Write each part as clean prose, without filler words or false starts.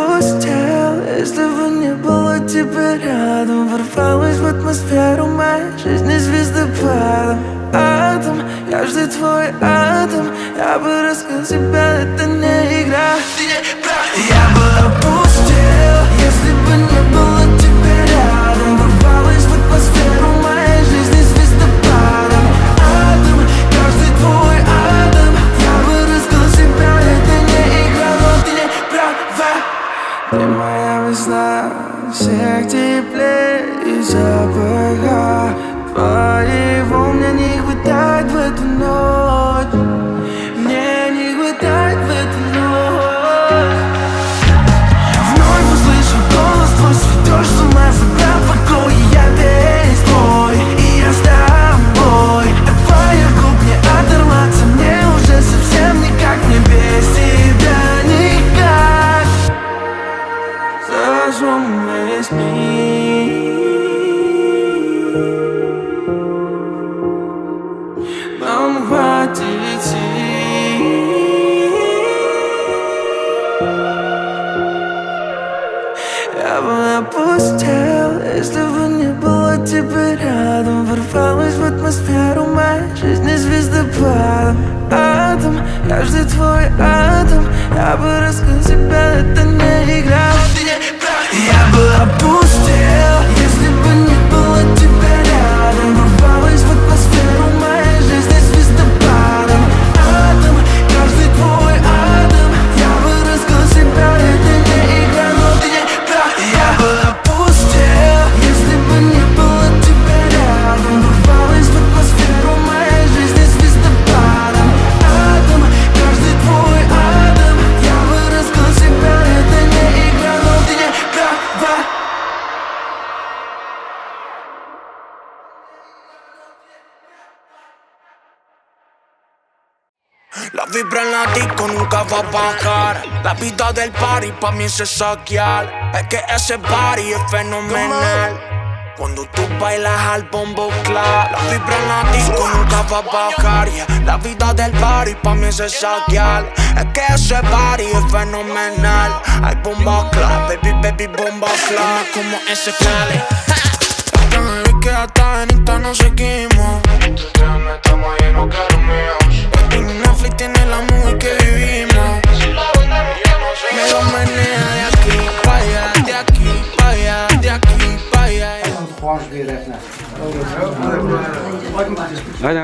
опустел, если бы не было тебя рядом. Ворвалась в атмосферу моей жизни звездопадом. Атом, каждый твой атом. Я бы раскрыл себя, это не игра. Ты не прав. Я бы опустел, если бы не было тебя рядом. Ворвалась в атмосферу моей жизни звездопадом. Атом, каждый твой атом. Я бы раскрыл себя, это не игра, но ты не права. Ты моя весна, всех теплее и запаха твоего мне не хватает в эту ночь. Мне не хватает в эту ночь. Вновь услышу голос твой, сведешь с ума, забрав покой. Я весь твой, и я с тобой. От твоих губ не оторваться мне уже совсем никак. Мне без тебя никак. Зажжем весь мир, нам хватит сил. Я бы опустел, если бы не было тебя рядом. Ворвалась в атмосферу моей жизни звездопадом. Атом, каждый твой атом. Я бы раскрыл себя, это не игра. Я бы опустел, если бы не было тебя рядом. Ворвалась в атмосферу моей жизни звездопадом. Атом, каждый твой атом. Я бы раскрыл себя, это не игра, но ты не прав. Я бы опустел, если бы не было тебя рядом. Ворвалась в атмосферу моей жизни звездопадом. Атом, каждый твой атом. Я бы раскрыл себя, это не игра, но ты не права. La vibra en la disco nunca va a bajar. La vida del party pa' mí es saquear. Es que ese party es fenomenal. Cuando tú bailas al bombo clap. La vibra en la disco nunca va a bajar, yeah. La vida del party pa' mí es saquear. Es que ese party es fenomenal. Hay bomba clap, baby, baby, bomba clap. Como ese cale. Vi que hasta en Insta nos seguimos. Estamos llenos que los míos. Netflix tiene la movie que vivimos. Me lo menea de aquí pa' allá, de aquí pa' allá, de aquí pa' allá.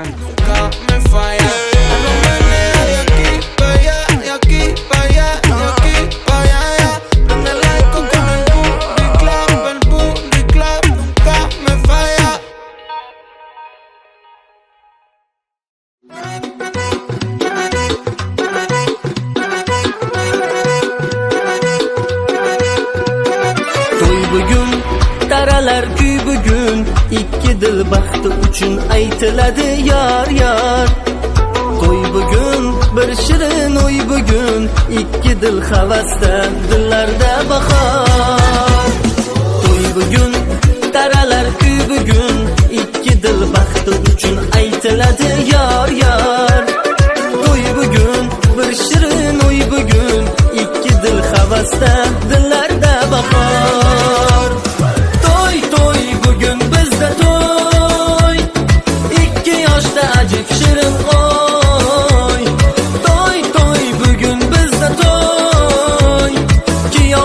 Nunca me falla. Me lo menea de aquí pa' allá, de aquí pa' allá, de aquí pa' allá. Prende el disco con el booty clap, el booty clap. Nunca me falla. Bugun taralar kuy bugun, ikki dil baxti uchun aytiladi yor yor. To'y bugun bir shirin o'y bugun, ikki dil havasda dillarda bahor. To'y bugun taralar kuy bugun, ikki dil baxti uchun aytiladi yor yor. To'y bugun bir shirin o'y bugun, ikki dil havasda dillarda bahor. To'y to'y bugun bizda to'y, ikki yoshda ajib shirin oy. To'y to'y bugun bizda to'y, kuyov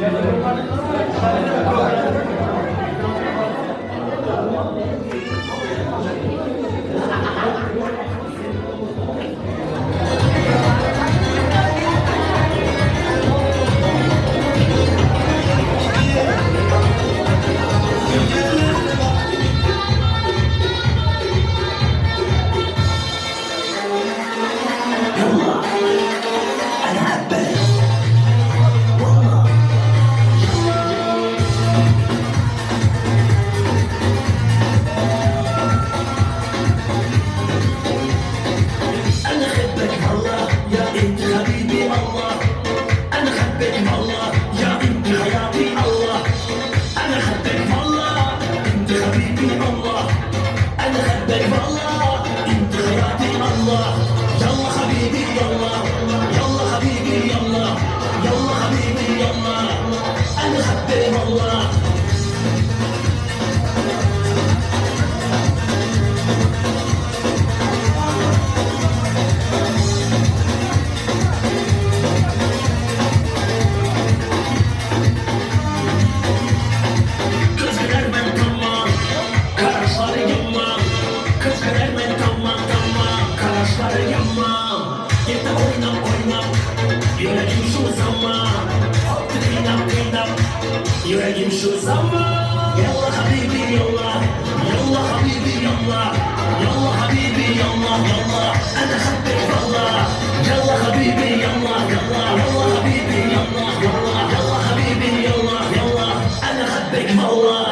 يلا انا عباس والله حبك والله. Yüreğim şu zaman. Yallah habibi yallah, yallah habibi yallah, yallah habibi yallah yallah. Ana habbek vallah. Yallah habibi yallah yallah, yallah habibi yallah yallah, yallah habibi yallah yallah. Ana habbek vallah.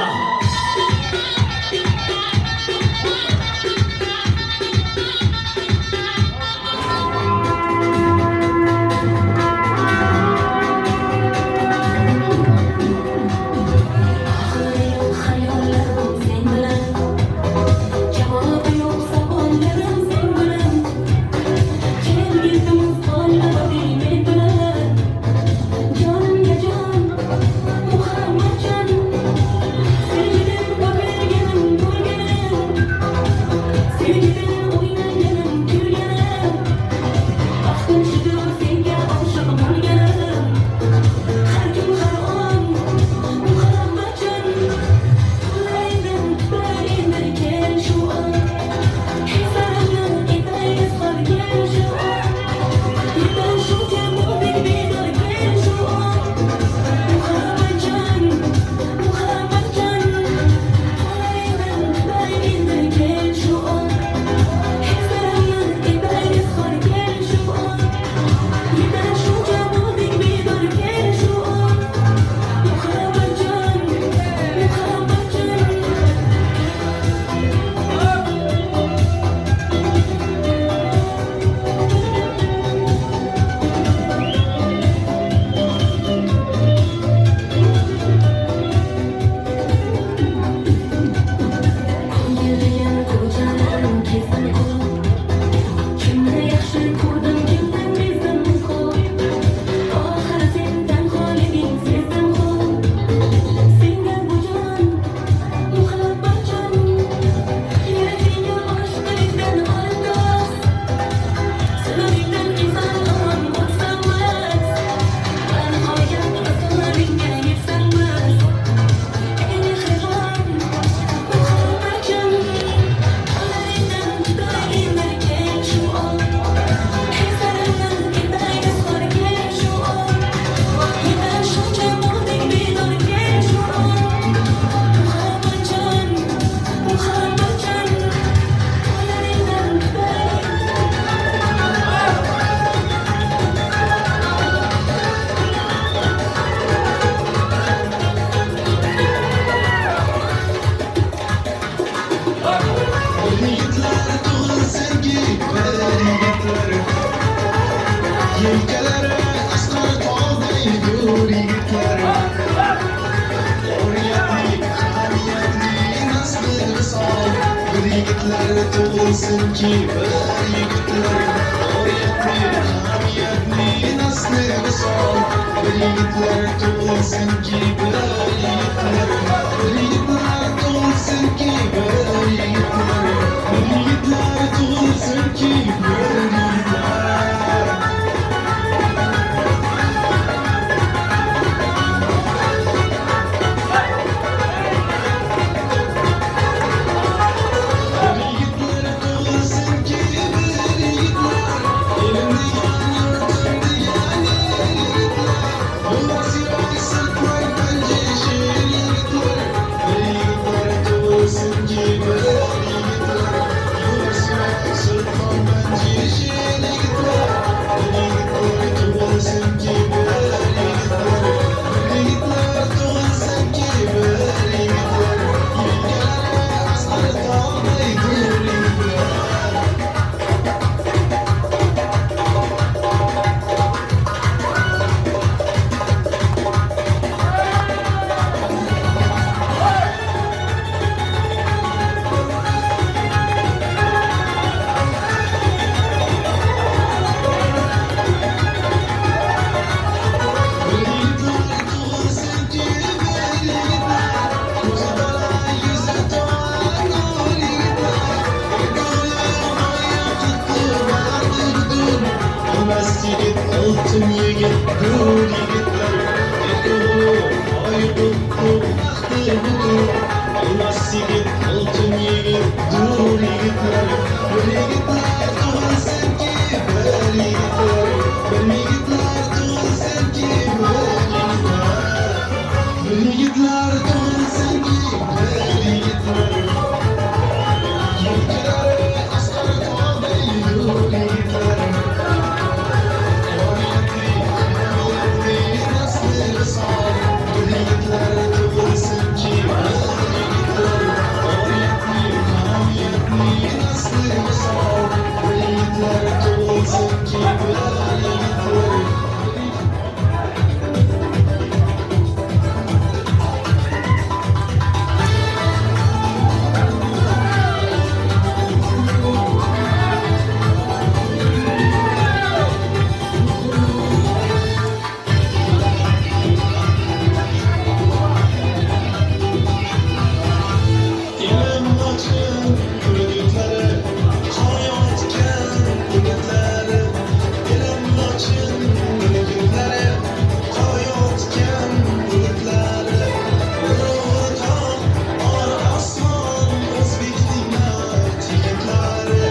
Yigitlar tug'ilsin ki bir yigitlar, Oriyatli, hamiyatli nasli visol. Bir yigitlar tug'ilsin ki bir yigitlar, bir yigitlar tug'ilsin ki bir yigitlar, bir yigitlar tug'ilsin ki bir yigitlar. Olmaz yigit, oltin yigit, dur yigitlar. Bir yigitlar tug'ilsin ki, bir yigitlar. Bir yigitlar tug'ilsin ki, bir yigitlar. Bir yigitlar tug'ilsin ki, bir yigitlar. Yelkalari asqar tog'day yur yigitlar. Oriyatli, qiyamli, nasli risol. Bir yigitlar tug'ilsin ki, bir yigitlar. Oriyatli, qamiyatli, nasli risol. Bir yigitlar tug'ilsin ki, bir yigitlar. Ilm ochib hududlari, qoyotgan hududlari. Ilm ochib hududlari, qoyotgan hududlari. Urug'i tog', or osmon, o'zbekning mard yigitlari.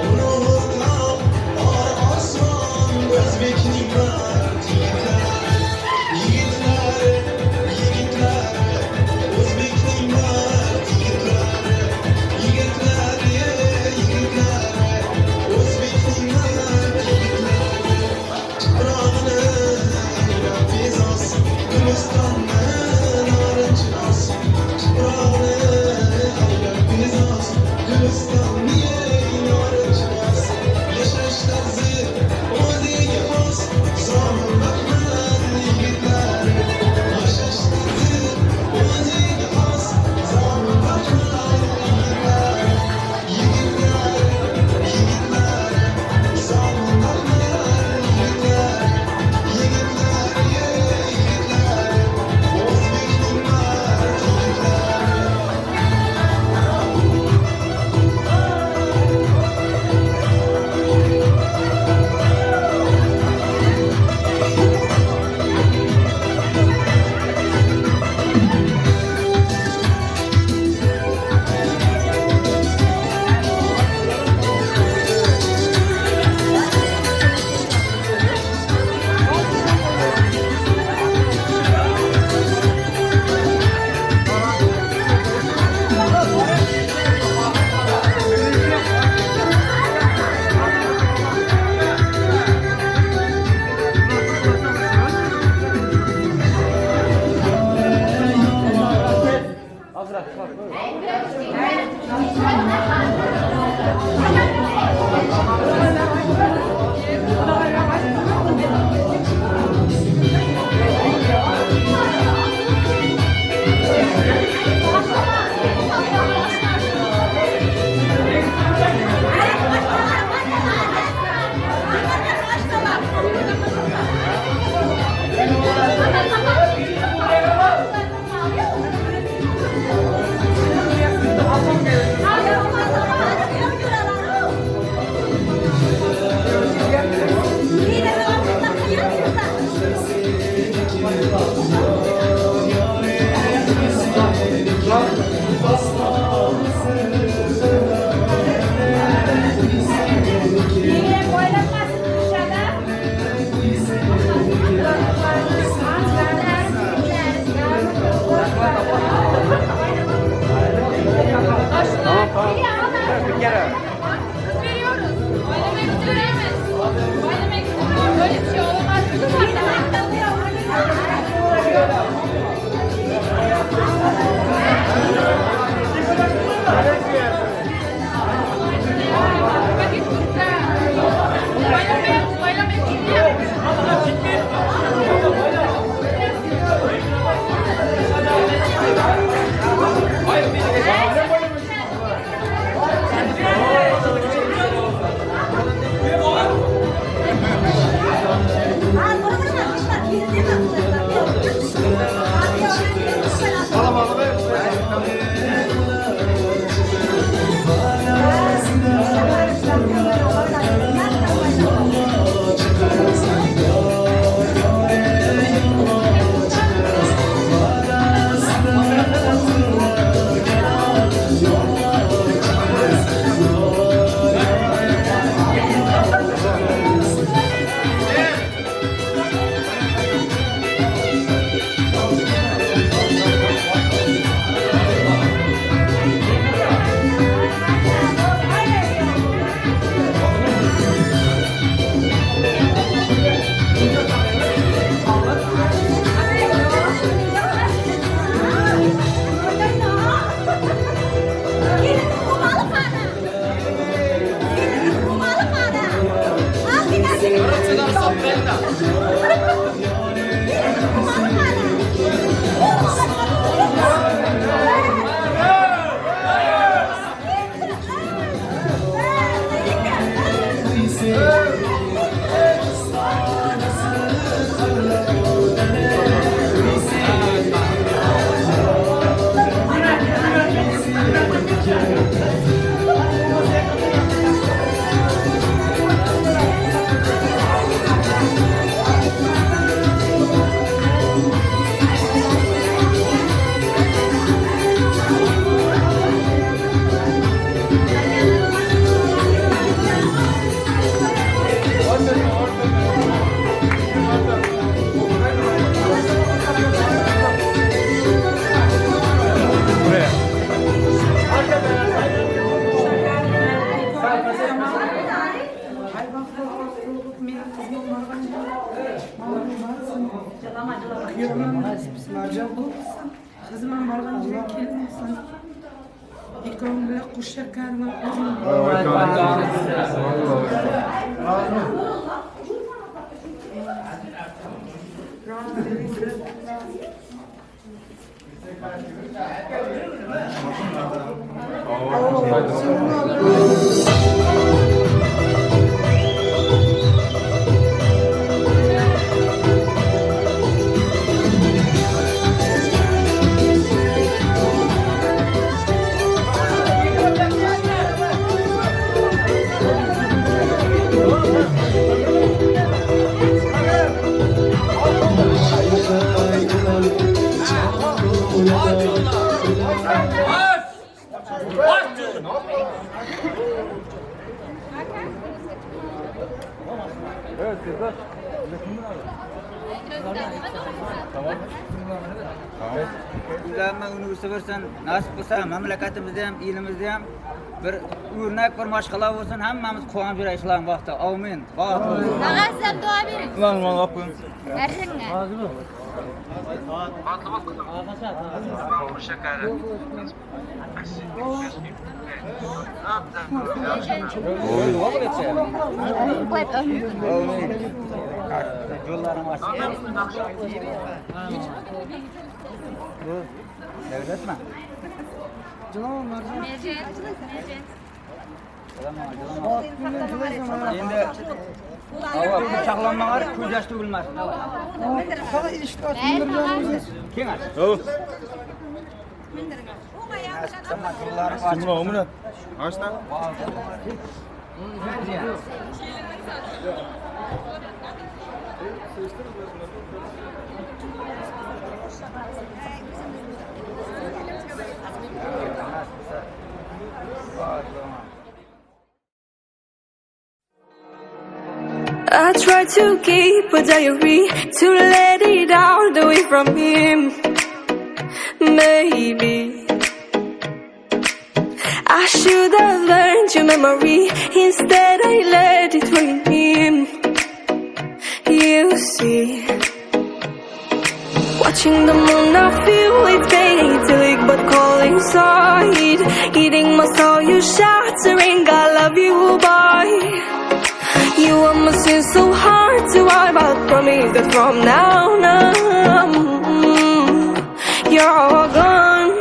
Urug'i tog', or osmon, o'zbekning mard yigitlari. Yigitlari, yigitlari, o'zbekning mard yigitlari. Yigitlari, yigitlari, o'zbekning mard yigitlari. Tuprog'ini aylab bezoz, Gulistonni norinchinos. Tuprog'ini aylab bezoz, Gulistonni norinchinos. Yashash tarzi o'ziga xos, Zomin Ahmad yigitlari. Yashash tarzi o'ziga xos, Zomin Ahmad yigitlari. Yigitlari, yigitlari, Zomin Ahmad yigitlari. Yigitlari, yigitlari, o'zbekning mard yigitlari. Marjon bo'lsin. Qizim ham borgan yerga kelin bo'lsin. Ikrom bilan qo'sha karvon. Ularni uni bersin, nasib qilsa mamlakatimizda ham, elimizda ham bir o'rnak bir mashg'ala bo'lsin, hammamiz quvonib yuraylik shularning vaqtida. Amin. Baxt bo'lsin. Ağa sizam dua bering. Ulan ulan olib qo'ying. Bersinlar. Yo'llarim ochiq. Devletmi? Endi pichoqlanmag'ar ko'z yosh to'kilmasin. Kengash. I try to keep a diary to let it out away from him. Maybe I should have learned your memory. Instead, I let it ruin him. You see, watching the moon, I feel it fading, but calling inside, eating my soul, you shattering. I love you, boy. You are my sin so hard to wipe out. Promise that from now on, you're all gone.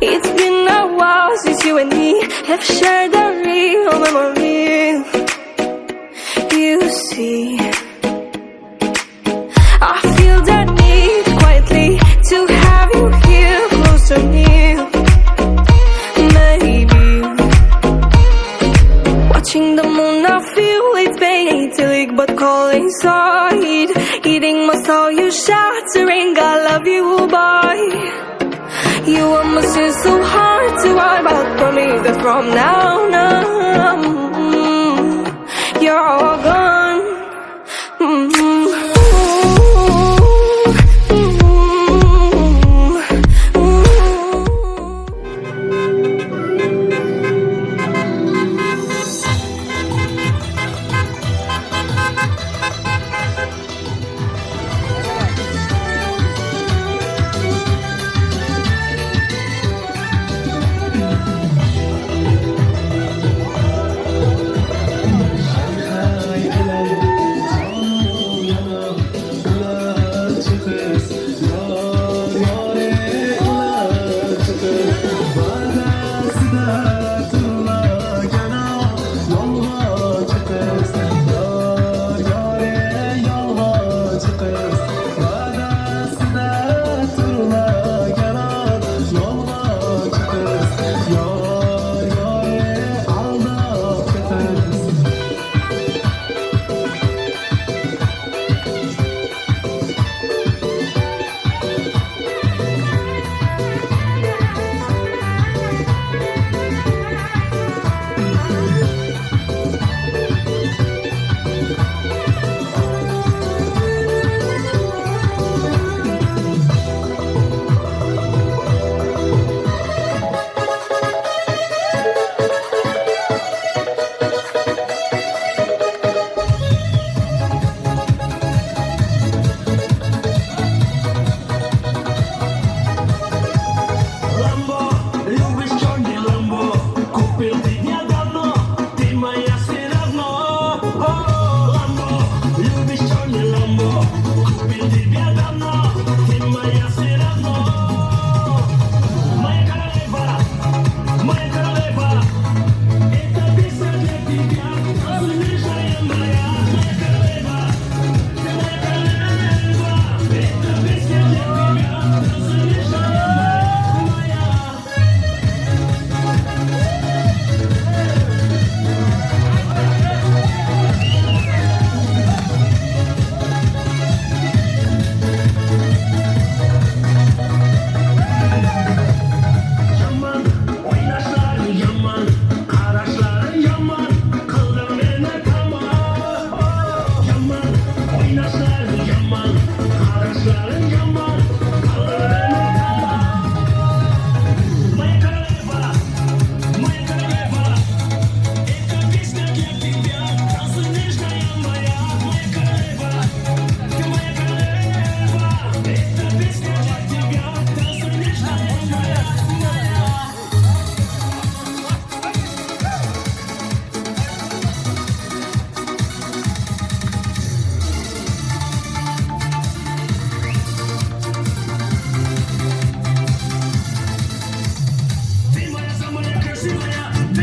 It's been a while since you and me have shared a real memory. You see, I feel the need quietly to have you here close to me. Maybe watching the moon, I feel it fading, but calling inside, eating my soul, you shattering. I love you, boy. You are my sin so hard to wipe out. Promise that from now on, you're all gone.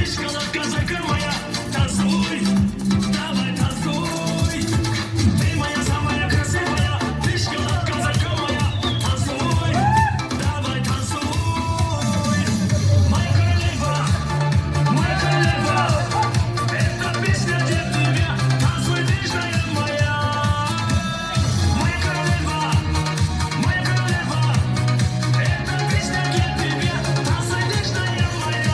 Ты шоколадка, зайка моя, танцуй, давай танцуй. Ты моя самая красивая, ты шоколадка, зайка моя, танцуй, давай танцуй. Моя королева, моя королева, эта песня для тебя, танцуй, нежная моя. Моя королева, моя королева, эта песня для тебя, танцуй, нежная моя.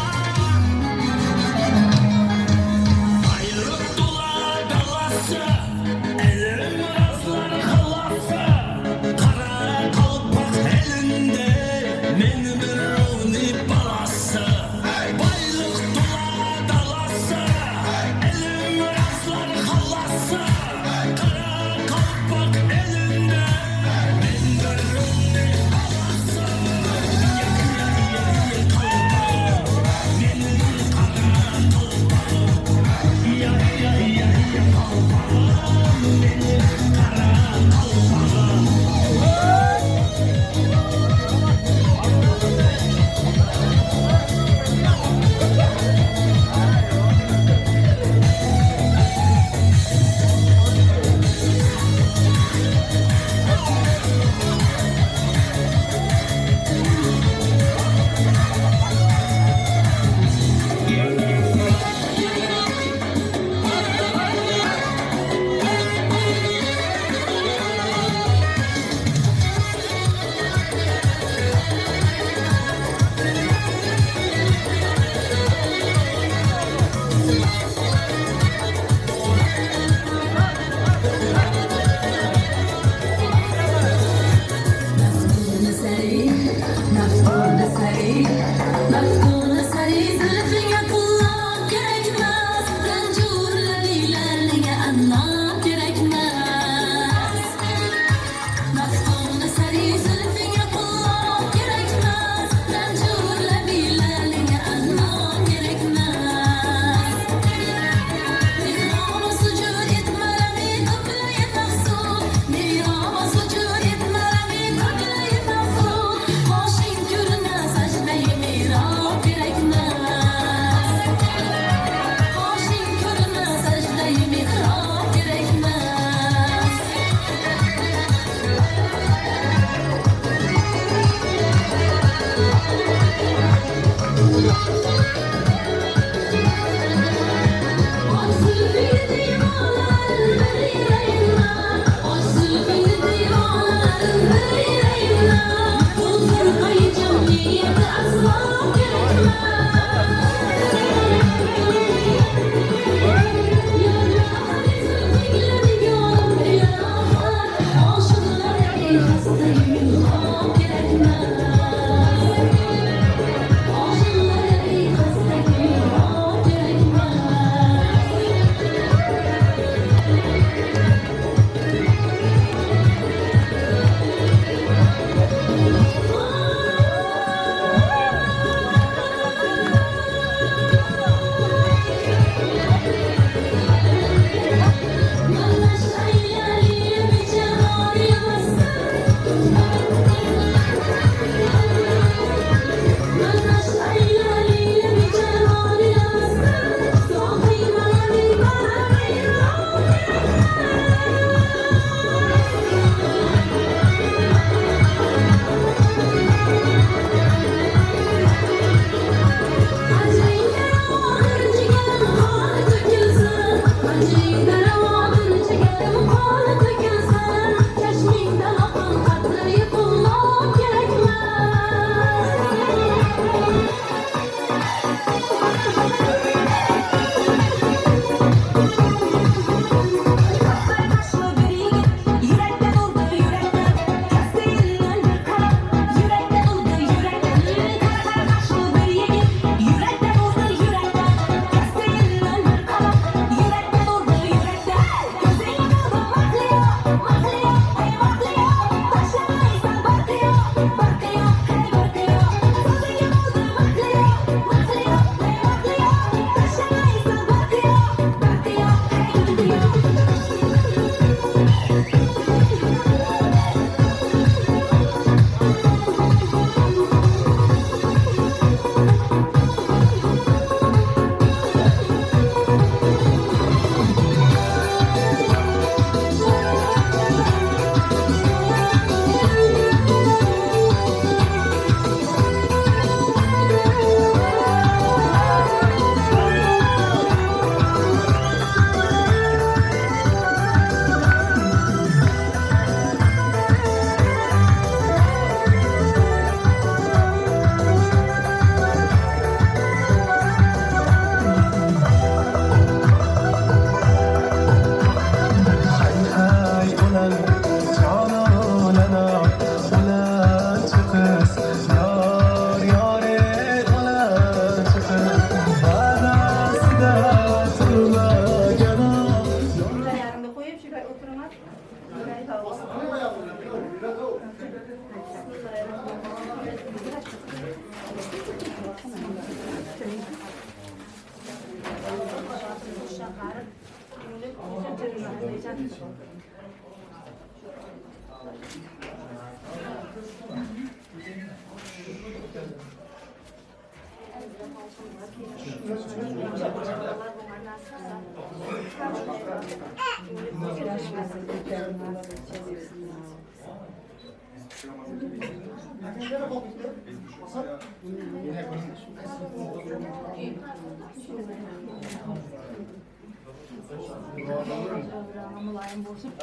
Mulayim bo'lib,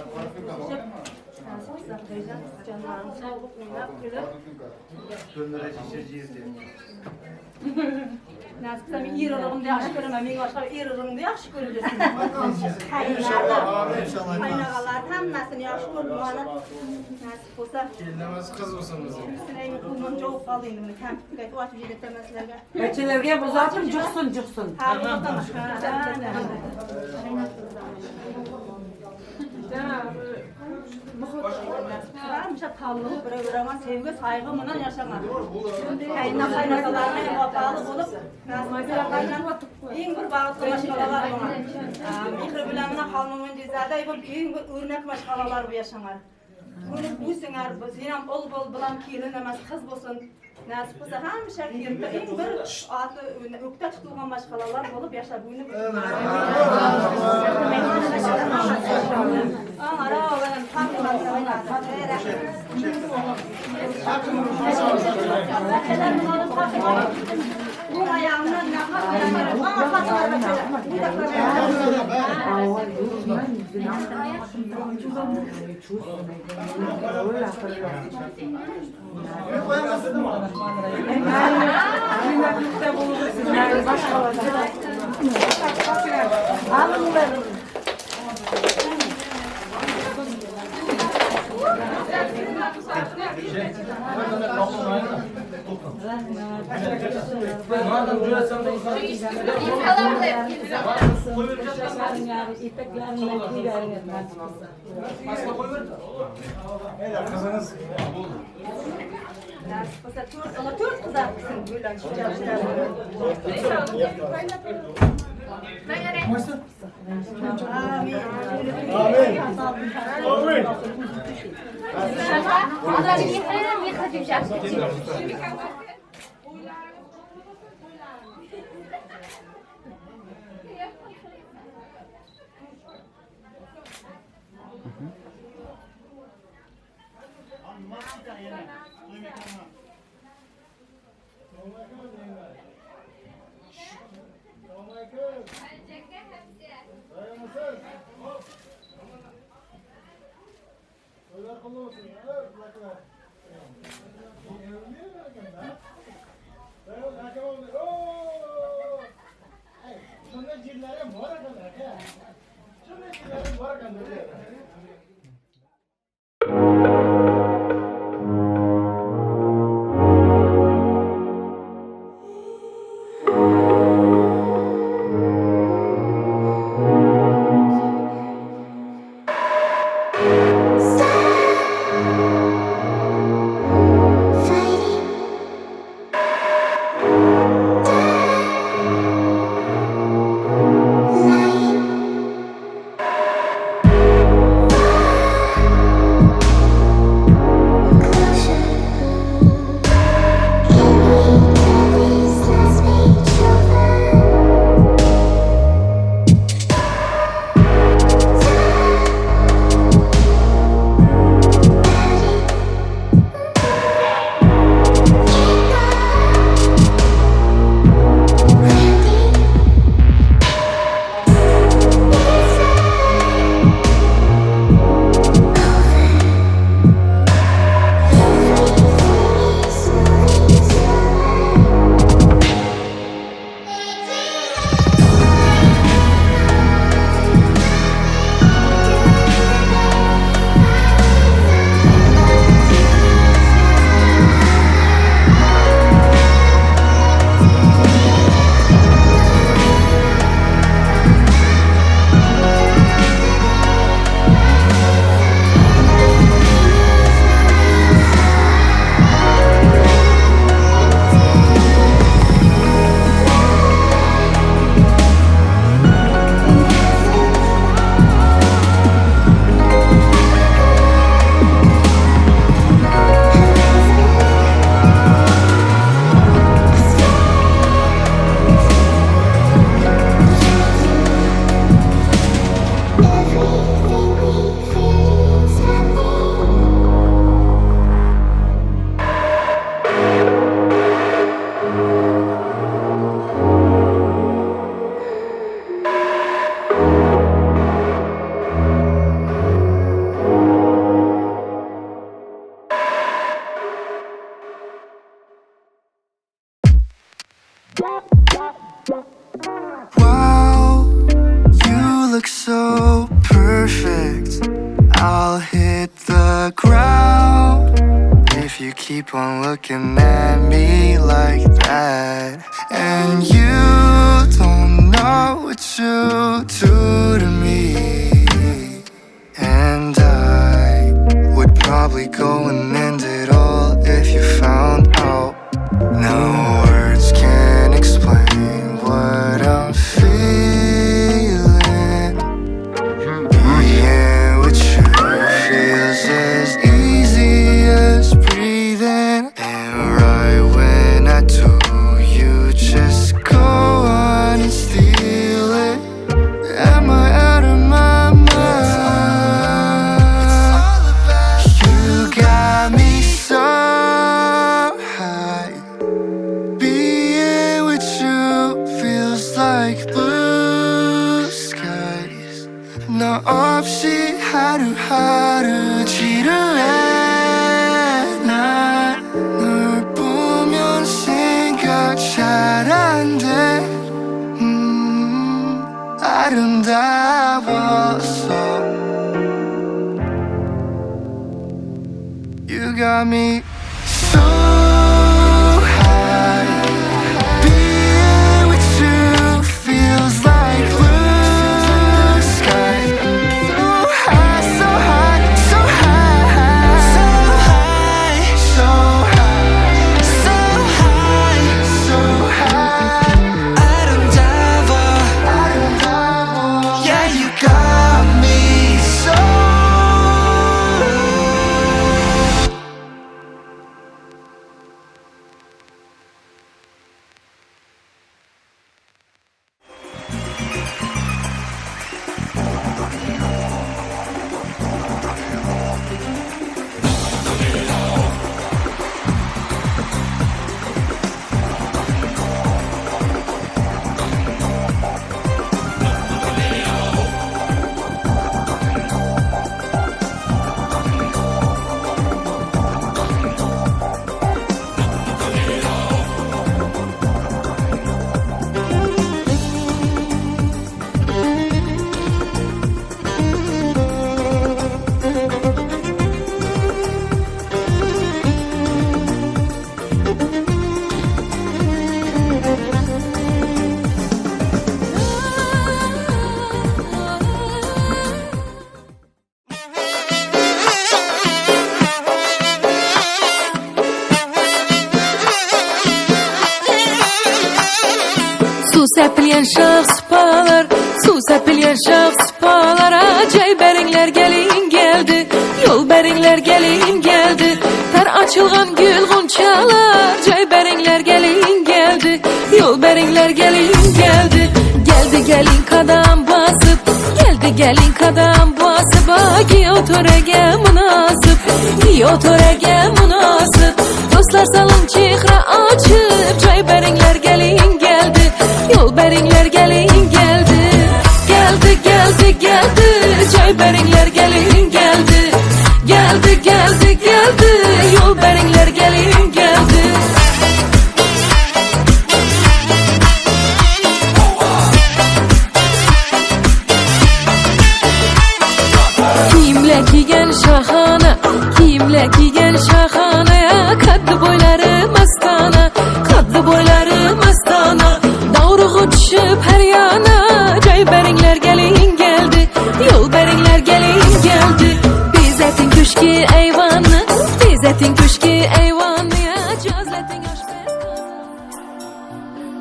canlarını sağlık oynab kelib. Nasib qilsa men er urug'imni yaxshi ko'raman, men boshqa er urug'imni yaxshi ko'rib yursin. Qaynog'alar hammasini yaxshi ko'rib, mana nasib bo'lsa. Kelinimiz qiz bo'lsin bizga. Sizlarga qo'lim javob qoldi endi buni kompyuterga ochib yedirtaman sizlarga. Bachalarga ham uzatib juqsin, juqsin. Ha, uzataman. Hamisha tanlıq bir-biriga sevgi, saygı bilan yaşamak. Qayna qaynatalarga vafoli bo'lib, eng bir baxtli mashqalalar buna. Mehr bilan Xolmo'minzada bu eng bir o'rnak mashqalalar bu yaşanar. Buni o'singar, sen ham o'l bo'l bilan kelin emas, qiz bo'lsin. Nasib bo'lsa hamisha yerda eng bir oti o'kta tutilgan mashqalalar bo'lib yashab buni. To'rt qiz qilsin, Fighting. on looking at me like that. And you don't know what you do to me. And I would probably go and end it all if you found out. No words can explain what I'm feeling. Being with you feels as easy as breathing. And right when I do, you just go on and steal it. Am I out of my mind? You got me so high. Being with you feels like blue skies. 너 없이 하루하루 지루해. 난 널 보면 생각 잘 안 돼. 아름다웠어. You got me so high. Being with you feels like blue skies. So high, so high, so high. So high, so high, so high, so high. 아름다워, 아름다워. Yeah, you got me so. Suv sepilgan shox supalar, suv sepilgan shox supalar, joy beringlar gelin geldi, yo'l beringlar gelin geldi. Tar açılgan gül gonçalar, joy beringlar gelin geldi, yo'l beringlar gelin geldi. Geldi gelin kadam basıp, geldi gelin kadam basıp, giyo törege münasip, giyo törege münasip. Dostlar salın çihra açıp, joy beringlar gelin geldi, yo'l beringlar gelin geldi. Geldi geldi geldi, joy beringlar gelin geldi. Geldi geldi geldi, yo'l beringlar gelin geldi. Kiyimlar kiygan shahona, kiyimlar kiygan shahona, qaddi bo'ylari mastona, qaddi bo'ylari mastona. Davrug'i tushib har yana, joy beringlar gelin geldi, yo'l beringlar gelin geldi. Bezating ko'shki ayvonni, bezating ko'shki ayvonni, jozlating oshpaz qozonni.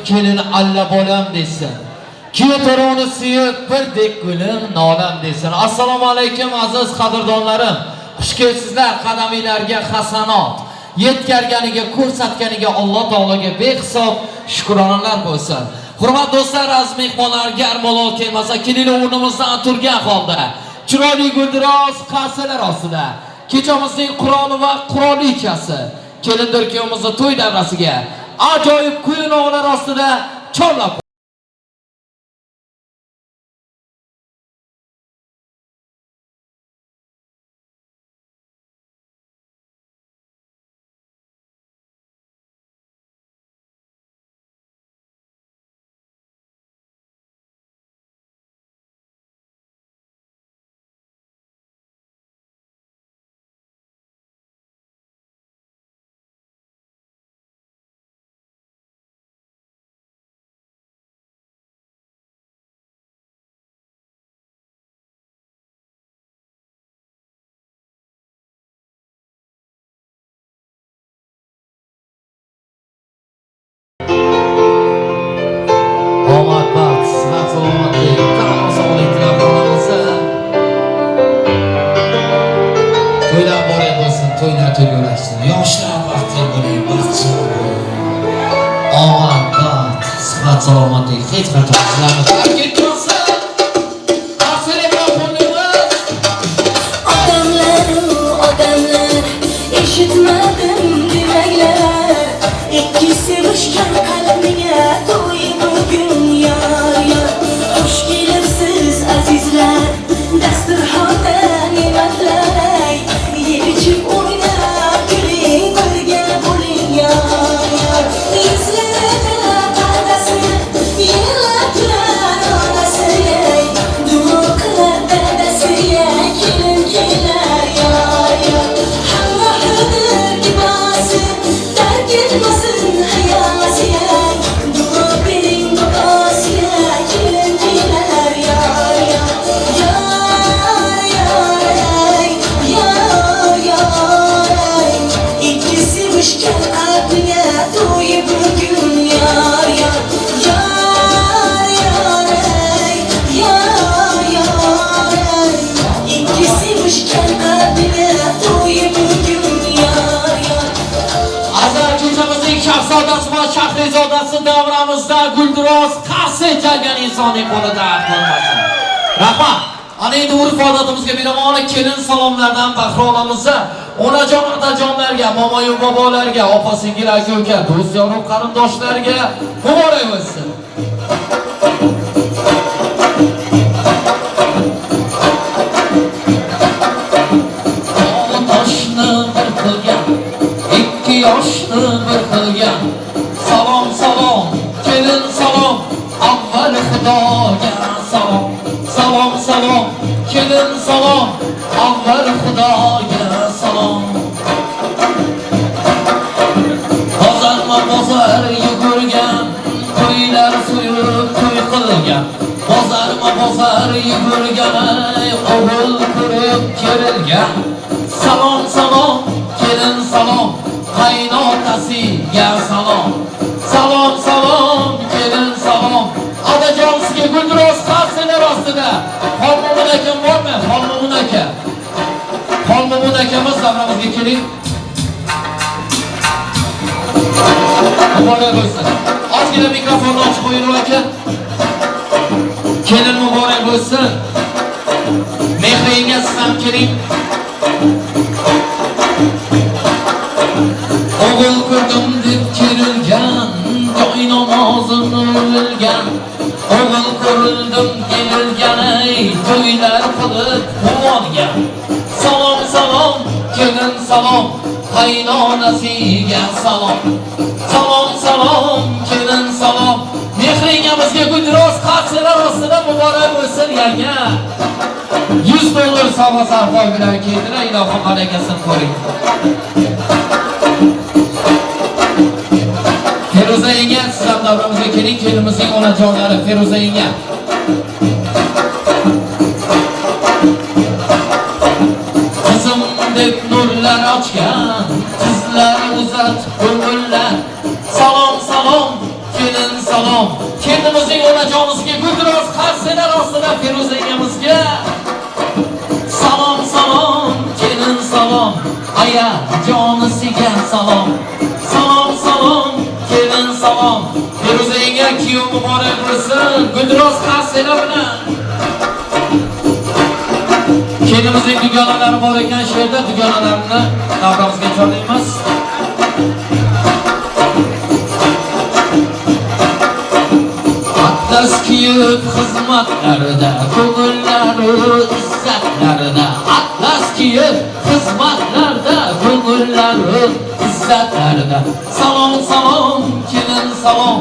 Kelin alla bolam desin. Kuyov to'rovni suyib, birdek gulim nolam desin. Assalomu alaykum aziz qadrdonlarim. Xush kelibsizlar, qadaminglarga hasanot. Yetkarganiga, ko'rsatganiga Alloh taologa behisob shukronalar bo'lsin. Hurmatli do'stlar, aziz mehmonlarga armolov kelmasa, kelinglar o'rnimizdan turgan holda chiroyli guldiroz qarsalar ostida kechamizning qiroli va qirolichasi kelindir kuyovimizni to'y davrasiga ajoyib kuy-nog'alar ostida chorlab omad, baxt, sihat, salomatlik, tan sog'lik tilab qolamiz. To'ylar muborak bo'lsin, to'ylar to'yga ulashsin. Yoshlar baxtli bo'ling, baxtli bo'ling. Omad, baxt, sihat, salomatlik hech qachon sizlarni tark etmasin. Qarsalar bilan qo'llaymiz. Odamlar, odamlar, eshitmadim demanglar. Ikki sevishgan qalbingga to'y bugun yor yor. Xush kelibsiz azizlar, dasturxonda ne'matlar. Yeb ichib o'ynab kuling, birga bo'ling yor yor. Yuzlarida pardasi, yig'lab turar onasi. Duo qilar dadasiga, kelin kelar yor yor. Hamrohidir libosi, tark etmasin hayosiga. Duo bering bobosiga, kelin kelar yor yor. Yor yor ey, yor yor ey. Ikki sevishgan qalbga to'y bugun yor yor. Yor yor ey, yor yor ey. Ikki sevishgan qalbga to'y bugun yor yor. Azar kechamizning shahzodasi va shahrizodasi davramizda guldiroz qarsak chalgan insonning qo'lida qolmasin. Rahmat. Ana endi urf odatimizga binoan kelin salomlardan bahra olamiz. Onajon, otajonlarga, momoyu bobolarga, opa singil, aka uka, do'st yoru qarindoshlarga muborak bo'lsin. Toshni bir qilgan, ikki yoshni bir qilgan. Salom salom, kelin salom, avval Xudoga salom. Salom salom, kelin salom, avval Xudoga salom. Bozorma bozor yugurgan, qo'ylar so'yib to'y qilgan. Bozorma bozor yugurgan, ey, o'g'il ko'rib kerilgan. Salom salom, kelin salom, qaynotasiga salom. Salom salom, kelin salom. Otajon sizga guldiroz qarsalar ostida. Xolmo'min akam bormi? Xolmo'min aka. Xolmo'min akamiz davramizga keling. Muborak bo'lsin. Ozgina mikrofonni ochib qo'ying aka. Kelin muborak bo'lsin. Mehringga siz ham keling. O'g'il ko'rdim deb kerilgan, joy namozini o'lgan. O'g'il ko'rildim kerilgan, ey, to'ylar qilib quvongan. Salom salom, kelin salom, qaynonasiga salom. Salom salom, kelin salom. Mehringamizga guldiroz qarsalar ostida muborak bo'lsin yanga. 100 dollar sovg'a sarfo bilan keldilar, ilohim barakasini ko'ring. Feruza yenga, siz ham davramizga keling, kelinimizning onajonlari Feruza yenga. Qizim deb nurlar ochgan, qizlar uzat ko'ngillar. Salom salom, kelin salom. Kelinimizning o'lajonisiga guldiroz qarsalar ostida Feruza engamizga salom salom kelin salom aya jonisiga salom salom salom kelin salom Feruza enga kuyov muborak bo'lsin guldiroz qarsalar bilan kelinimizning dugonalari bor ekan shu yerda dugonalarini davramizga chorlaymiz. Atlas kiyib xizmatlarda, ko'ngillari izzatlarda. Atlas kiyib xizmatlarda, ko'ngillari izzatlarda. Salom salom kelin salom,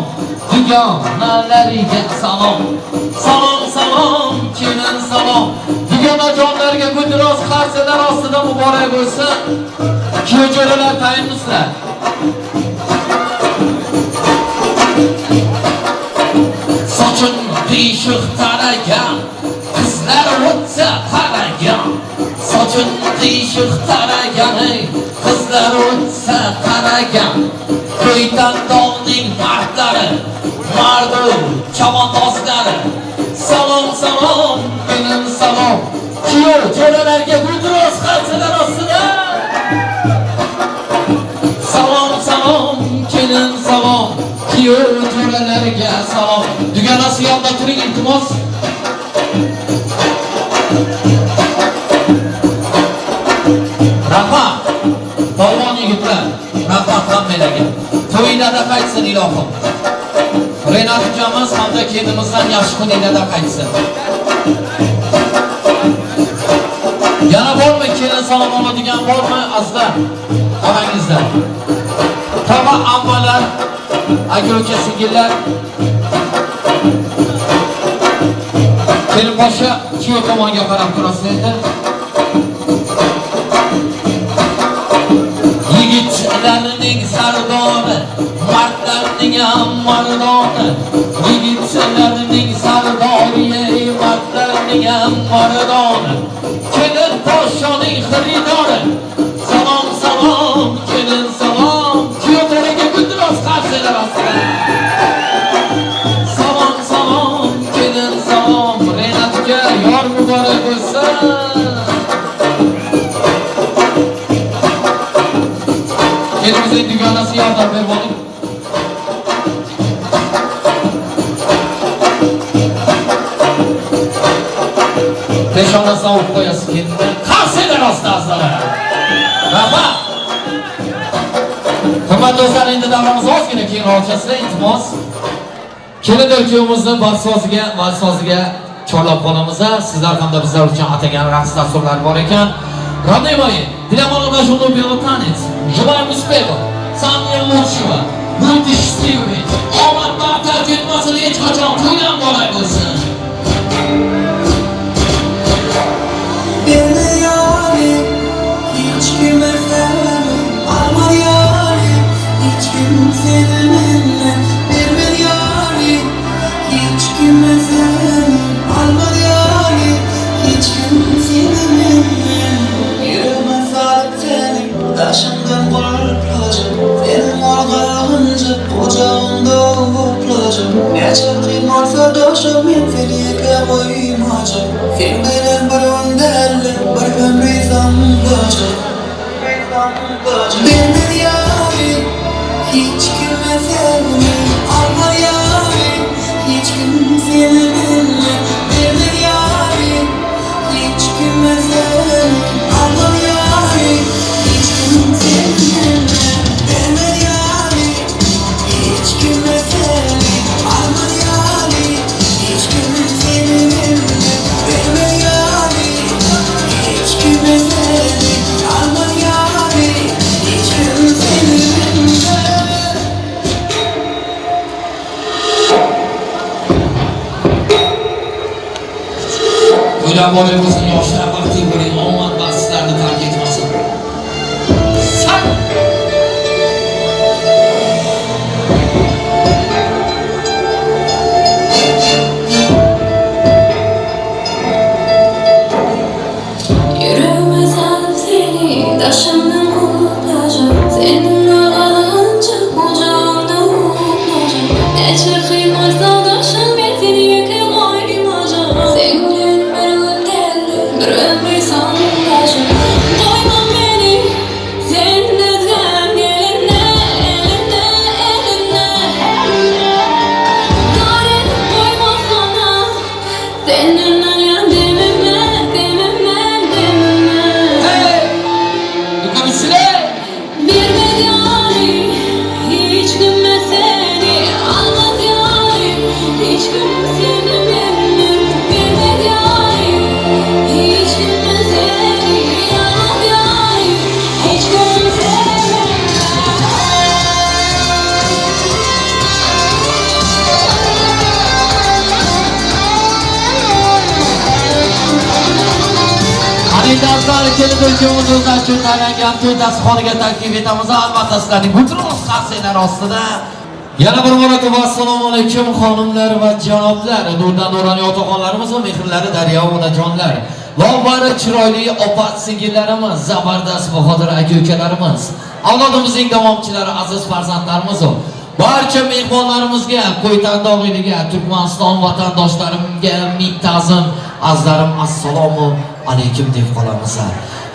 dugonalariga salom. Salom salom kelin salom. Dugonajonlarga guldiroz qarsalar ostida muborak bo'lsin. Kuyov jo'ralar tayinmisizlar? Sochin qiyshiq taragan, qizlar o'tsa qaragan. Sochin qiyshiq taragan, qizlar o'tsa qaragan. Ko'ytandonning mardlari, mardu chavandozlari. Salom salom benim salom. Kuyov jo'ralarga guldiroz qarsalar ostida. Salom salom kelin salom. Kuyov jo'ralarga salom. Dugonasi yonida turing iltimos. Rahmat. Polvon yigitlar, rahmat hammanglarga. To'ylarda qaytsin ilohim. Renat ukamiz hamda kelinimizdan yaxshi kuninglarda qaytsin. Yana bormi kelin salom oladigan bormi azizlar? Orangizda. Tog'a ammalar, aka uka singillar. Kelinboshi kuyov tomonga qarab turasiz endi. Yigitlarning sardori, mardlarning ham mardoni. Yigitlarning sardori, mardlarning ham mardoni. Kelin podshoning xaridori. Salom salom kelin salom. Kuyovlarga guldiroz qarsalar ostida. Salom salom kelin salom. Renat uka yor muborak bo'lsin. Kelinimizning dugonasi yordam berib oling. Peshonasidan o'pib qo'yasiz kelinni. Qarsalar ostida azizlar. Rahmat. Hurmatli do'stlar, endi davramiz ozgina keyinroq ochasizlar, iltimos. Kelin kuyovimizni valsoziga chorlab qolamiz. Sizlar hamda bizlar uchun atagan raqs dasturlari bor ekan. Родные мои, для молодоженов белый танец. Желаем успехов, самого лучшего. Будьте счастливыми. Omad baxt ketmasin hech qachon. To'ydan bo'lak bo'lsin. Beni yarim, hiç kime seni alma yarim, hiç kimsenin elinden bir yarim, hiç kime seni alma yarim, hiç kimsenin elinden. Yüreğime sarıp seni, taşımdan qurulacak, senin orgağınca kucağımda uğurlayacak. Ne çakayım olsa doşum, men seni yeke koymayacak. Sen bilen bir önderli, bir ömrü sanlayacak. Benden yarim, hiç kime seni alma yarim, hiç kimsenin eline. Benden yarim, hiç kime seni alma yarim, hiç kimsenin eline. Benden yarim, hiç kime seni alma yarim, hiç kimsenin eline. Benden yarim, hiç kime seni alma yarim, hiç kimsenin eline. To'ylar bo'lib bo'lsin yoshlar, baxtli bo'ling, omad baxt sizlarni tark etmasin. San Yüreğime salıp seni, taşımdan qulplacak. Senin ağalığınca kucağımda uğurlayacak. Neçe kıymazsa daşım. Endi azizlar, kelin ukamiz o'zlari uchun tayyorlangan to'y dasturxoniga taklif etamiz. Albatta sizlarning butun qarsaklar ostida. Yana bir marotaba assalomu alaykum xonimlar va janoblar, nurdan nuroniy otaxonlarimiz va mehrlari daryo onajonlar. Lombari chiroyli opa singillarimiz, zabardast bahodir aka ukalarimiz, avlodimizning davomchilari, aziz farzandlarimiz va barcha mehmonlarimizga, Ko'ytandog' eliga, Turkmaniston vatandoshlarimga ming ta'zim, azlarim assalomu alaykum deb qolamiz.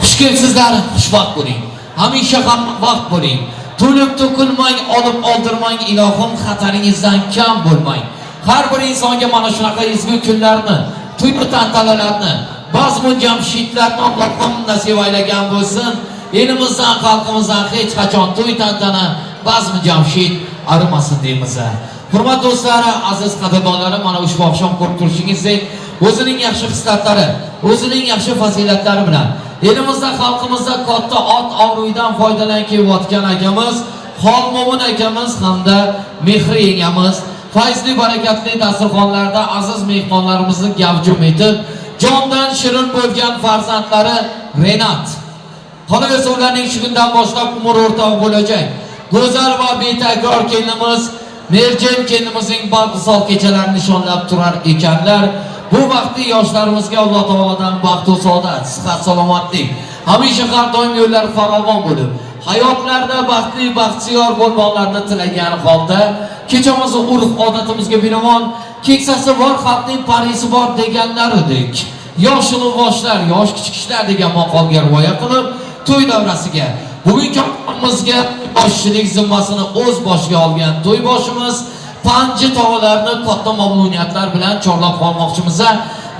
Xush kelibsizlar, xushvaqt bo'ling. Hamisha ham vaqt bo'ling. To'lib to'kilmang, olib oldirmang, ilohim xataringizdan kam bo'lmang. Har bir insonga mana shunaqa ezgu kunlarni, to'y tantanalarni, bazmu jamshidlarni Allohim nasib aylagan bo'lsin. Elimizdan, xalqimizdan hech qachon to'y tantana, bazmu jamshid arimasin deymiz. Hurmatli do'stlar, aziz qadrdonlarim, mana ushbu oqshom ko'rib turishingizdek, o'zining yaxshi xislatlari, o'zining yaxshi fazilatlari bilan elimizda, xalqimizda katta ot obro'yidan foydalanib kelayotgan akamiz Xolmo'min akamiz hamda Mehri yengamiz fayzli barakatli dasturxonlarda aziz mehmonlarimizni gavjum etib, jondan shirin bo'lgan farzandlari Renat. Qolaversa ularning shu kundan boshlab umr o'rtog'i bo'lajak go'zal va betakror kelinimiz Merjen kelinimizning bag'risol kechalarini nishonlab turar ekanlar. Bu vaqtli yoshlarimizga Alloh taolodan baxt va saodat, sihat, salomatlik, hamisha har doim yo'llar farovon bo'lib, hayotlarda baxtli, baxtiyor bo'lmoqlarini tilagan holda kechamizni urf odatimizga binoan keksasi bor xalqning parisi bor deganlaridek, yosh ulug'boshlar, yosh kichiklar degan maqolga rioya qilib, to'y davrasiga bugungi oqshomimizga boshchilik zimmasini o'z boshiga olgan to'y boshimiz Panji tog'alarini katta mamnuniyatlar bilan chorlab qolmoqchimiz.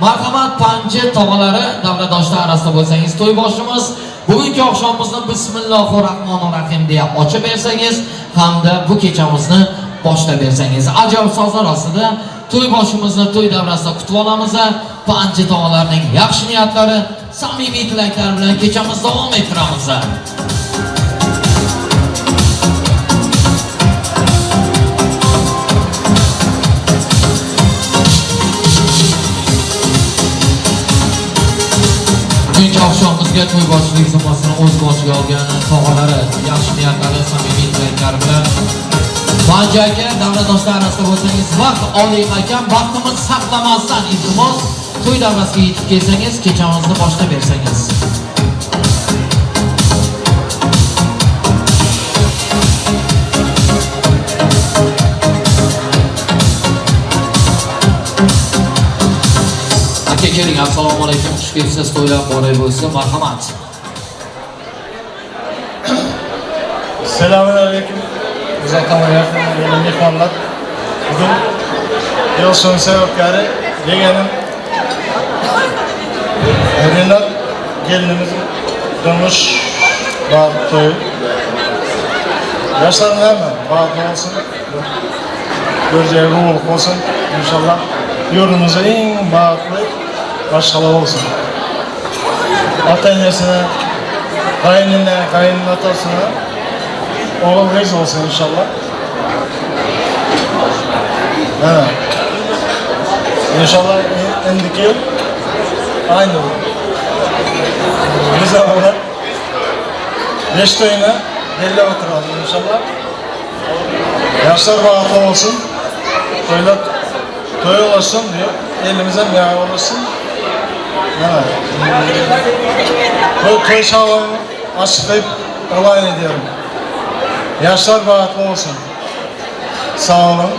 Marhamat Panji tog'alari, davlatdoshlar orasida bo'lsangiz to'y boshimiz bugungi oqshomimizni bismillahir rohmanir rohim deya ochib bersangiz hamda bu kechamizni boshlab bersangiz. Ajoyib sozlar ostida to'y boshimizni to'y davrasida kutib olamiz. Panji tog'alarining yaxshi niyatlari, samimiy tilaklari bilan kechamizni davom ettiramiz. Bugungi oqshomimizga to'y boshchilik zimmasini o'z boshiga olgan tog'alari, yaxshi niyatlari, samimiy tilaklari bilan Panji aka, davlatdoshlar orasida bo'lsangiz, vaqt oling akam, vaqtimizni saqlamasdan iltimos to'y davrasiga yetib kelsangiz, kechamizni boshlab bersangiz. Aka keling, assalomu alaykum, xush kelibsiz, to'ylar muborak bo'lsin, marhamat. Selamun aleyküm. Uzaktan ve yakından gelen mehmonlar. Bugün yıl sonu sebepkari yeğenim Renat gelinimizin durmuş bağ toyu. Yaşların hemen bağlı olsun. Göreceği ruhluk olsun. İnşallah yurdumuza en bağlı başkaları olsun. Ata enesine, kayınına, kayının atasına oğul kız olsun inşallah. Evet. İnşallah indiki yıl aynı olur. Bu zamanlar 5 toyuna belli oturalım inşallah. Yaşlar bağlı olsun. Toylar toy olsun diyor. Elimize yağ olsun. Evet. Toy sağlığını açıklayıp olay ediyorum. Yaşlar bahtlı olsun. Sağ olun.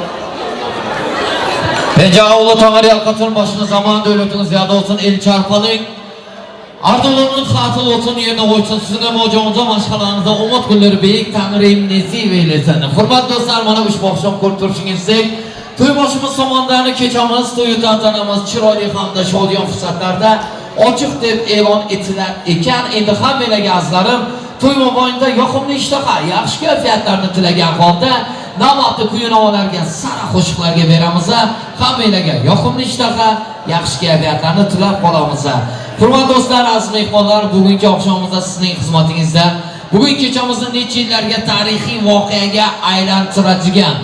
Penca Taňry ýalkasyn başyny zaman döwletiniz ýada olsun, el çarpalyň. Arzuwlaryňyz hasyl olsun, ýerine goýsun. Siziň hem ojagyňyza, maşgalaňyza umut günleri beýik Taňrym nesip eýlesin. Hurmatly dostlar, mana ushbu oqshom ko'rib turishingizdek, to'y boshimiz tomondan kechamiz, to'y tantanamiz chiroyli hamda shodiyon fursatlarda ochiq deb e'lon etilar ekan. Endi hammalarga azizlarim, to'y mobaynida yoqimli ishtaha, yaxshi kayfiyatlarni tilagan holda navbatni kuy-navolarga, sara qo'shiqlarga beramiz. Hammalarga yoqimli ishtaha, yaxshi kayfiyatlarni tilab qolamiz. Hurmatli do'stlar, aziz mehmonlar, bugungi oqshomimizda sizning xizmatingizda bugun kechamizni necha yillarga tarixiy voqeaga aylantiradigan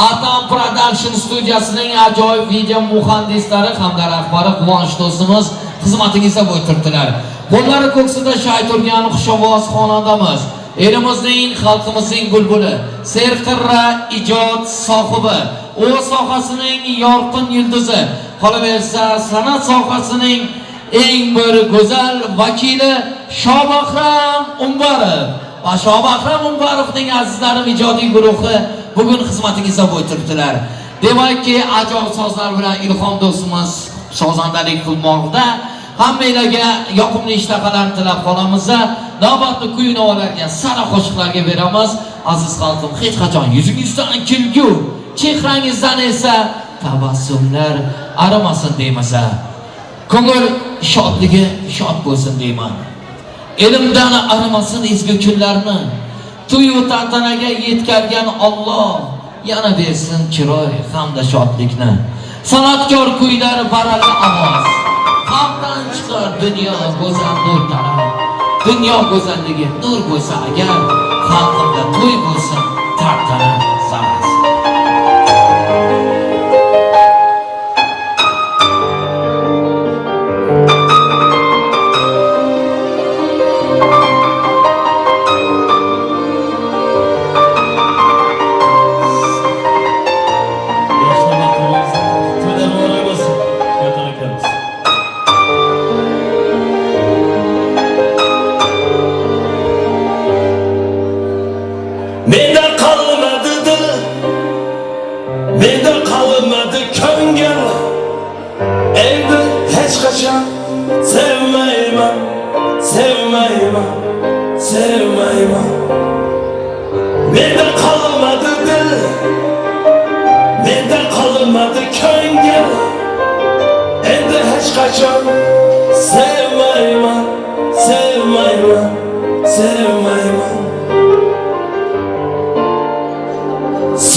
Atam Production studiyasining ajoyib video muhandislari hamda rahbari Quvonch do'stimiz xizmatingizda bo'lib turibdilar. Qo'llari ko'ksida shay turgan xushovoz xonandamiz, elimizning, xalqimizning bulbuli, serqirra ijod sohibi, o'z sohasining yorqin yulduzi, qolaversa san'at sohasining eng bir go'zal vakili Shobahram Umbarov va Shobahram Umbarovning azizlarim ijodiy guruhi bugun xizmatingizda bo'y turibdilar. Demakki, ajoyib sozlar bilan Ilhom do'stimiz sozandalik qilmoqda. Hammanglarga yoqimli ishtahalarni tilab qolamiz. Navbatni kuy navolarga, sana qo'shiqlarga beramiz. Aziz xalqim, hech qachon yuzingizdan kulgu, chehrangizdan esa tabassumlar arimasin deymasa, ko'ngil shodligi shod bo'lsin deyman. Elimdan arimasin ezgu kunlarni, to'y tantanaga yetkazgan Alloh yana bersin chiroy hamda shodlikni. San'atkor kuylari baralla ovoz, xalqdan chiqar dunyo go'zal nur tarab. Dunyo go'zalligi nur bo'lsa agar, xalqimda to'y bo'lsin tantana zavaz.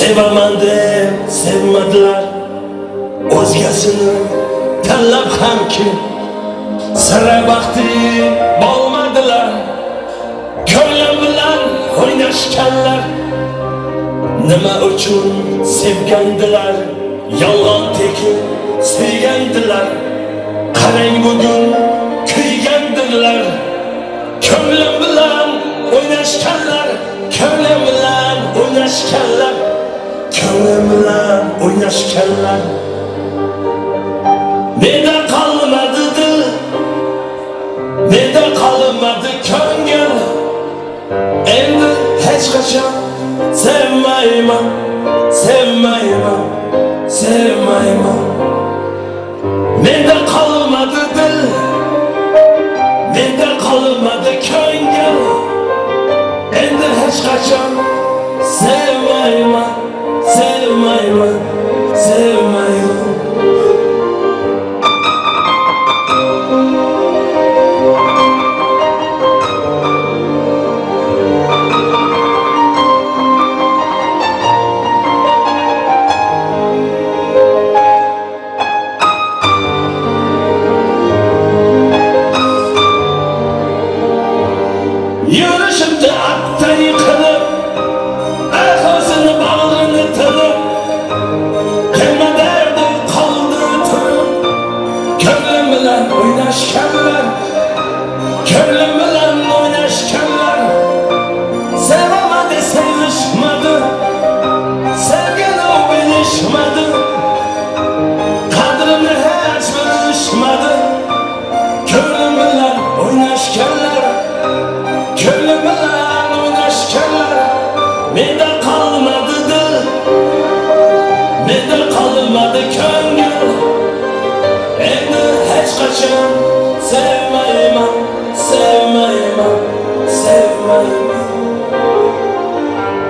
Sevaman deb sevmadilar, o'zgasini tanlab hamki sira baxti bo'lmadilar. Ko'nglim bilan o'ynashganlar, nima uchun sevgandilar, yolg'on tekin suygandilar. Qarang bugun kuygandirlar. Ko'nglim bilan o'ynashganlar, ko'nglim bilan o'ynashganlar, ko'nglim bilan o'ynashganlar. Menda qolmadi dil, menda qolmadi ko'ngil. Endi hech qachon sevmayman, sevmayman, sevmayman. Menda qolmadi dil, menda qolmadi ko'ngil. Endi hech qachon sevmayman, sevmayman, sevmayman. Yürüyüşümde attan yıkılıp, ahosunu bağrını tırıp, kime derdi kaldı tırıp, könglim bilan o'ynashganlar, könglim bilan o'ynashganlar. Sevamadi, sevishmadi, sevgini bilishmadi, qadrini hech bilishmadi. Könglim bilan o'ynashganlar, könglim bilan o'ynashganlar. Menda qolmadi dil, menda qolmadi ko'ngil. Endi hech qachon sevmayman, sevmayman, sevmayman.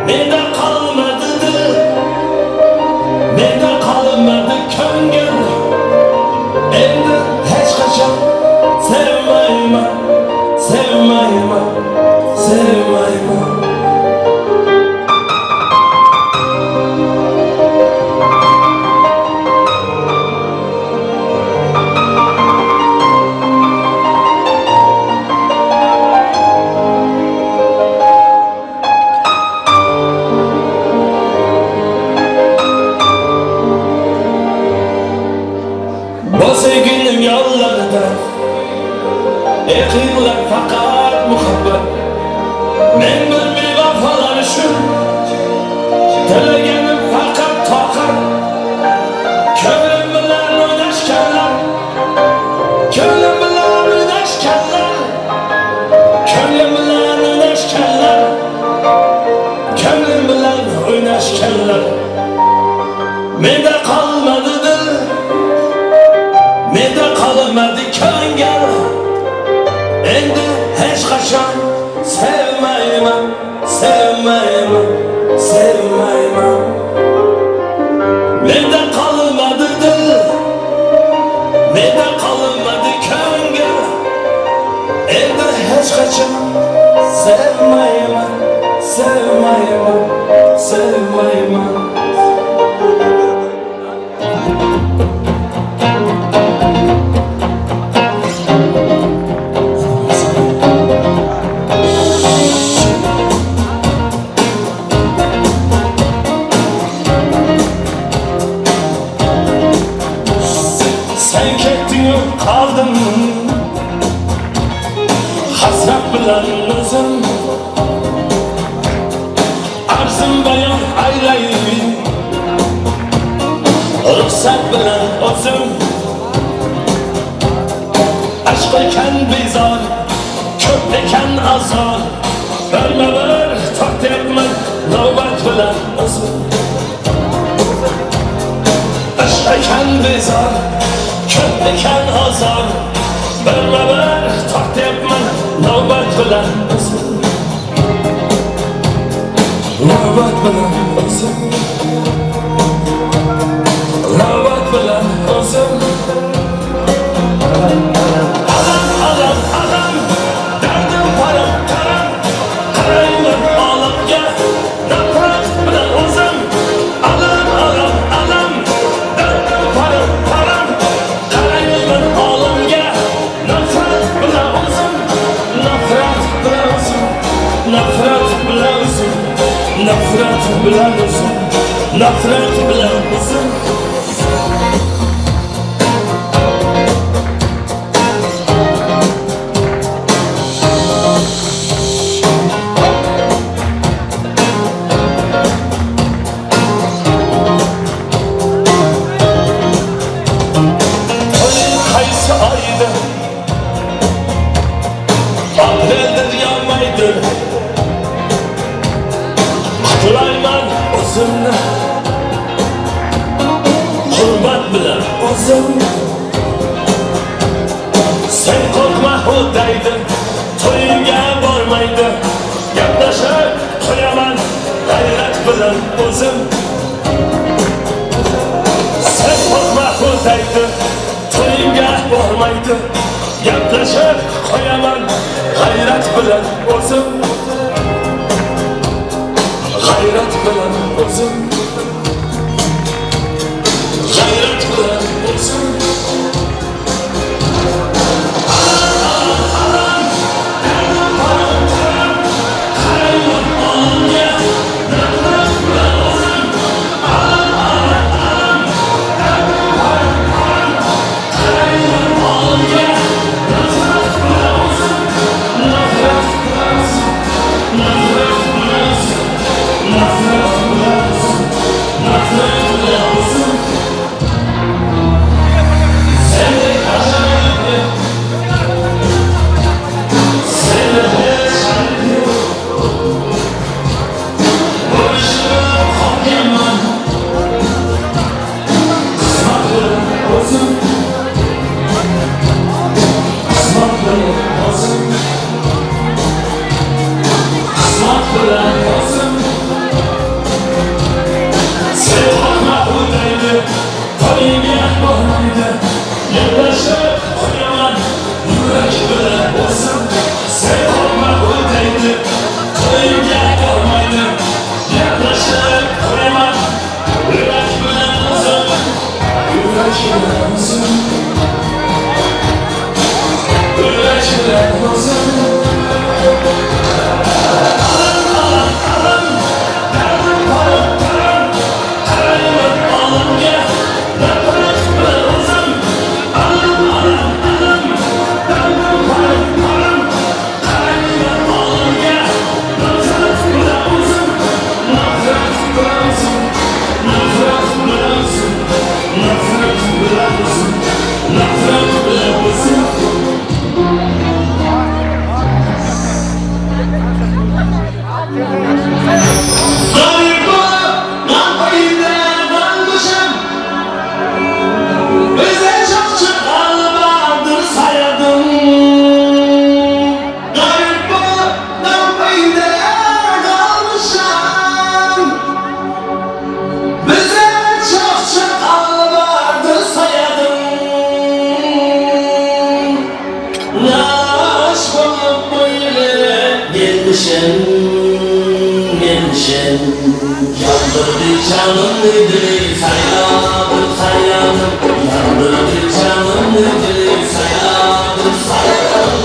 Menda qolmadi dil, menda qolmadi ko'ngil. Endi hech qachon sevmayman, sevmayman, sevmayman. Eqinglar faqat muhabbat. Men bir bevafolar uchun tilaganim faqat toqat. Ko'nglim bilan o'ynashganlar, ko'nglim bilan o'ynashganlar, ko'nglim bilan o'ynashganlar, ko'nglim bilan o'ynashganlar. Menda qolmadi dil, menda qolmadi ko'ngil. Endi hech qachon sevmayman, sevmayman, sevmayman. Menda qolmadi dil, menda qolmadi ko'ngil. Endi hech qachon sevmayman, sevmayman, sevmayman. Sen ketding qaldim, hasrat bilan o'zim. Arzim bayon aylay, ruxsat bilan o'zim. Aşk ekan bezor, ko'p ekan azor. Birma-bir tortyapman navbat bilan o'zim. Aşk ekan bezor, ko'p ekan azor. Birma-bir tortyapman navbat bilan o'zim. Navbat bilan o'zim, navbat bilan o'zim. Alam, alam, alam, dardim param, taram. Qarayman olamga nafrat bilan o'zim. Alam, alam, alam, dardim param, taram. Qarayman olamga nafrat bilan o'zim. Nafrat bilan o'zim, nafrat bilan o'zim, nafrat bilan o'zim, nafrat bilan o'zim. Qaysi oyda, apreldir yo maydir, qutlayman o'zimni hurmat bilan o'zim. Sen qo'rqma hudaydi, to'yingga bormaydi. Gaplashib qo'yaman g'ayrat bilan o'zim. Sen qo'rqma hudaydi, to'yingga bormaydi. Gaplashib qo'yaman g'ayrat bilan o'zim. G'ayrat bilan o'zim, g'ayrat bilan o'zim. Alam, alam, dardim param, taram. Qarayman olamga nafrat bilan o'zim. Alam, alam, alam, dardim param, taram. Qarayman olamga nafrat bilan o'zim. Nafrat bilan o'zim, nafrat bilan o'zim, nafrat bilan o'zim, nafrat bilan o'zim. Seni ajoyib, seni hech ayb yo'q. Bo'lishib qolganman qismat bilan o'zim, qismat bilan o'zim, qismat bilan o'zim. Sen qo'rqma hudaydi, to'yingga bormaydi. Gaplashib qo'yaman yurak bilan o'zim. Sen qo'rqma hudaydi, to'yingga bormaydi. Gaplashib qo'yaman yurak bilan o'zim, yurak bilan o'zim, yurak bilan o'zim. Alam, alam, alam, dardim param, taram. Qarayman olamga nafrat bilan o'zim. Alam, alam, alam, dardim param, Yandırdı canımı dili sayladım sayladım. Yandırdı canımı dili sayladım sayladım.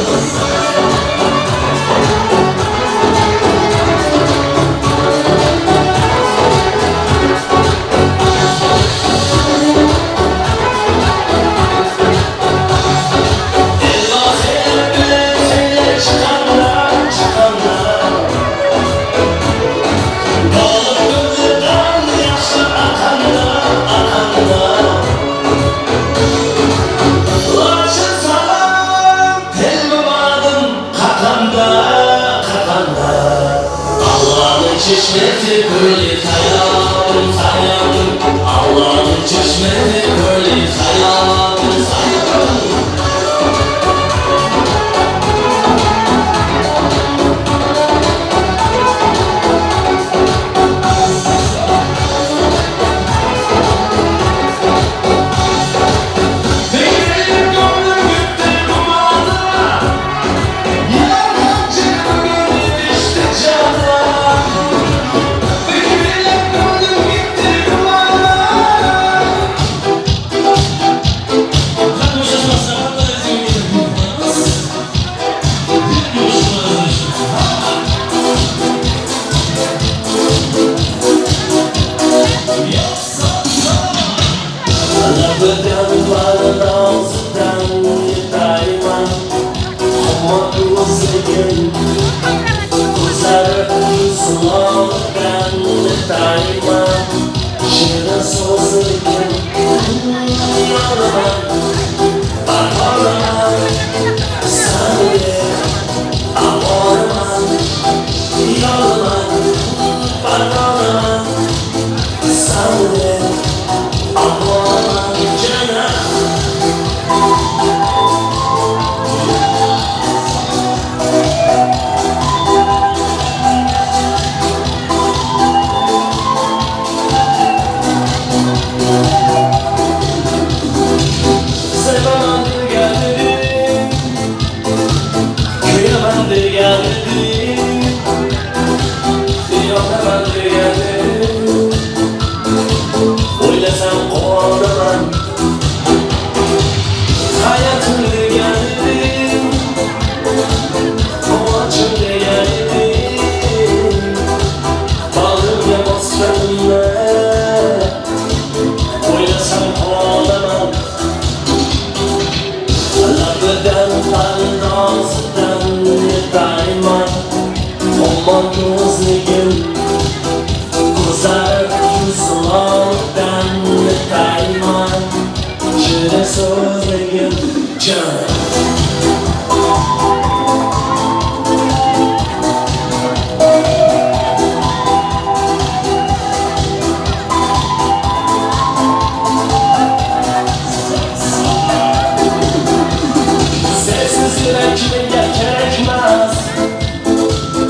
Çeşmesi böyle sayalım sayalım. Allah'ın çeşmesi böyle sayalım sayalım. Benim gönlüm gitti kumanda, yerden çıktı gönlüm işte cana.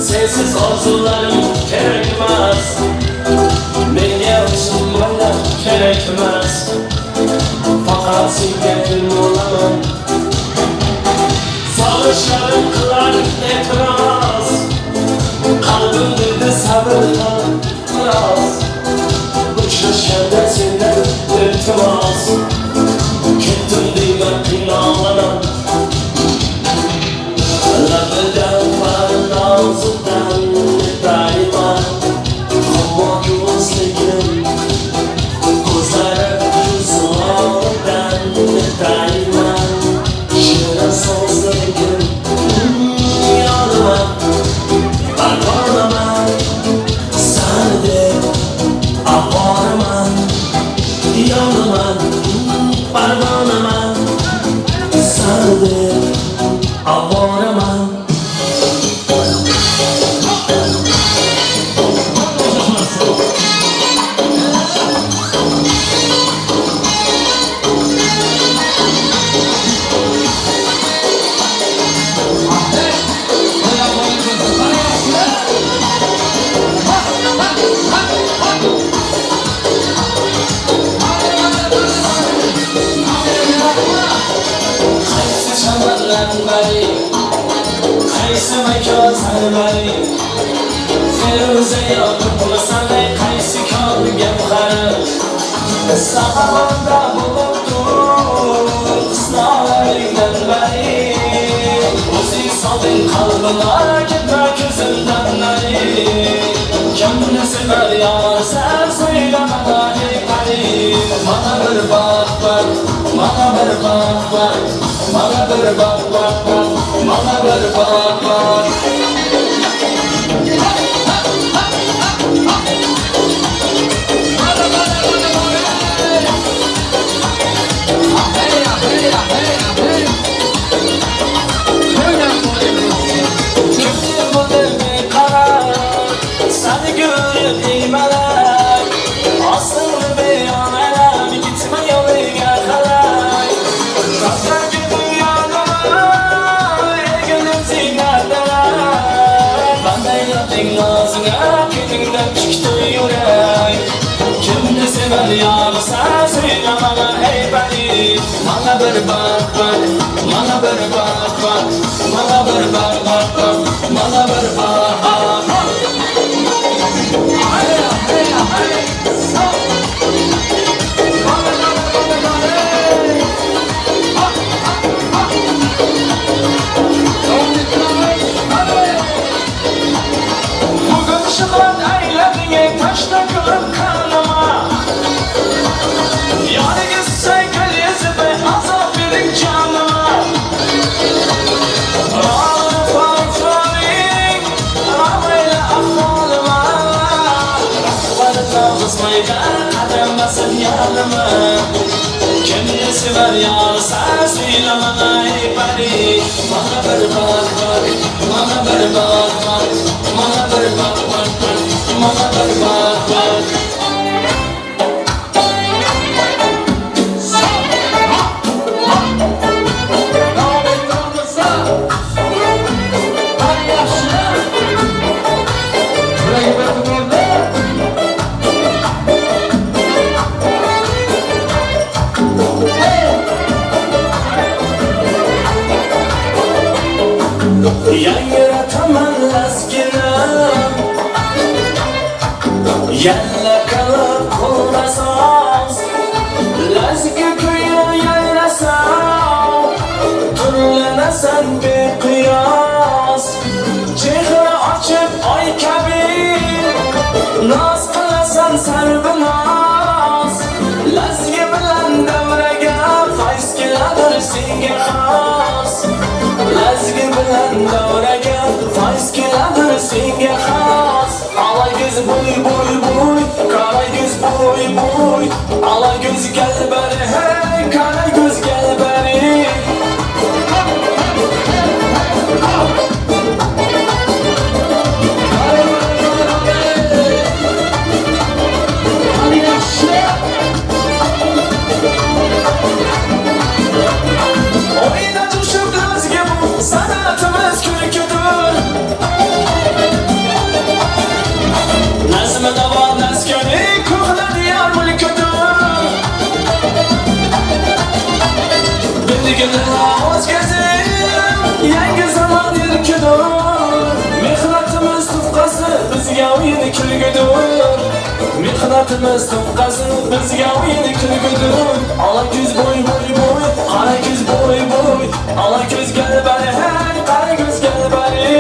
Sensiz arzularım gerekmez. Menga o'zim boylar kerakmas. Faqat senga gul bo'laman. Sog'ishlarim qilar e'tiroz. Qalbim dedi sabr qil biroz. Uchrashganda sendan iltimos. Ketdim deyman qiynalaman. Labidan pardozdan tayman. Xumor ko'zligim ko'zlari yuzlaridan tayman. Shirin so'zligim yonaman, parvonaman, sani deb ovoraman. Yonaman, parvonaman, sani deb ovoraman. Qaysi makon sarvari, Feruza yoqib bo'lasan, qaysi Leksikon gavhari. Saxarda bo'lib tur, husnolaringdan bari. O'zing solding qalbimga, ketma ko'zimdan nari. Kimni sevar yor sen so'yla mana ey pari. Mana bir baxt bor, mana bir baxt bor, mana bir baxt bor, mana bir baxt bor. Kimni sevar yor sen so'yla mana ey pari. Mana bir baxt bor, mana bir baxt bor, mana bir baxt bor, mana bir baxt bor. Bugün şıqlat aylading toshda ko'rib qanima. Yoriga saykal yezib azob bering jonima. Farqoring ramayla ahvolima. Rahbarni qismayda qadam bosib yonima. Kimni sevar yor sen so'yla mana ey pari. Mana bir baxt bor, mana bir baxt bor, mana bir baxt bor, mana bir baxt bor. Yangrataman lazginim, yalla qilib qo'llasoz, lazgi kuyi yayrasa, turlanasan beqiyos. Chehra ochib oy kabi, noz qilasan sarvinoz. Lazgi bilan davraga fayz keladir senga xos. Lazgi bilan davraga fayz keladir senga xos. Ala ko'z bo'y bo'y bo'y, qora ko'z bo'y bo'y, ala ko'z gel bari hey, qora ko'z gel bari. Oyna coşup lazgi bu sanatımız kürküdür. Nazmi dava nazgani ko'hna diyar mulkidir. Bilgin o'zgazim yangi zamon erkidir. Mehnatimiz tufqasi bizga o'yin kulgudir. Mehnatimiz tufqasi bizga o'yin kulgudir. Ola ko'z bo'y bo'y bo'y, qora ko'z bo'y bo'y, ola ko'z gel bari hey, qora ko'z gel bari.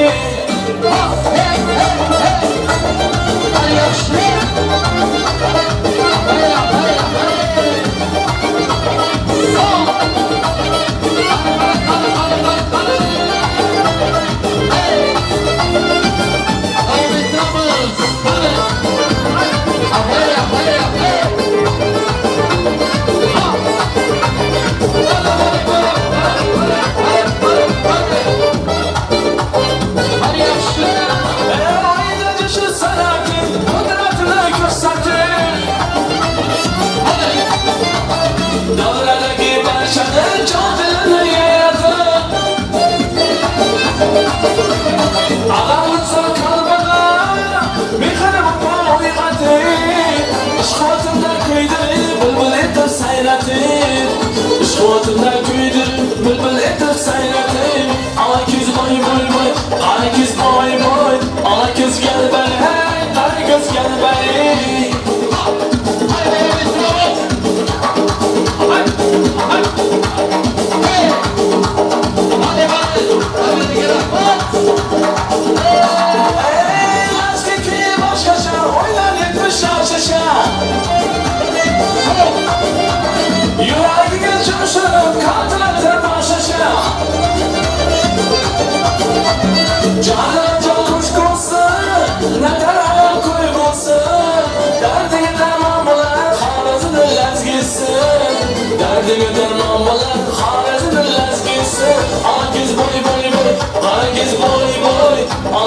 Ishq o'tida kuydirib, bulbul etib sayratib. Ala ko'z boy boy boy, qora ko'z boy boy, ala ko'z gel bari hey, qora ko'z gel bari.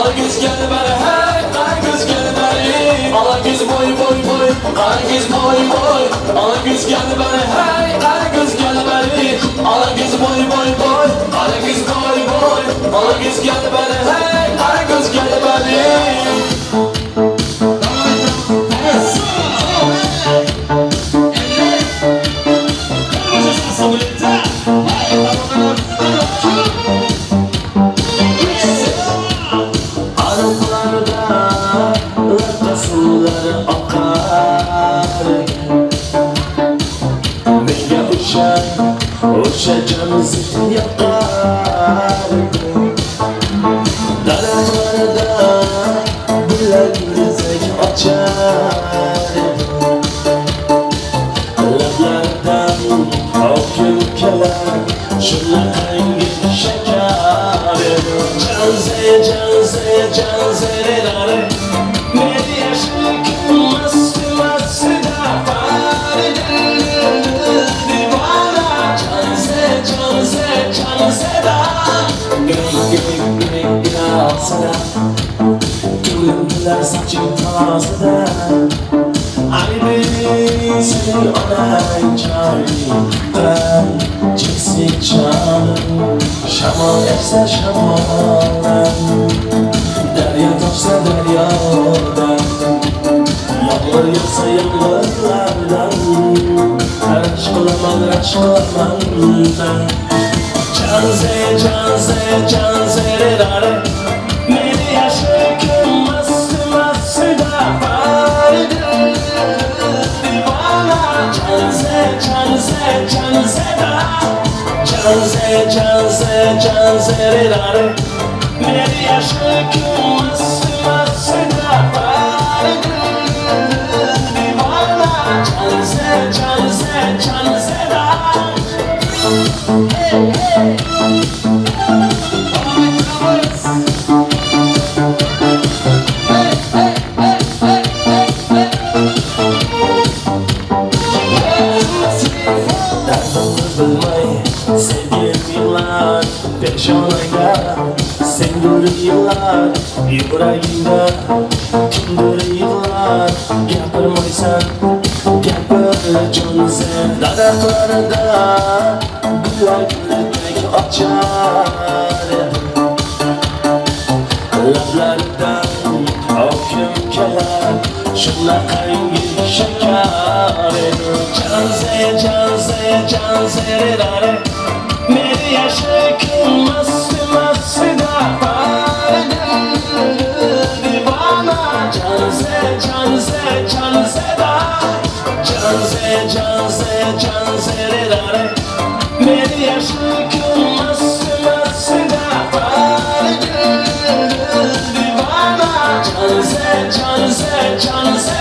Ola ko'z kelbari, hey, qara ko'z kelbari. Ola ko'z bo'y bo'y bo'y, qara ko'z bo'y bo'y. Ola ko'z kelbari, hey, qara ko'z kelbari. Ola ko'z bo'y bo'y bo'y, qara ko'z bo'y bo'y. Ola ko'z kelbari, hey, qara ko'z kelbari. O'sha jonzot yoqar, daraxtlarda gullar guldazak ochar, lablardan oqib kelar shunaqangi shakar. Janze, janze, janze, meni yashil mast mastida Ko'nglim soching tozada, aybi sening onang choyqan jinsi jonim. Shamol essa shamoldan, daryo toshsa daryodan, yomg'ir yog'sa yomg'irlardan, rashk qilaman, rashk qilaman. Janze, janze, janze, meni yashil mast mastida divona. Janze, janze, janze, janze, janze, janze, meni yashil mast mastida divona. Janze, janze, janze. Hey, hey. Dardimni bilmay sevgim yig'lar, peshonangda sengur yig'lar, yuragingda kimdir yig'lar. Gapirmaysan, gapir jonzot. Daraxtlarda gullar guldek ochar, lablardan oqib kelar shunaqangi shakar. Janze, janze, janze, meni yashil mast mastida divona. Janze, janze, janze, janze, janze, janze, meni yashil mast mastida divona. Janze, janze, janze.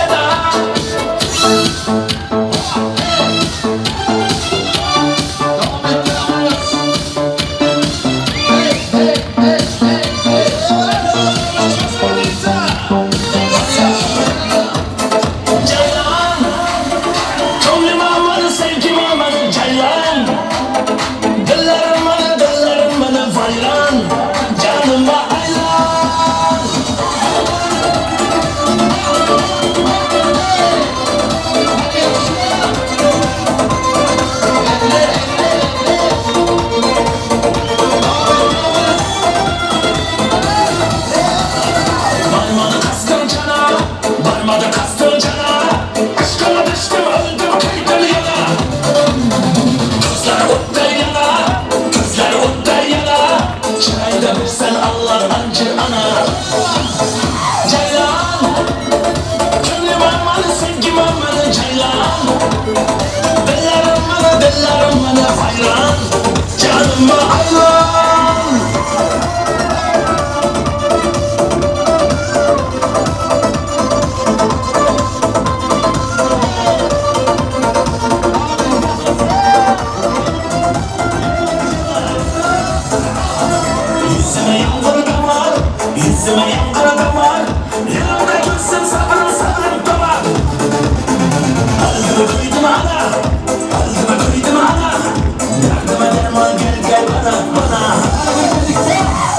Bana, bana.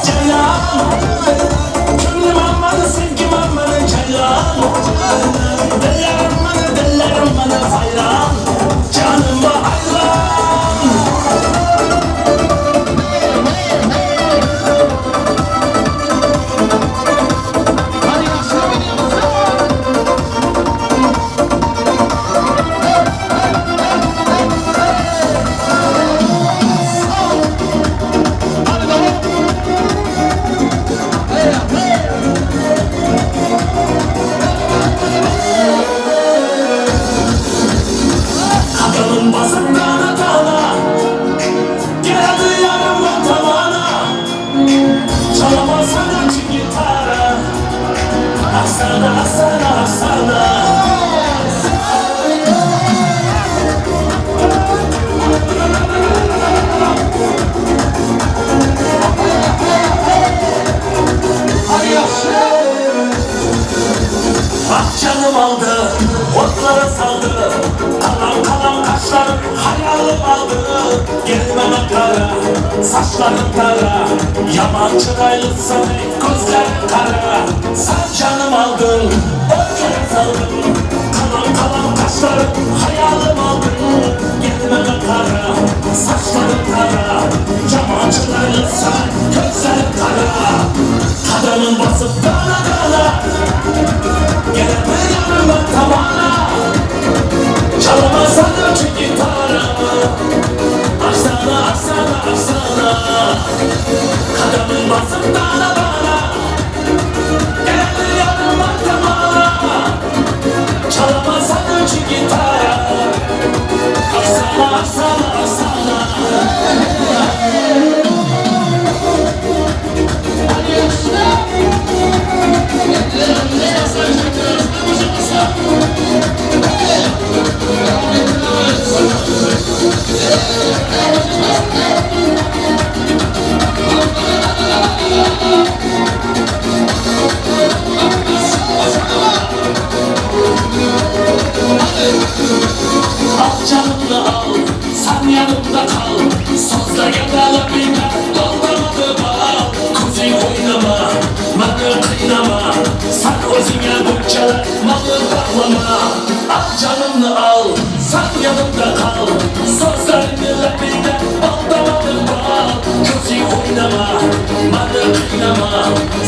Ceylan, Gel bana kara, saçların kara. Yaman çıraylısın, gözlerin kara. Sen canım aldın, öykene saldın. Kalan kalan kaşların, hayalim aldın. Gel bana kara, saçların kara. Yaman çıraylısın, gözlerin kara. Kadının basıp dana dana. Gel yanıma tavana. Çalamazsan çünkü gitarımı. Aksana, aksana, aksana. Kadının basıp dana dana. Gel yanıma tavana. Çalamazsan çünkü gitarımı. Aksana, aksana, aksana. Al canımla al, sen yanımda kal. Sazla yanala bilmem, doldurmadı bal. Kuzey oynama, beni kıynama. Sen özüne buncalar, malı bağlama. Al canımla al, sen yanımda kal. Sözlerini bilmem, doldurmadı bal. Kuzey oynama, beni kıynama.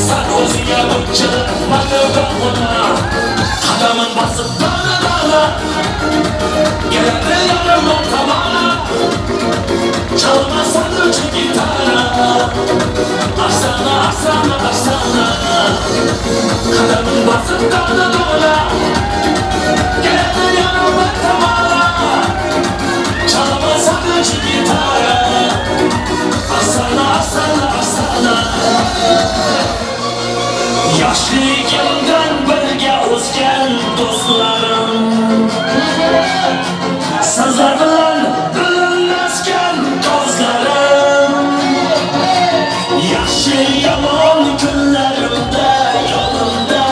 Sen özüne buncalar, malı bağlama. Adamın basıp dana dana. Geldi yanıma tavana. Çalmazsan üç gitara. Aksana, aksana, aksana. Kadamın basıp dana dana. Geldi yanıma tavana. Çalmazsan üç gitara. Aksana, aksana, aksana. Yaşlıyken birge o'sgan do'stlarim, sizlar bilan birlashgan do'stlarim. Yaxshi yomon kunlarimda yonimda,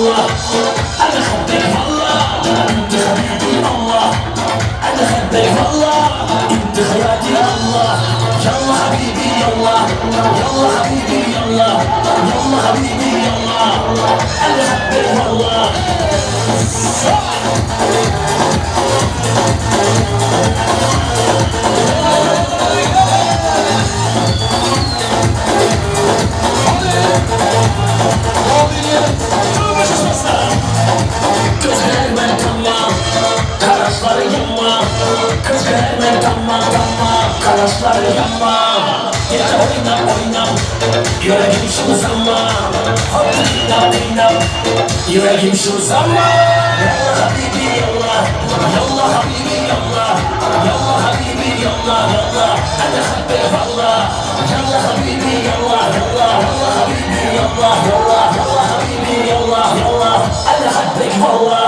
الله، انا حبك والله، انت حبيبي الله، انا حبك والله، انت حياتي الله. يلا حبيبي يلا، يلا حبيبي يلا، يلا حبيبي يلا، انا حبك والله. Gözlerime tamam, karaşları yanma. Gözlerime tamam tamam, karaşları yanma. Gece oyna oyna, yüreğim şu zaman. Hop oyna oyna, yüreğim şu zaman. Yalla habibi yalla, yalla habibi yalla, yalla habibi yalla yalla. Ana habbek valla, yalla habibi yalla yalla, yalla habibi yalla yalla, yalla habibi yalla yalla. Ana habbek valla.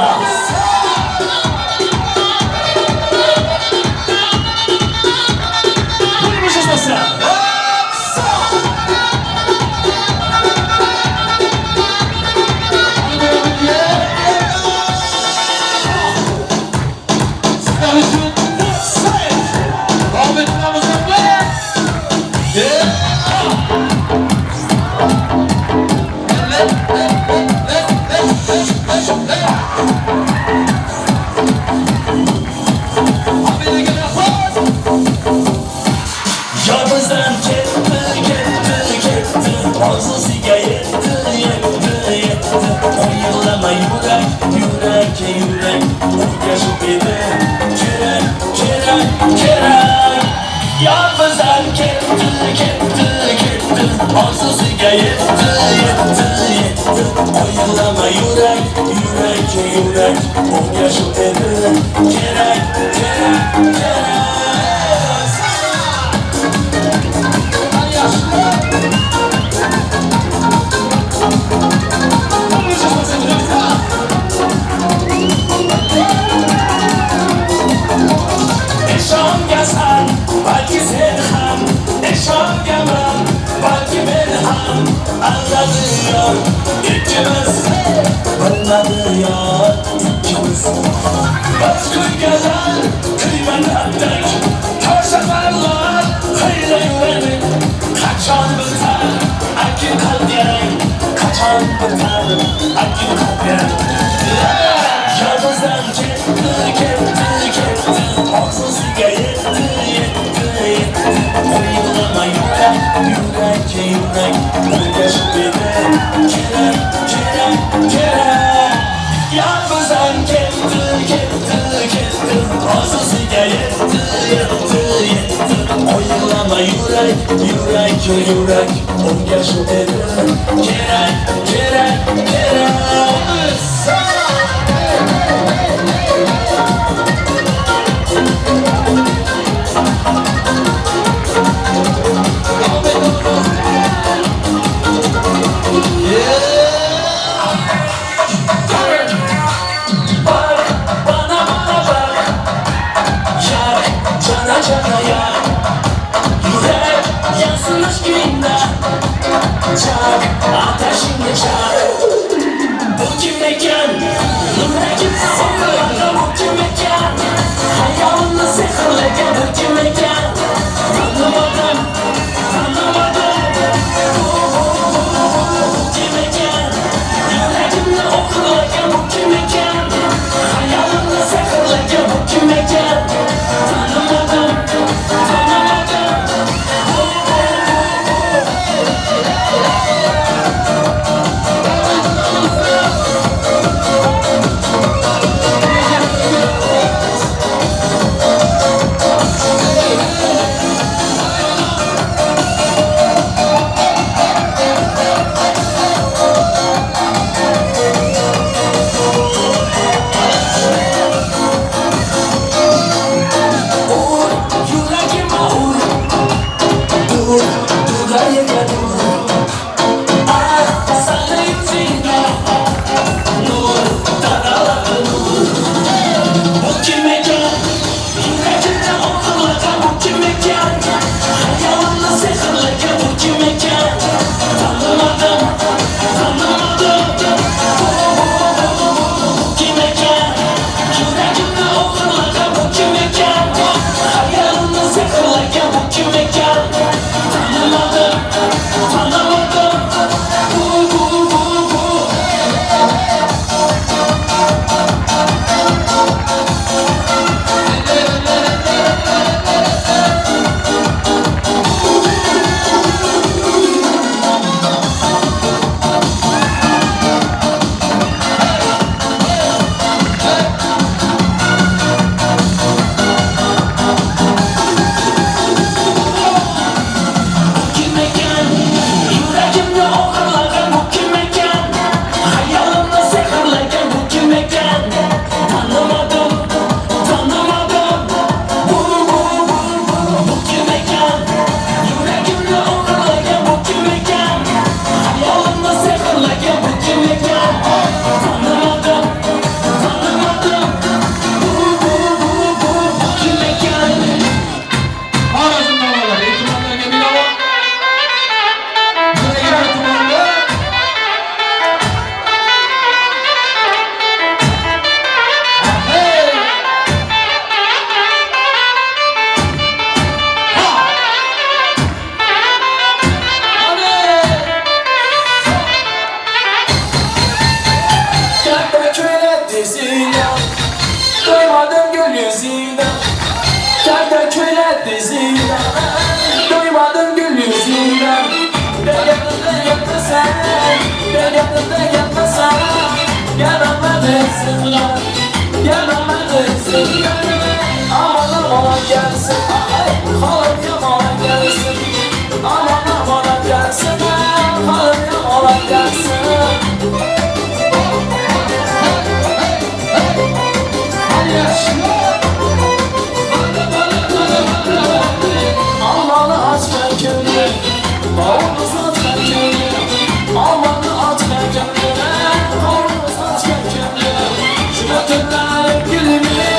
Yolumuzdan ketdi, ketdi, ketdi, orzusiga yetdi, yetdi, yetdi. O'ylama yurak, yurak, yurak, unga shu edi kerak, kerak, kerak. Yolumuzdan ketdi, ketdi, ketdi, orzusiga yetdi, yetdi, yetdi. O'ylama yurak, yurak, yurak, unga shu edi kerak, kerak, kerak. Ishongasan, balki sen ham, ishongaman, balki men ham. Anladi yor ikkimiz, bilmadi yor ikkimiz. Biz kuygalar kuymagandik, ko'rsatarlar xiyla yuradi. Qachon bitar akin qalb yarang, qachon bitar akin qalb yarang. Yolumuzdan ketdi, ketdi, ketdi, orzusiga yetdi, yetdi, yetdi. O'ylama yurak, yurak, yurak, unga shu edi kerak, kerak, kerak. Yolumuzdan ketdi, ketdi, ketdi, orzusiga yetdi, yetdi, yetdi. O'ylama yurak, yurak, yurak, unga shu edi kerak, kerak, kerak. Bak bana bana bak, yak cana cana yak, yürek yansın aşkınla, çak ateşinle çak. Bu kim mekan, yüreğim sokakta bu kim mekan, hayalini sehrlegen bu kim mekan. Tanımadım, tanımadım, bu kim mekan, yüreğimle okurlagan bu kim mekan, hayalini sehrlegen bu kim mekan. Tanımadım, tanımadım. gelsin. Gelemedim seni görmeye. Aman aman gelsin. Halım yaman gelsin. Aman aman gelsin. Halım yaman gelsin. Amanı açma gönlüm, kavunu satma gönlüm. Amanı açma gönlüm, kavunu satma gönlüm. Şu ötünler gülümü,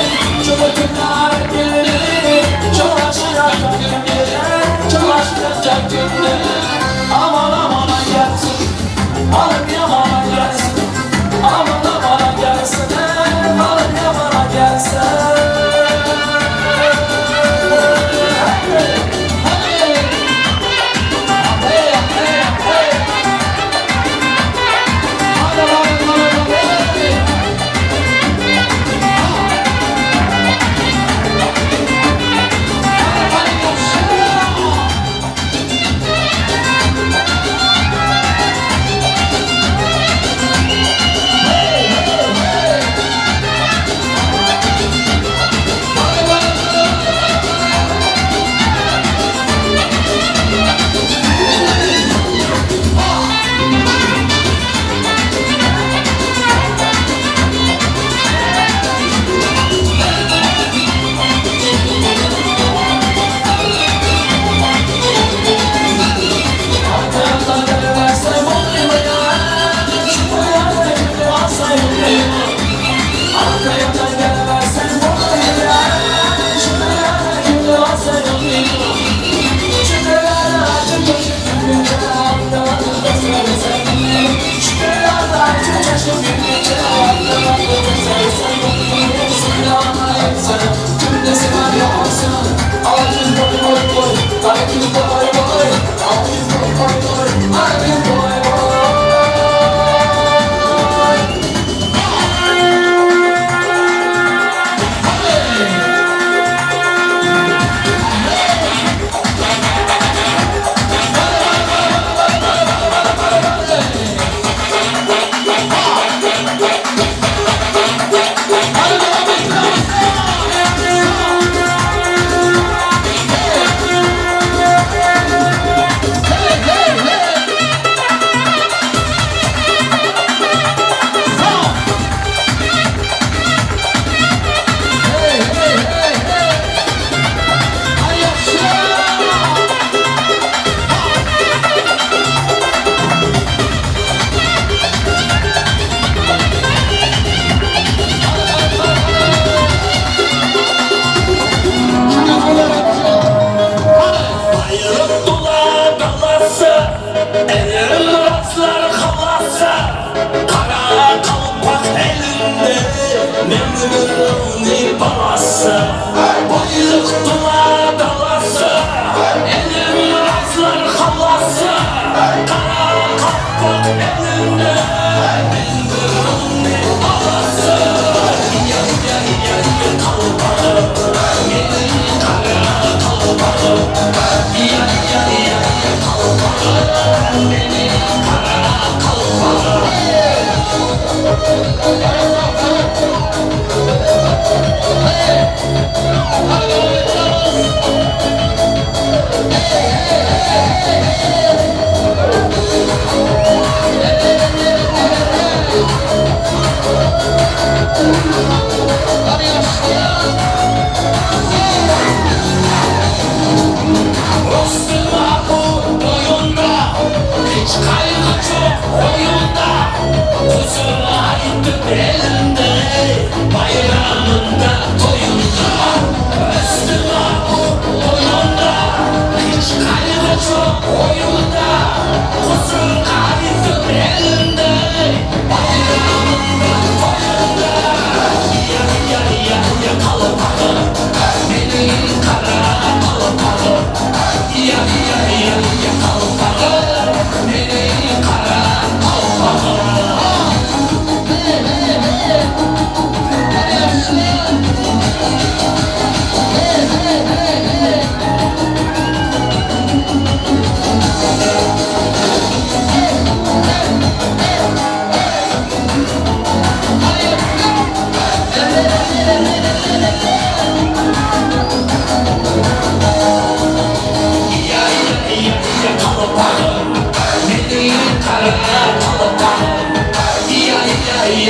şu ötünler gülümü. Çolaşıyor gönlüm, çolaşıyor gönlüm. Aman aman gelsin, alım yaman gelsin. Aman aman gelsin, alım yaman gelsin.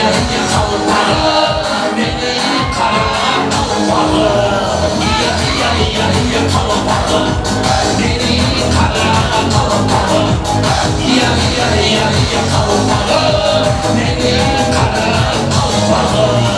iya qalpog'im, mening qora qalpog'im. Iya iya iya iya qalpog'im, mening qora qalpog'im. Iya iya iya iya qalpog'im, mening qora qalpog'im.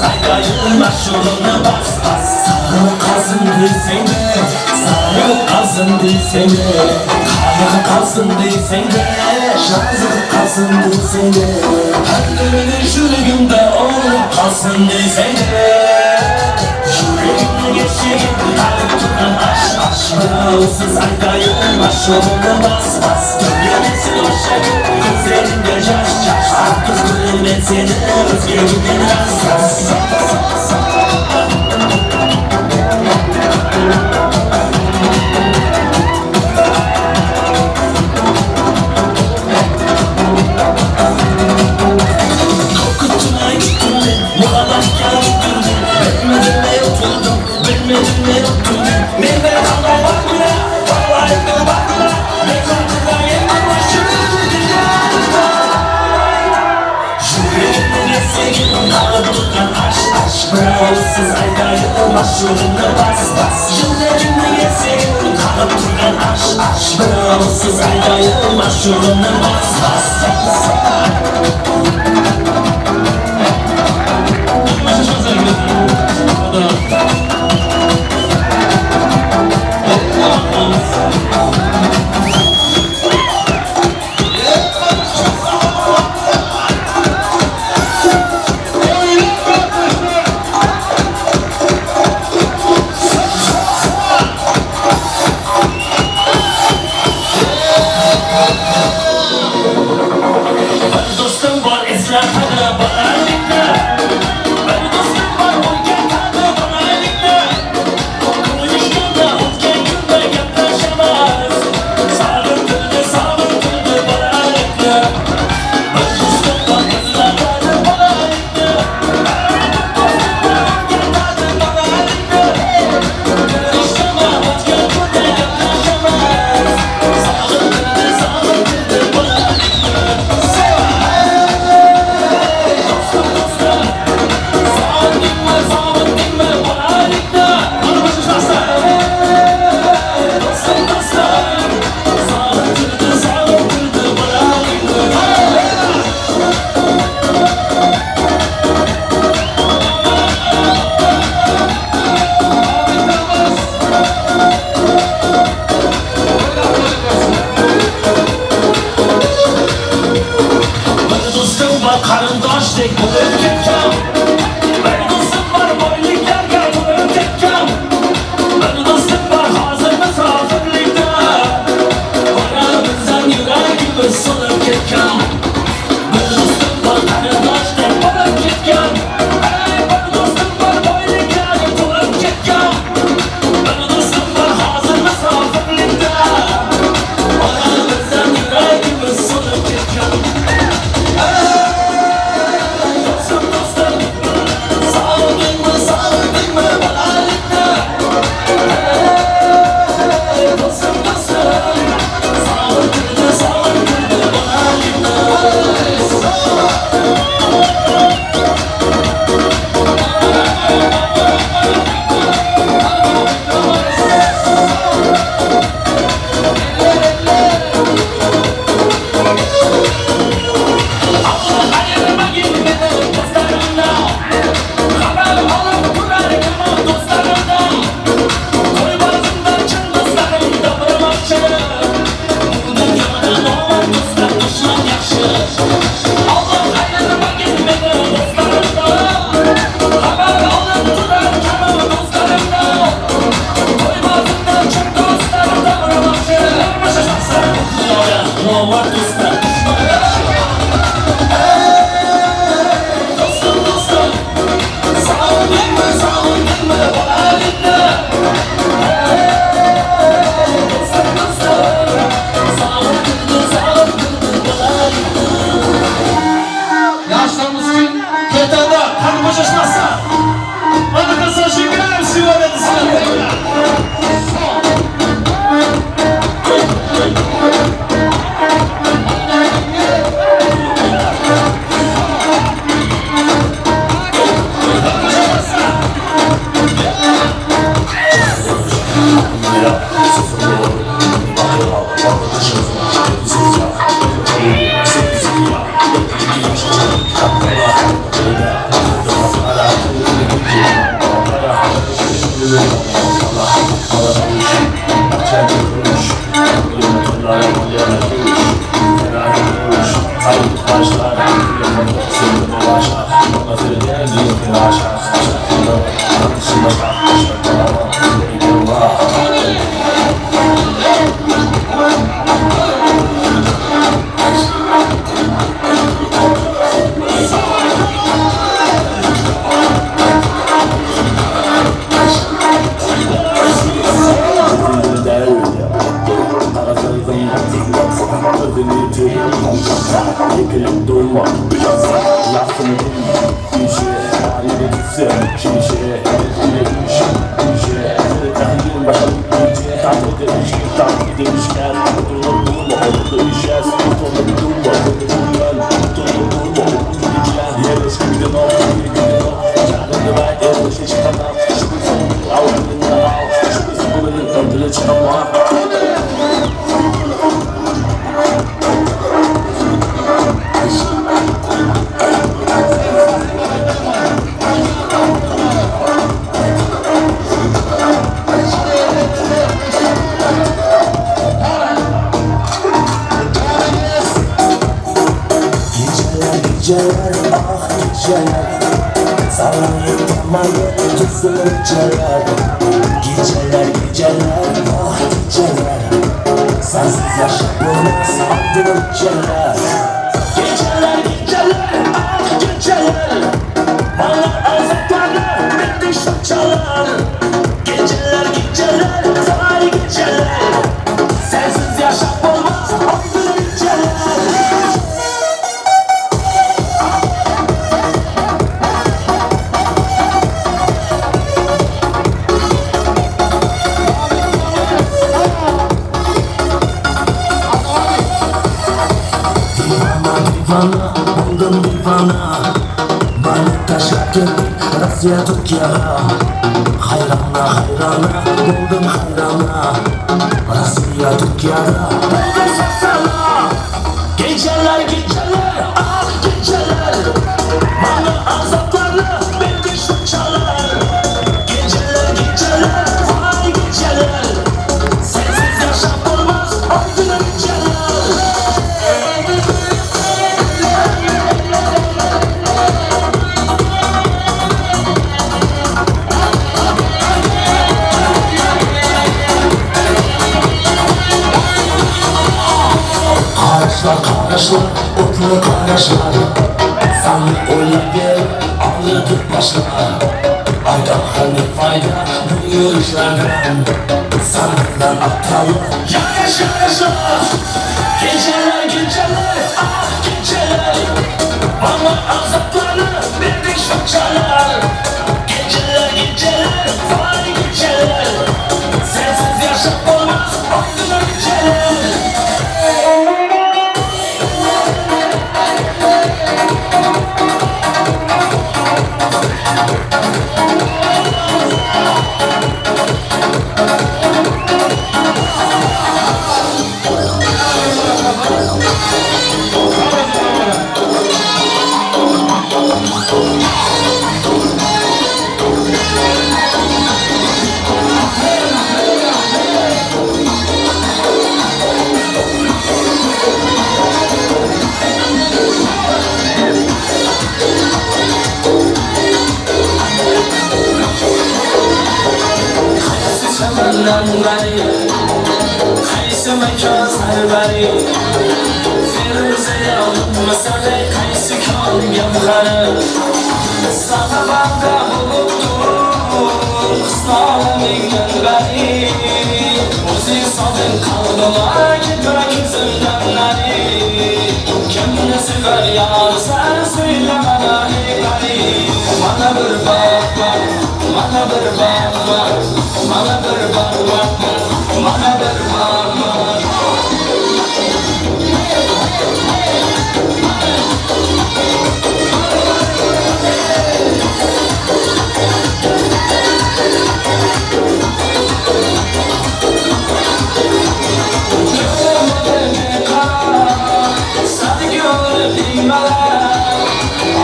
Aytayın ashulani bas bas. Sariq qalsin desang-de, sariq qalsin desang-de, qariq qalsin desang-de, shoziq qalsin desang-de, qalbimni yuragimda o'rib qolsin desang-de, yuragimni eshigin qag'ib turgan ash ash. Birovsiz aytayın ashulani bas bas. Ko'rgansin o'sha ko'zlaringga yosh yosh. Artiq ko'rmen seni o'zga ras ras. Birovsiz aytayın ashulani bas bas. Yuragimni eshigin qag'ib turgan ash ash. Birovsiz aytayın ashulani bas bas. Bir do'stim bor eslatadi.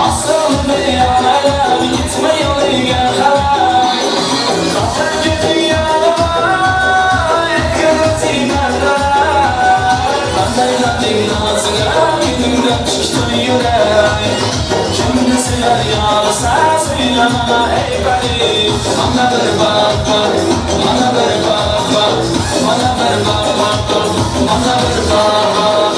Asıl bir alem gitme yoluna. Suylama ey pari, mana bir baxt bor, mana bir baxt bor, mana bir baxt bor, mana bir baxt bor.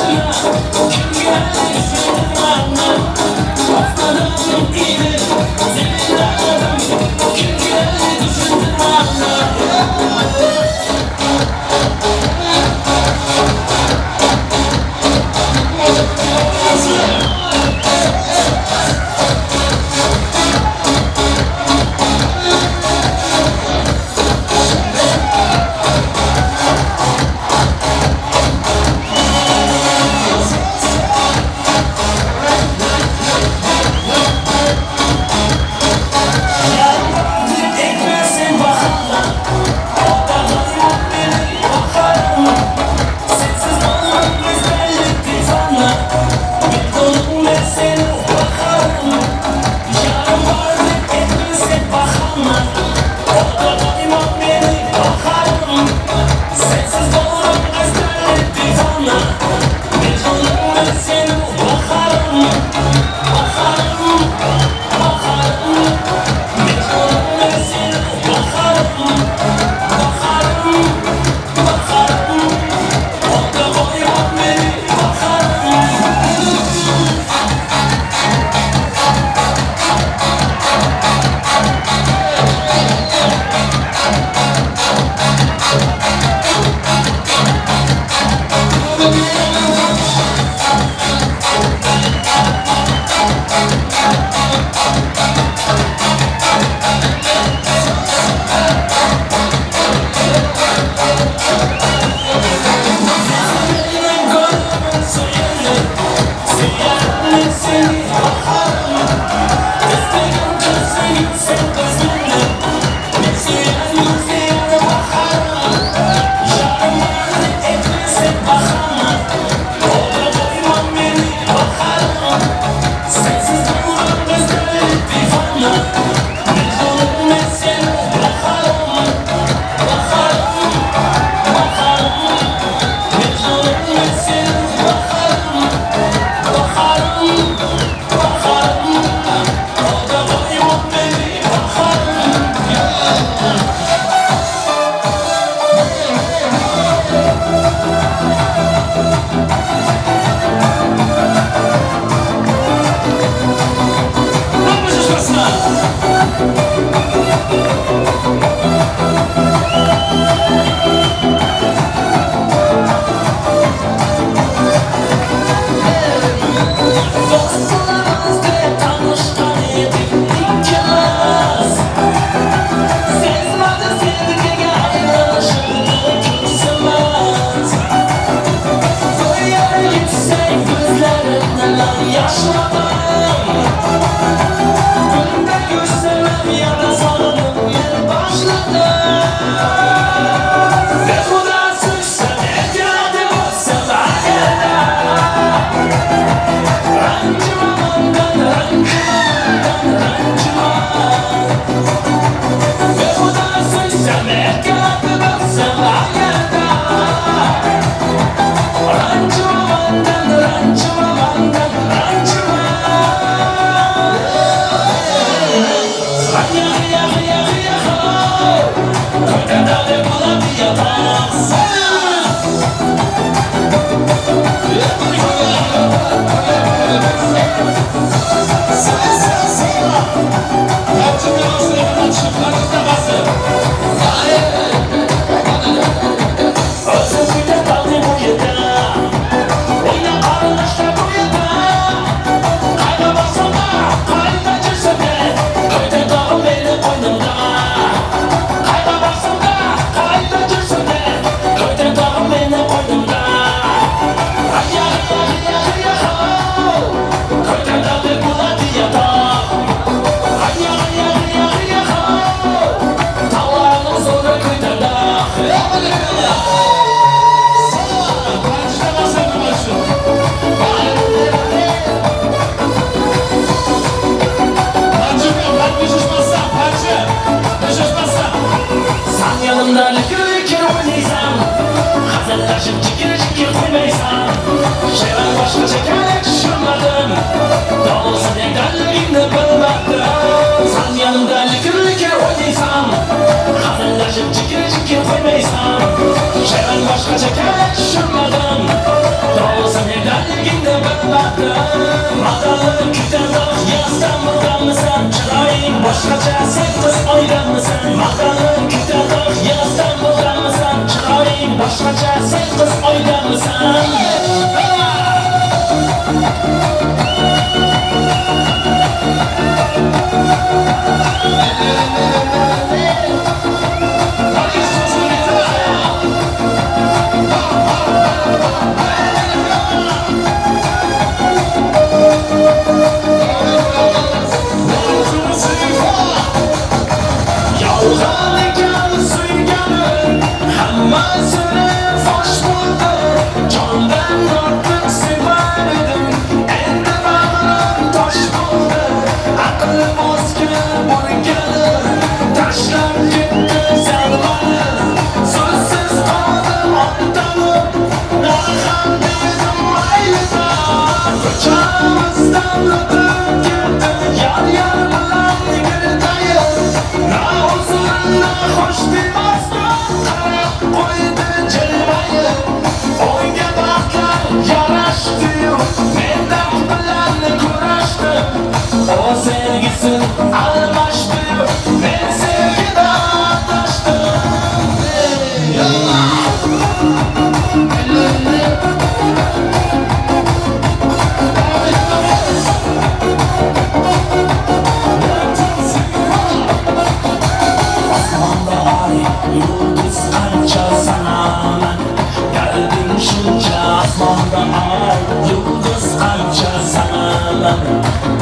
Yeah. Yonimda likir-likir o'ynaysan, hazillashib jikir-jikir qo'ymaysan. She'rim boshqacha tushunmadim, to'g'risini ekanligingni bilmadim. San yanımda likir-likir o'ynaysan, hazillashib jikir-jikir qo'ymaysan. She'rim boshqacha tushunmadim, to'g'risini ekanligingni bilmadim. Madalli kutandoq Istanbuldanmisan, chiroying boshqacha sen qiz oydanmisan. Madalli kutandoq Istanbuldanmisan, chiroying boshqacha sen qiz oydanmisan. Yolg'on ekan suyganim, hammasini fosh bo'ldi. Jondan ortiq sevar edim, endi bag'rim tosh bo'ldi. Aqlim o'zga bo'lgani, tashlab ketdi zalmani. So'zsiz qoldim ortanib, narham dedim maylida. Ko'chamizdan o'tib ketdi, yor-yor bilan girdayib. Na uzr, na xo'sh demasdan qarab qo'ydi jilmayib. O'yga baxtlar yarashdi-yu, men dard bilan kurashdim. O sevgisin almashdi-yu, men sevgidan adashdim. Osmonda oy, yulduz qancha sanaman, dardim shuncha. Osmonda oy, yulduz qancha sanaman,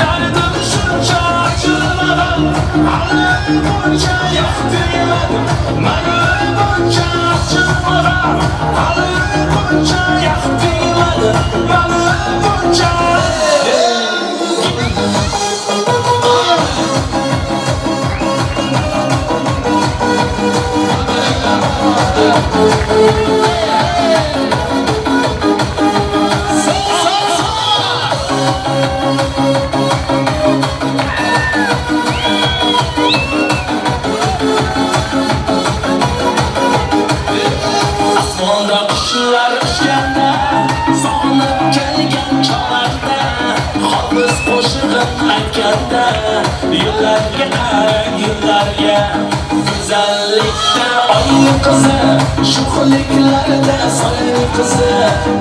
dardim shuncha. Achilmadim, hali buncha yo'q demadim. Mani buncha achilmadim, hali buncha yo'q demadim. Mani buncha. Osmonda qushlar uchganda, sog'inib kelgan chog'larda, Hofiz qo'shig'in aytganda, yo'llarga qarang yo'llarga. Go'zallikda oyning qizi, shuxliklarda soyning qizi,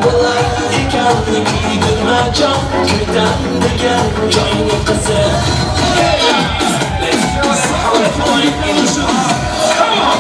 bo'lar ekan kuydirma jon, kuydan degan joyning qizi. Come on!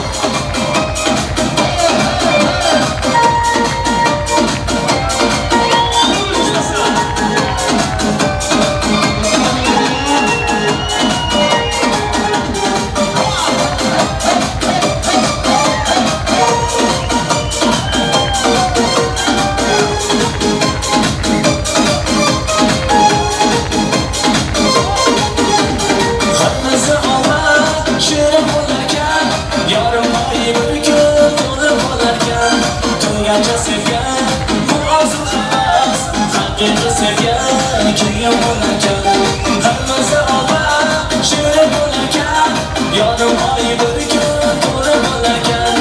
Qirmizi olma shirin bo'larkan, yorim oyi bir kun to'lib bo'larkan. Tungacha sevgan bu orzu havas, haqiqiy sevgan kuyim bo'larkan. Qirmizi olma shirin bo'larkan, yorim oyi bir kun to'lib bo'larkan.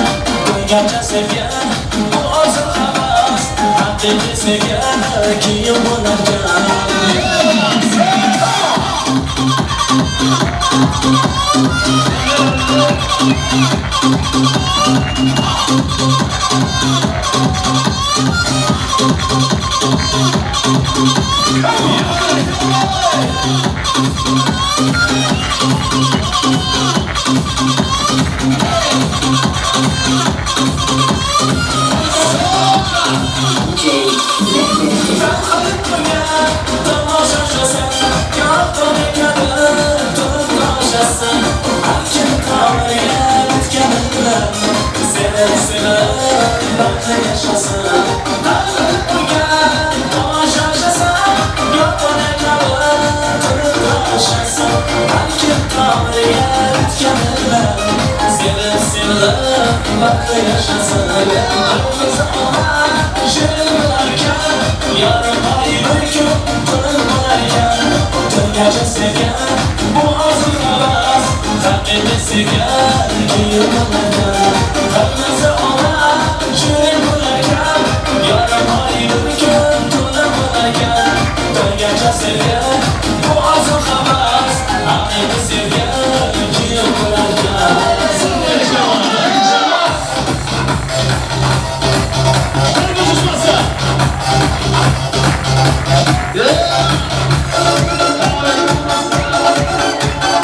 Tungacha sevgan bu orzu havas, haqiqiy sevgan kuyim bo'larkan. Sevip sevip Baxtli yashasin. Qirmizi ola shirin bo'larkan, yarim oy bir kun to'lib bo'larkan. Tungacha sevgan bu orzu havas, haqiqiy sevgan kuyib bo'larkan. Qirmizi ola shirin bo'larkan, yarim oy bir kun to'lib bo'larkan. Tungacha sevgan bu orzu havas, haqiqiy sevgan kuyib bo'larkan.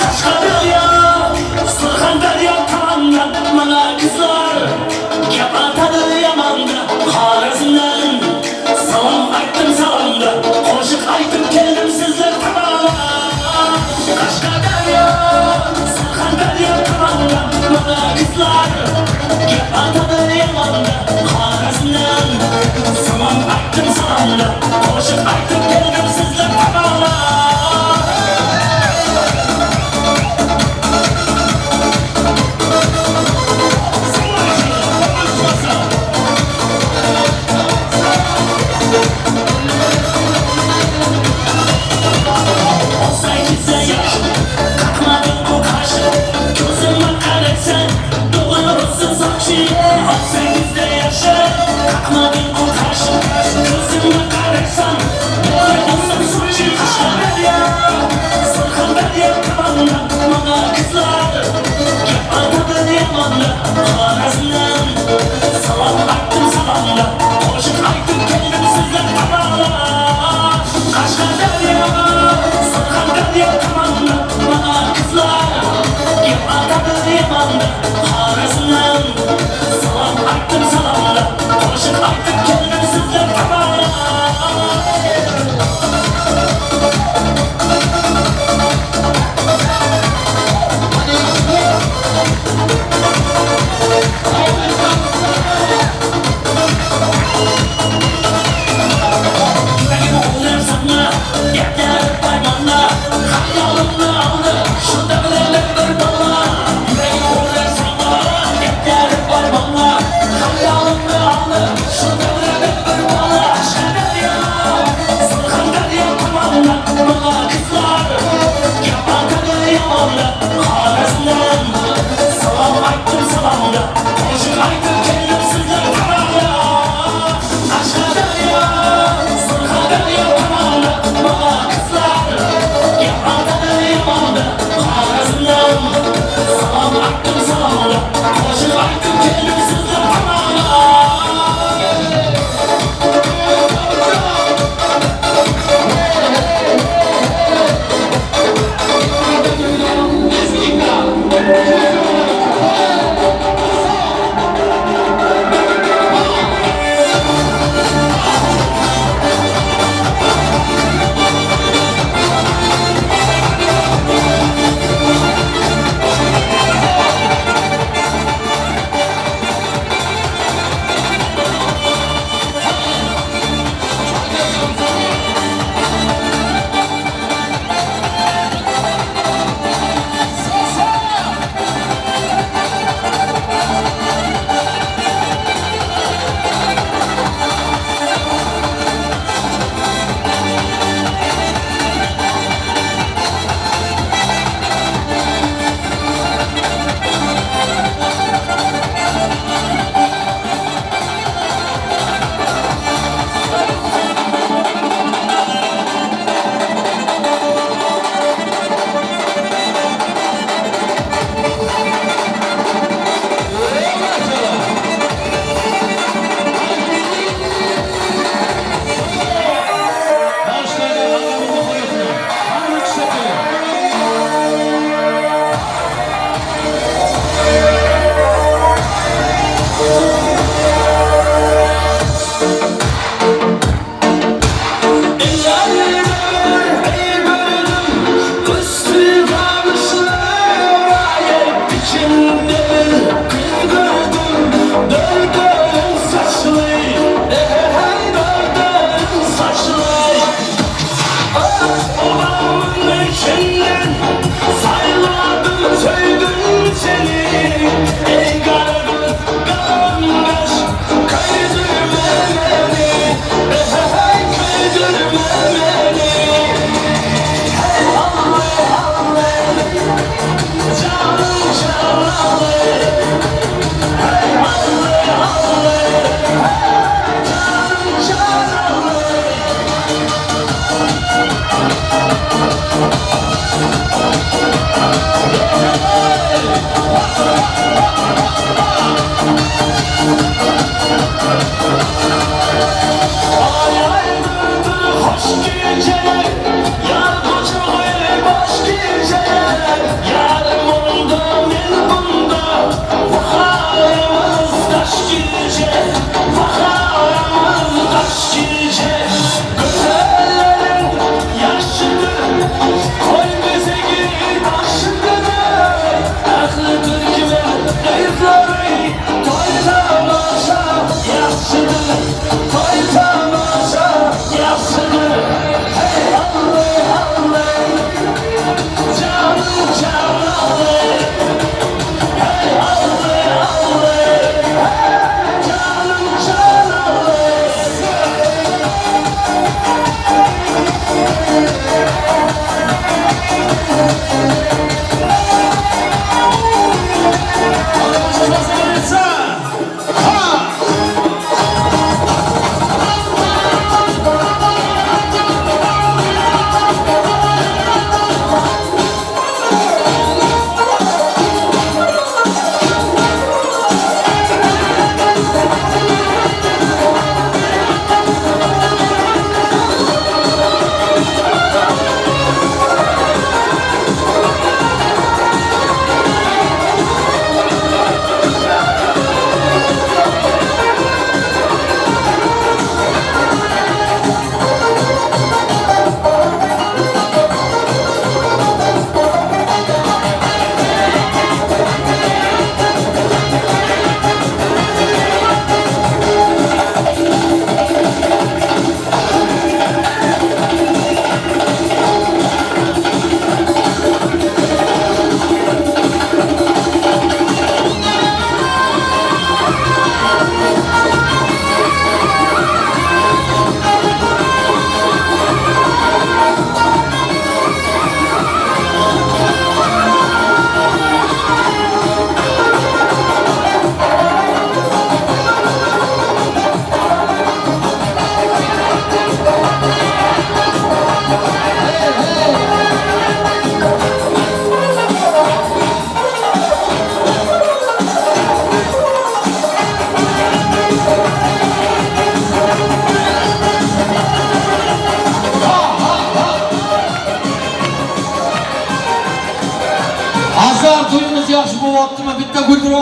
Qashqadaryo, Surxondaryo tomondan mana qizlar gap atadi yomanda. Xorazmdan salom aytdim salomda, qo'shiq aytib keldim sizlar tomondan. Qashqadaryo, Surxondaryo tomondan mana qizlar gap atadi yomanda. Xorazmdan salom aytdim salomda, qo'shiq aytib keldim sizlar tomondan. Salom aytdim salomda, qo'shiq aytib keldim sizlar tomondan. Qashqadaryo, Surxondaryo tomondan mana qizlar gap atadi yomanda. Xorazmdan salom aytdim salomda, qo'shiq aytib keldim sizlar tomondan.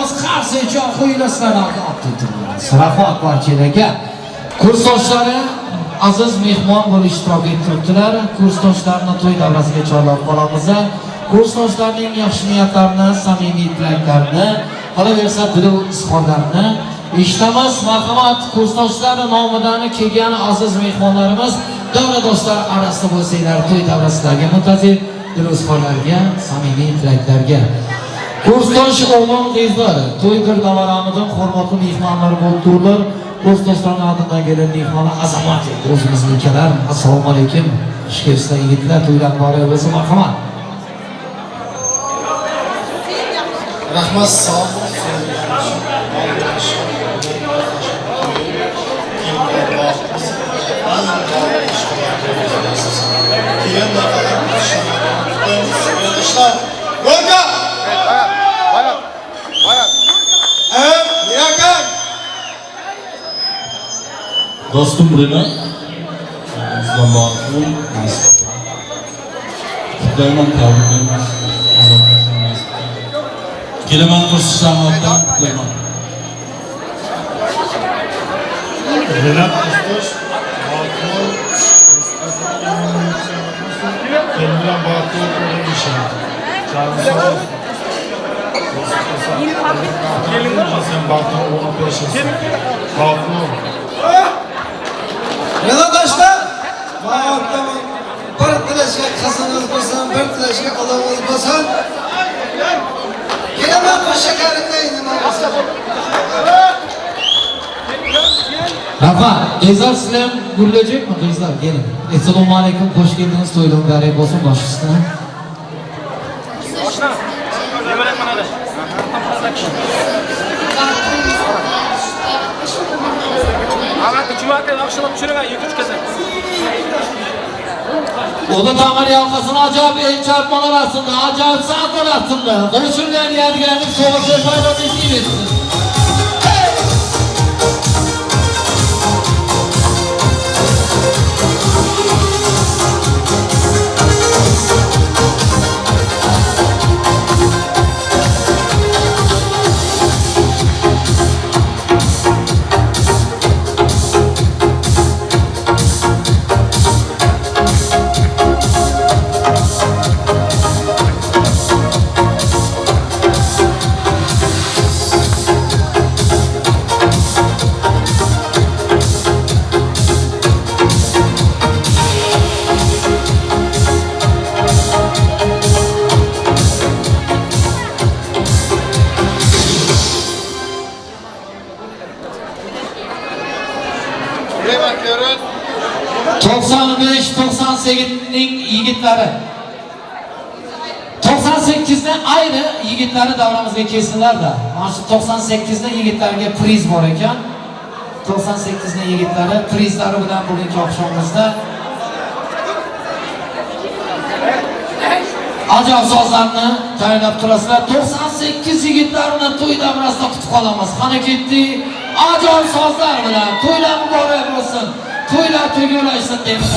Iltimos, qarsak qo'yinglar sizlarni. Rahmat barchalarga. Kursdoshlari aziz mehmon bo'lib ishtirok etibdilar. Kursdoshlarni to'y davrasiga chorlab qolamiz. Kursdoshlarning yaxshi niyatlarini, samimiy tilaklarini, qolaversa dilu izhorlarini eshitamiz. Marhamat, kursdoshlar nomidan kelgan aziz mehmonlarimiz, davradoshlar orasida bo'lsanglar, to'y davrasidagi muntazir dilu izhorlarga, samimiy tilaklarga. Kursdosh o'g'lon qizlar, to'y davramizning hurmatli mehmonlari bo'lib turdilar. Kursdoshlarning adından gelen mehmonlar azamat o'zimiznikilar. Assalomu alaykum. Xush kelibsizlar yigitlar, to'ylar muborak bo'lsin, marhamat. Rahmat, sog' Dostum Rina, Sizdan nasib. Kutlayman, tebriklayman. Kelaman kurslardan kutlayman. Renat Kursdosh, Kelinlar baxtli bo'lin inşallah. Canı sağ olsun. Sen baxtli olun peşinsin. Baxtli olun. Renatdaşlar, bir tilashga qizimiz bo'lsin, bir tilashga odamimiz bo'lsin. Kelaman qo'shakarimda nima bo'lsa. Rahmat. Qizlar, sizlar ham gullajekmi qizlar? Gelin. Assalomu alaykum, xush keldiniz. To'ylar muborak bo'lsin bosh ustuna. Ulu Tamir yalqasını acayip el çarpmalar aslında, acayip saatler aslında. Konuşurken yadigarlık soğuk fayda nasip etsin. Bakıyoruz. 95-98'ning yigitlari. 98'ni ayrı yigitlari davramizga kelsinlar-da. Mana shu 98'ni yigitlarga priz bor ekan. 98'ni yigitlari prizlari bilan bugungi oqshomimizda ajoyib sozlarni tayyorlab turasizlar. 98 yigitlarini to'y davrasida kutib qolamiz. Qani ketdik? Ajoyib sozlar bilan to'ylar muborak bo'lsin. To'ylar to'g'rilashsin deymiz.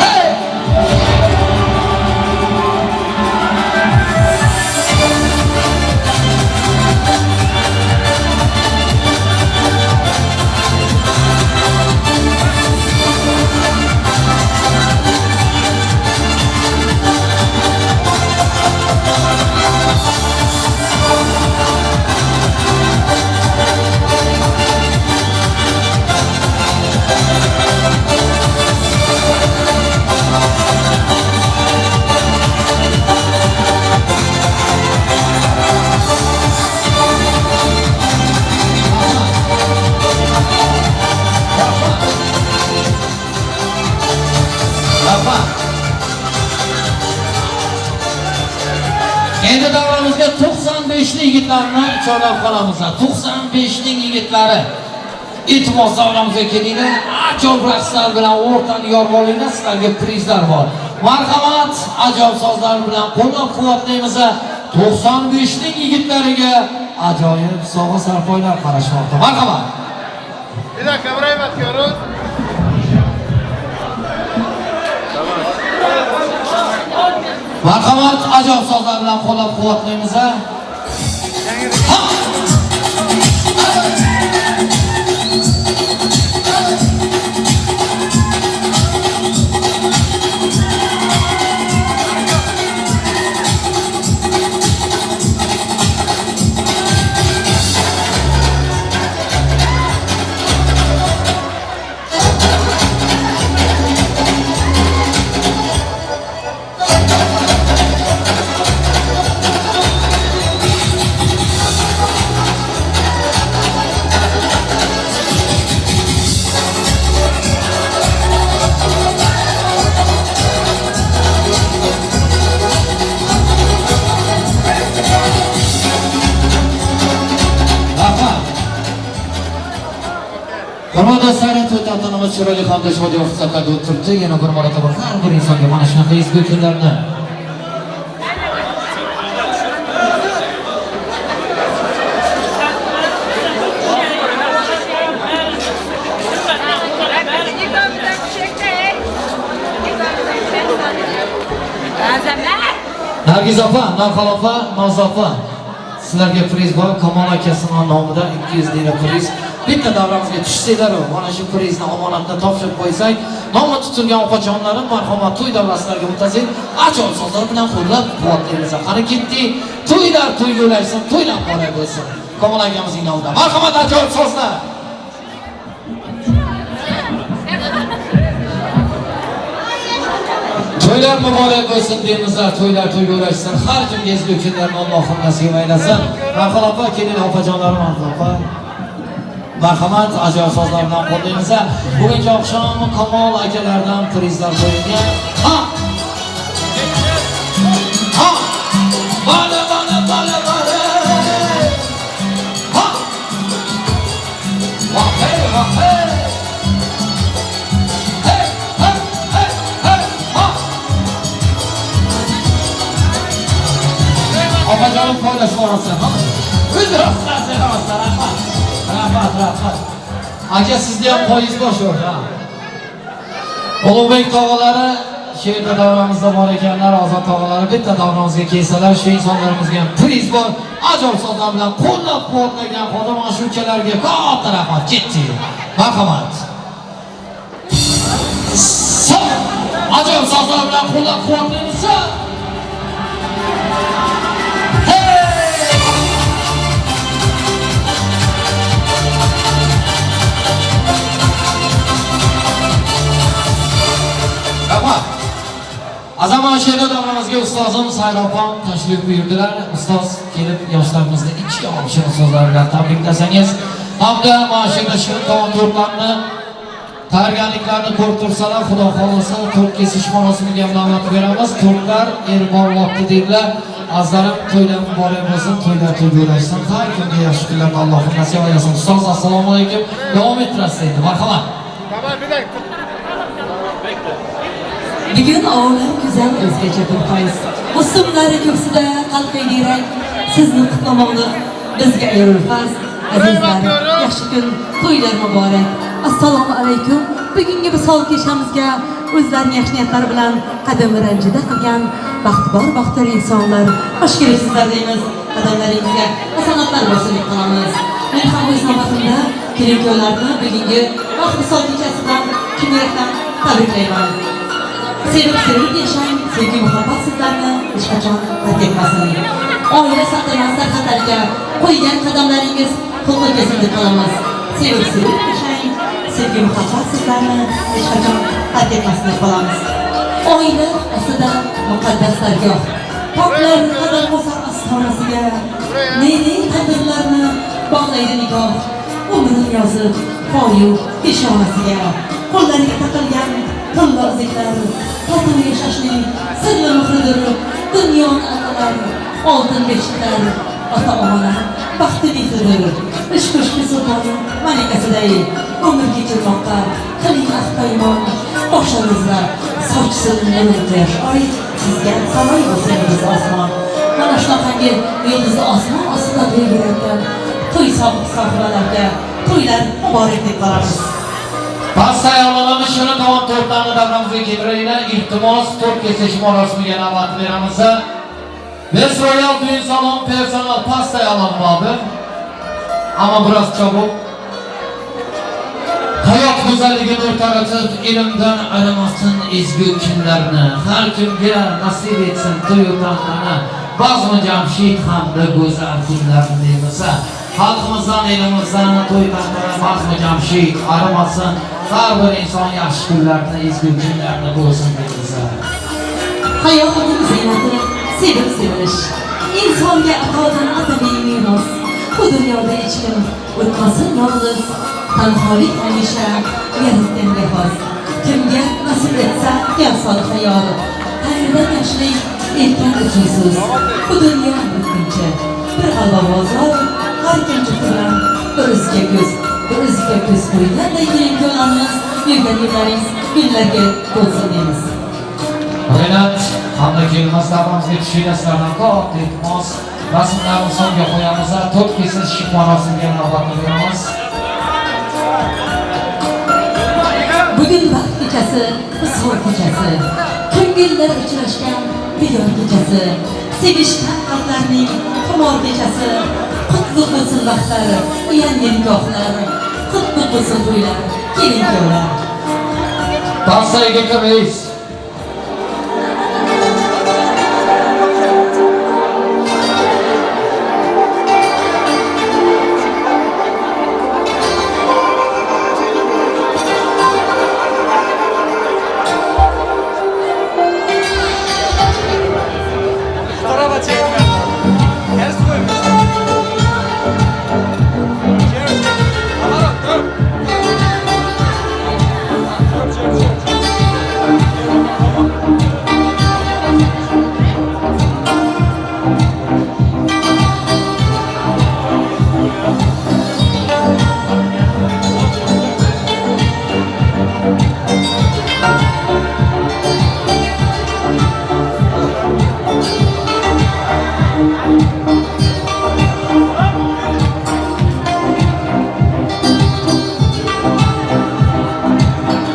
Hey! Endi davramizga 95'li yigitlarni chorlab qolamiz. 95'ning yigitlari. Iltimos davramizga kelinglar. Ajoyib raqslar bilan o'rtani yorib olinglar, sizlarga prizlar bor. Marhamat, ajoyib sozlar bilan qo'llab-quvvatlaymiz. 95'ning yigitlariga ajoyib sovg'a sarpoylar qarashmoqda. Marhamat. Bir dakika buraya bakıyoruz. Marhamat, ajoyib so'zlar bilan qo'llab-quvvatlaymiz. Ha! Hurmatli do'stlar, to'y tantanamiz chiroyli hamda shodiyona fursatlarda o'tib. Yana bir marotaba har bir insonga mana shunaqa ezgu kunlarni Nargiz opa, Narxol opa, Noz opa, sizlarga priz bor. Kamol akasining nomidan 200 lira priz. Bitta davramizga tushsanglar, mana shu prizni omonatni topshirib qo'ysak, nomi tutilgan opajonlarim marhamat to'y davrasilarga muntazir ajoyib so'zlar bilan qo'llab-quvvatlaymiz. Qani ketdik, to'ylar to'yga ulaşsin, to'ylar muborak bo'lsin. Kamol akamizning nomidan marhamat ajoyib so'zlar. To'ylar muborak bo'lsin deymiz, to'ylar to'yga ulaşsin. Har kimga ezgu kunlarni Allohim nasib aylasin. Marhamat opa, kelin opajonlarim, opa. Marhamat, ajoyib so'zlar bilan qo'llaymiz. Bugungi oqshom Kamol akalardan prizlar qo'yilgan. Ha! Ha! Bala bala bala bala. Ha! Va hey va hey. Hey hey hey hey ha! Opajonim poylashib olsin, ha? Uzrasizlar, rahmat. Rahmat, rahmat. Aka, sizni ham qo'yingiz bor shu yerda. Ulug'bek tog'alari shu yerda davramizda bor ekanlar, Ozod tog'alari bitta davramizga kelsalar, shu insonlarimizga ham priz bor. Ajoyib so'zlar bilan qo'llab-quvvatlagan holda mana shu ukalarga katta rahmat. Ketdik. Marhamat. Ajoyib so'zlar bilan qo'llab-quvvatlaymiz. Azam Şehirde davramızga ustozim Sayra opam tashrif buyurdilar. Ustoz kelib yoshlarimizni ikki oq shirin so'zlar bilan tabriklasangiz hamda mana shu yerda shirin taom tortlarni tayyorgarliklarni ko'rib tursalar, Xudo xohlasa tort kesish marosimiga ham da'vat beramiz. Tortlar er boryapti dedilar. Azlarim, to'ylar muborak bo'lsin, to'ylar to'yga ulashsin. Har kimga yaxshi kunlarni Allohim nasib aylasin. Ustoz, assalomu alaykum. Davom ettirasiz endi. Marhamat. Bugun olam güzel o'zgacha bir fayz. Husnlari ko'ksida qalqiydi rang. Sizni qutlamoqni bizga ayirur farz. Azizlar, yaxshi kun, to'ylar muborak. Assalomu alaykum. Bugungi visol kechamizga o'zlarining yaxshi niyatlari bilan qadam ranjida qilgan baxtbor baxtiyor insonlar, xush kelibsizlar deymiz. Qadamlaringizga hasanatlar bo'lsin deb qolamiz. Men ham o'z navbatimda kelin-kuyovlarni bugungi baxt visol kechasi bilan chin yurakdan tabriklayman. Sevib-sevib yashang, sevgi muhabbat sizlarni hech qachon tark etmasin. Oila saqlamas xatarga qo'ygan qadamlaringiz qo'l kelsin deb qolamiz. Sevib-sevib yashang, sevgi muhabbat sizlarni hech qachon tark etmasin deb qolamiz. Oila aslida muqaddas dargoh. Poklar qadam bosar ostonasiga, ne-ne taqdirlarni bog'laydi nikoh. Umrini yozib, poyu peshonasiga, qo'llariga taqilgan tilla uzuklar, totuv yashashning sirli muhridir. Dunyoni atalar, oltin beshiklar, ota-ona baxti mehridir. Ish ko'shki sultoni malikasiday umr kechirmoqqa qiling ahd paymon. Boshlaringizda sochsin nur quyosh oy, sizga saroy bo'lsin yulduzli osmon. Mana shunaqangi yulduzli osmon ostida to'y berayotgan to'y sohibalariga to'ylar muborak deb qolamiz. Pastay olalamiz, shuni davom tortlarni davramizga keltiraylik. Iltimos, tort kesish marosimiga navbat beramiz. Best Royal Düğün Salon personel pastayı alalım abi. Ama biraz çabuk. Hayot go'zalligini nur taratib, ilmdan arimasin ezgu kunlarni. Har kimga nasib etsin to'y tantana. Bazmi Jamshid hamda go'zal kunlarni demasa, xalqimizdan, elimizdan to'y tantana, bazmi Jamshid arimasin. Har bir inson yaxshi kunlarni, ezgu kunlarni bo'lsin demasa. Hayotning ziynati sevib sevilish. Insonga atodan adabiy meros. Bu dunyoda hech kim o'tmasin yolg'iz. Tanholik hamisha yaratganga xos. Kimga nasib etsa yason hayol. Tangridan yoshlik erkan uchun so'z. Bu dunyo bitguncha bir g'alva bozor, har kim jufti bilan bir o'ziga ko'z, bir o'ziga ko'z qo'yganday keling ko'ramiz, yurgan yerlaringiz gullarga to'lsin deymiz. Renat hamda kelmas davramizga tushinglar, sizlardan katta iltimos. Rasmlarni so'ngga qo'yamiz. Tort kesish marosimiga navbatni beramiz. Bugun baxt kechasi, visol kechasi, ko'ngillar uchrashgan diyor kechasi, sevishgan qalblarning xumor kechasi. Qutlug' bo'lsin baxtlar, yangi nikohlar, qutlug' bo'lsin to'ylar, kelin kuyovlar. Pastayga kiramiz.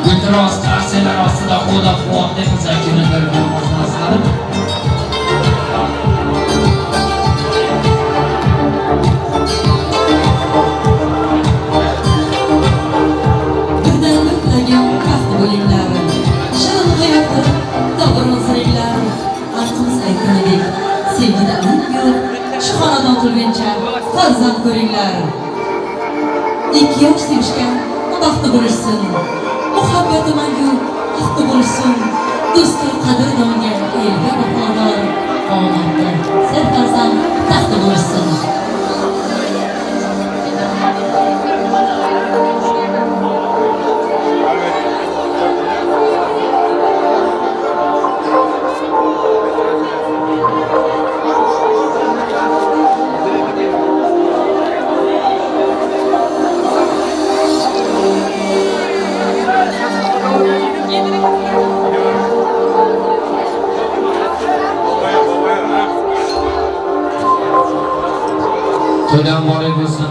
Iltimos, qarsalar ostida qo'llab-quvvatlaymiz kelinlar bilan azizlarim. Birdan bir tilagim baxtli bo'linglar. Shirin hayot qurib, davron suringlar. Xalqimiz aytganidek, sevgida o'lim yo'q. Shu xonadon qurguncha farzand ko'ringlar. Ikki yosh sevishgan baxtli bo'lishsin. Muhabbati mangu ahdi bo'lsin. Do'stlar qadrdonga, elga vafodor, omadda serfarzand taxti bo'lsin. To'ydan muborak bo'lsin.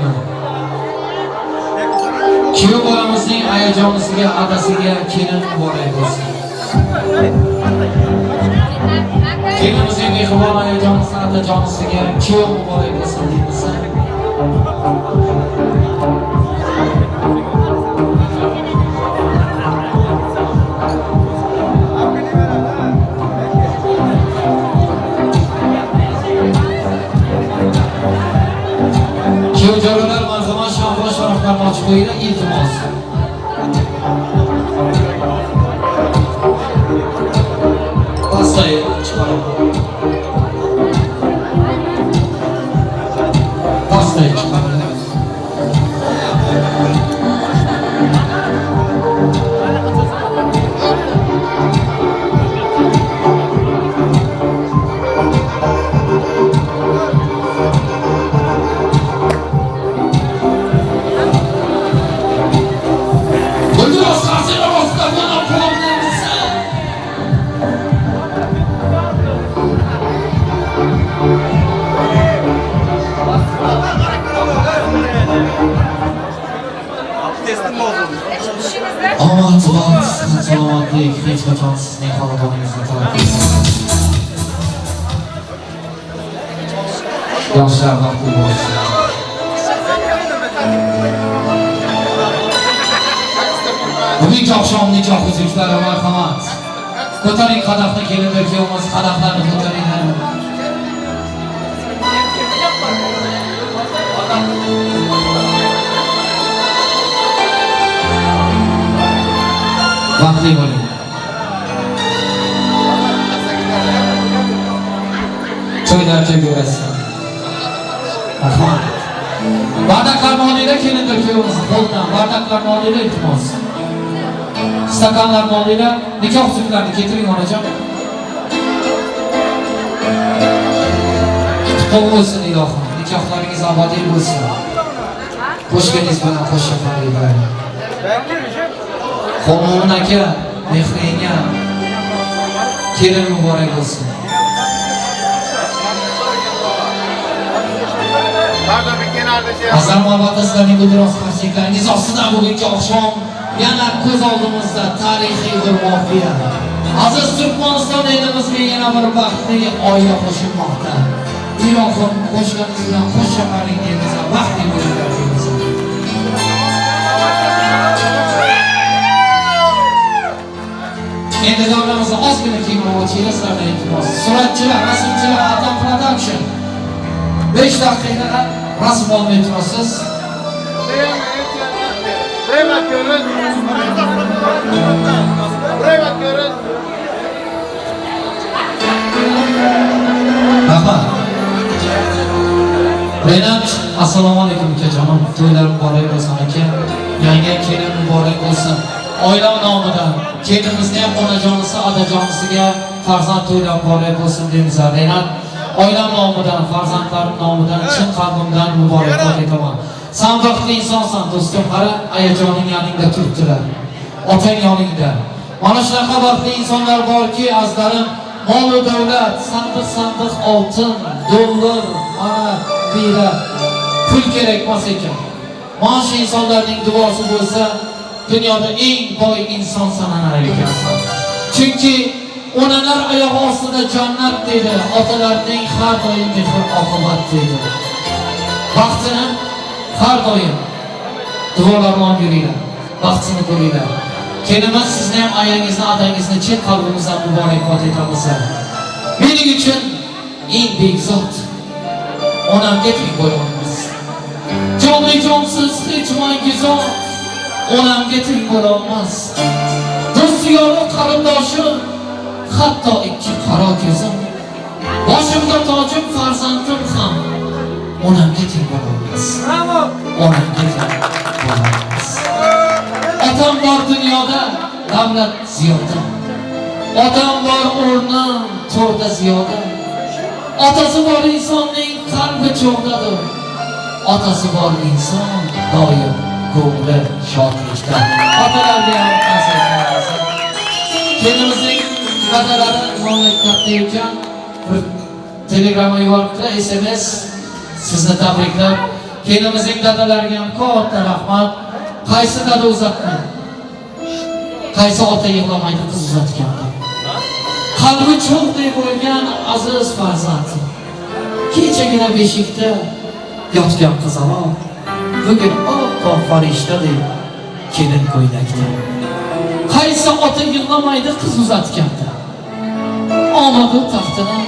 Kuyov bolamizning ayajonisiga, adasiga kelin muborak bo'lsin. Kelinimizning mehribon ayajonisi, atajonisiga kuyov muborak bo'lsin deymiz. Kuyov jo'ralar marhamat, shampa sharaflarni ochib qo'yinglar, iltimos. Pastayı chiqaring. Pastayı chiqaring. Guldiroz qarsaklar ostida qo'llab-quvvatlaymiz. Abdestim bozuldu. Omad, baxt, salomatlik hech qachon sizning xonadoningizni tark etmasin. Yoshlar baxtli bo'lsin. Bugungi oqshom nikoh uzuklari, marhamat. Ko'taring qadahni, kelinlar kuyovimiz, qadahlarni ko'taringlar. Baxtli bo'ling. To'ylarga ko'rasin. Rahmat. Bardaklarni olinglar, kelinlar kuyovimiz qo'ldan. Bardaklarni olinglar, iltimos. Stakanlarni olinglar, nikoh uzuklarini ketiring onajon. Qutlug' bo'lsin ilohim. Nikohlaringiz abadiy bo'lsin. Qo'shganingiz bilan qo'shafaringlar. Xo'mo'min aka, Mehringa kelin muborak bo'lsin. Azam albatta sizlarning guldiroz qarsaklaringiz ostidan bugungi oqshom yana ko'z oldimizda tarixiy bir voqea. Aziz Turkmaniston elimizga yana bir baxtli oila qo'shilmoqda. Ilohim qo'shganingiz bilan qo'shafaring deymiz, baxtli bo'linglar deymiz. Endi davramizni ozgina kengroq ochinglar, sizlardan iltimos. Suratchilar, rasmchilar, Atom Production 5 daqiqa rasm olmay turasiz. Rahmat. Renat, assalomu alaykum ukajonim. To'ylar muborak bo'lsin aka. Yangi kelin muborak bo'lsin. Oila nomidan kelinimizni ham onajonisi, adajonisiga farzand to'ylar muborak bo'lsin deymiz. Renat, oilam nomidan, farzandlarim nomidan chin qalbimdan muborakbod etaman. Sen baxtli insonsan do'stim, qara, ayajoning yoningda turibdilar. Otang yoningda. Mana shunaqa baxtli insonlar borki, azizlarim, mol va davlat, sandiq-sandiq oltin, dollar, mana lira pul kerak emas ekan. Mana shu insonlarning duosi bo'lsa, dunyoda eng boy inson sanalar ekansan. Chunki onalar oyog'i ostida jannat deydi, otalarning har doim mehr oqibat deydi. Baxtini har doim duolarni olib yuringlar, baxtini ko'ringlar. Kelinimiz, sizni ham ayangizni, atangizni chin qalbimizdan muborakbod etamiz. Mening uchun eng buyuk zot onamga teng bo'lolmas. Jonli jonsiz hech mangi zot onamga teng bo'lolmas. Do'st yori qarindoshim, hatto ikki qaro ko'zim, boshimda tojim farzandim ham onamga teng bo'lolmas. Onamga teng bo'lolmas. Otam bor dunyoda, davlat ziyoda. Otam bor o'rnim to'rda ziyoda. Otasi bor insonning qalbi cho'g'dadir. Otasi bor inson doim ko'ngli shodlikda. Otalarga ham azizlar. Kelinimizning dadalari mamlakatda ekan, bir telegramma yuboribdi, SMS sizni tabriklab. Kelinimizning dadalariga ham katta rahmat. Qaysi dada uzatmaydi? Qaysi ota yig'lamaydi qiz uzatganda? Qalbi cho'g'dek bo'lgan aziz farzand. Kechagina beshikda yotgan qizaloq bugun oppoq farishtadek kelin ko'ylakda. Qaysi ota yig'lamaydi qiz uzatganda? Omadu taxtini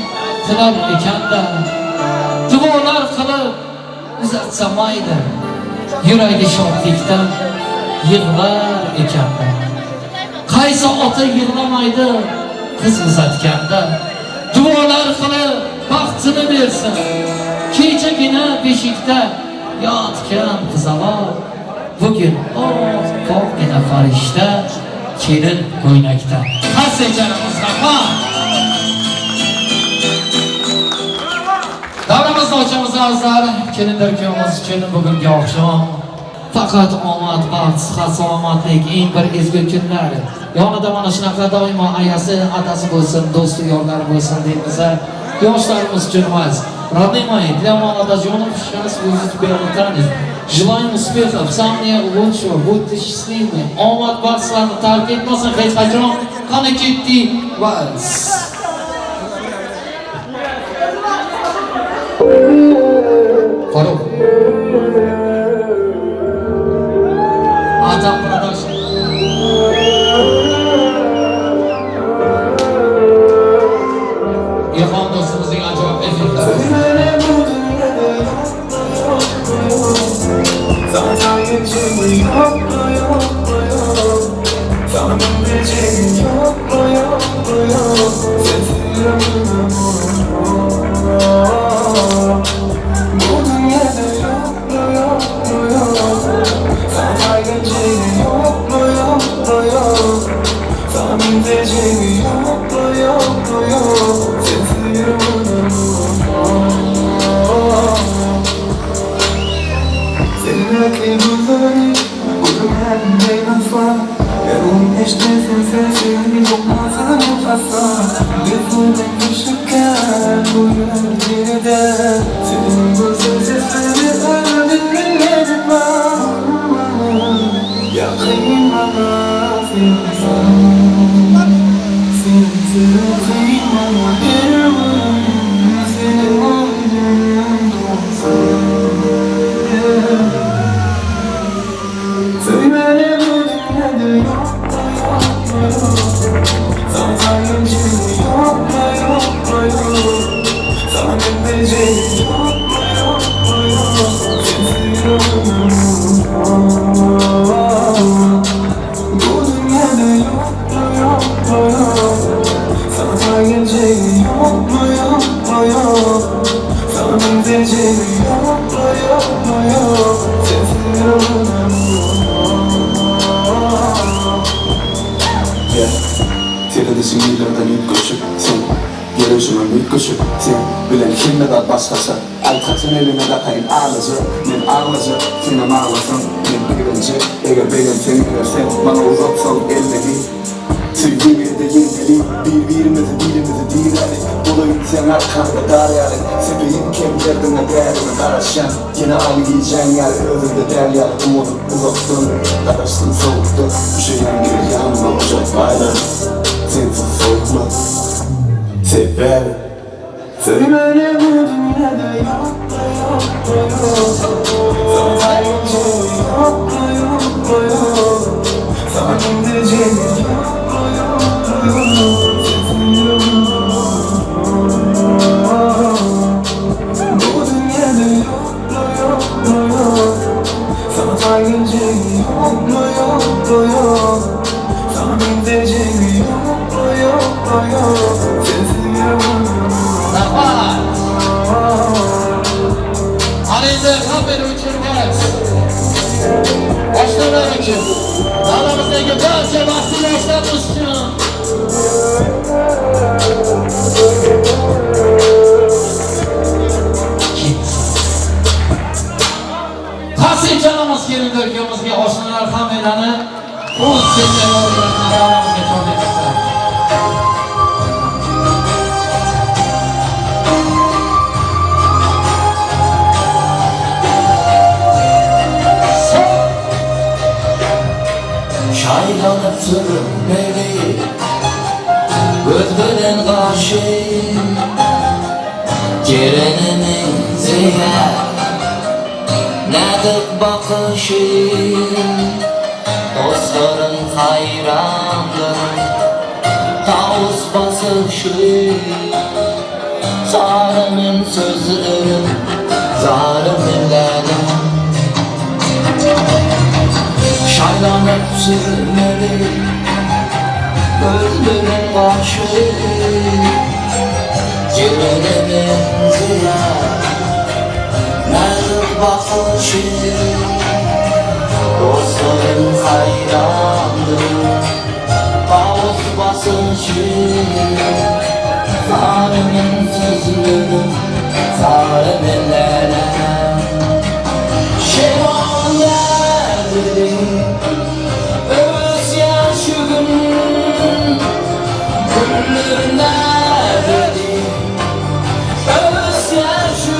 tilar ekanda, duolar qilib uzatsa mayli, yuragi shodlikdan yig'lar ekanda. Qaysi ota yig'lamaydi qiz uzatganda? Duolar qilib baxtini bersin. Kechagina beshikda yotgan qizaloq bugun oppoqgina farishta kelin ko'ylakda. Qarsak rahmat. Davramizni ochamiz azizlar. Kelinlar kuyovimiz uchun bugungi oqshom faqat omad, baxt, sihat, salomatlik, eng bir ezgu kunlar. Yonida mana shunaqa doimo ayasi, otasi bo'lsin, do'sti, yorlari bo'lsin deymiz. Yoshlarimiz uchun emas. Родные мои, для молодоженов сейчас будет белый танец. Желаем успехов, самого лучшего, будьте счастливы. Omad baxt sizlarni tark etmasin hech qachon. Qani, ketdik vals. Farruh. Atam Production. Ilhom do'stimizning ajoyib effektlari. Sana geleceğim yok mu, yok mu, yok? Sana gideceğim yok mu, yok mu, yok? Sensiz ömrüm bu dünyada yok mu, yok mu, yok? Sana geleceğim yok mu, yok mu, yok? Sana gideceğim yok mu, yok mu, yok?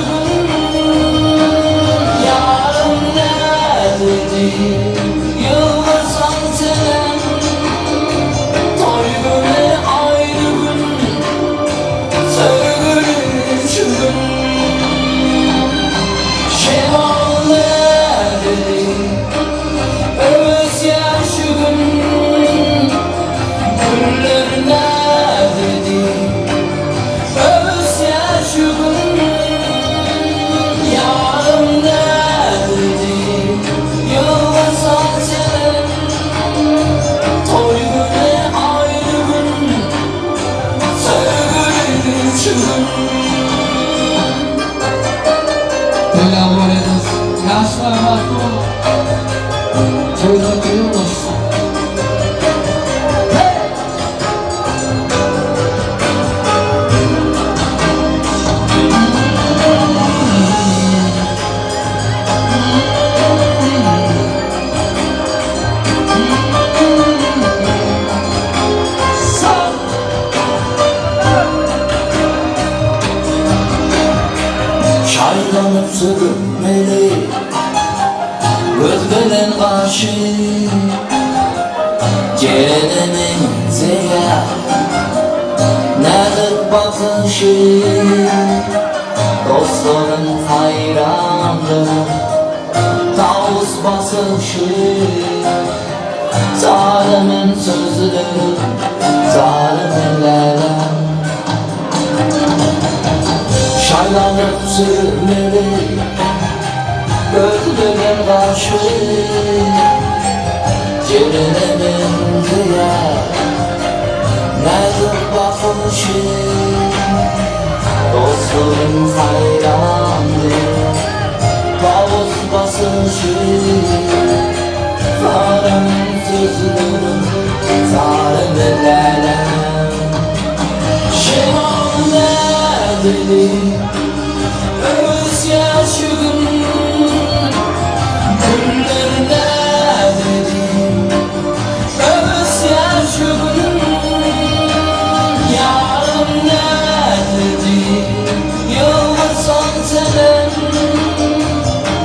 Sensiz ömrüm. Yarın ne? To'ylar qo'yamiz. Şaylanıp sürmeli göz bilen karşı Gelinimin ziya Nazik bakışı Dostların hayrandı Tavus basışı Zalimin sözleri Zalimin lelem Şaylanıp sürmeli Göz bilen karşı Gelinimin ziya Nazik bakışı Dostlarım hayrandı Tavus basışı Zalimin sözleri Zalimin lelem Şemal ne dedi Öz yaşı gün Güller ne dedi Öz yaşı gün Yarın ne dedi Yılgırsan senin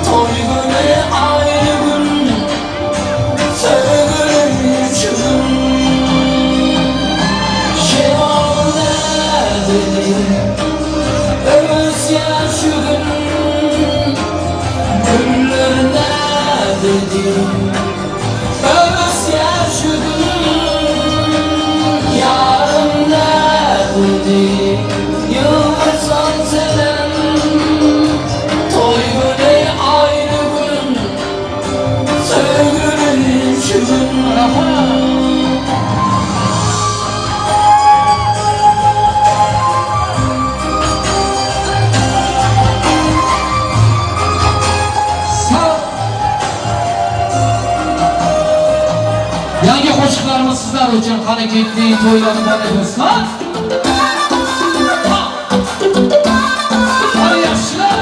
Toy günü ayrı gün Sevgilim gün Şemal ne dedi Öz yaşı gün Güller ne dedi Öz yaşı gün Yarın ne dedi Yılgırsan senin Toy günü ayrı gün Sevgilim gün. Yangi qo'shiqlarimiz sizlar uchun qani ketdi to'ylarni bolaymiz. Ha? Qani yaxshilar.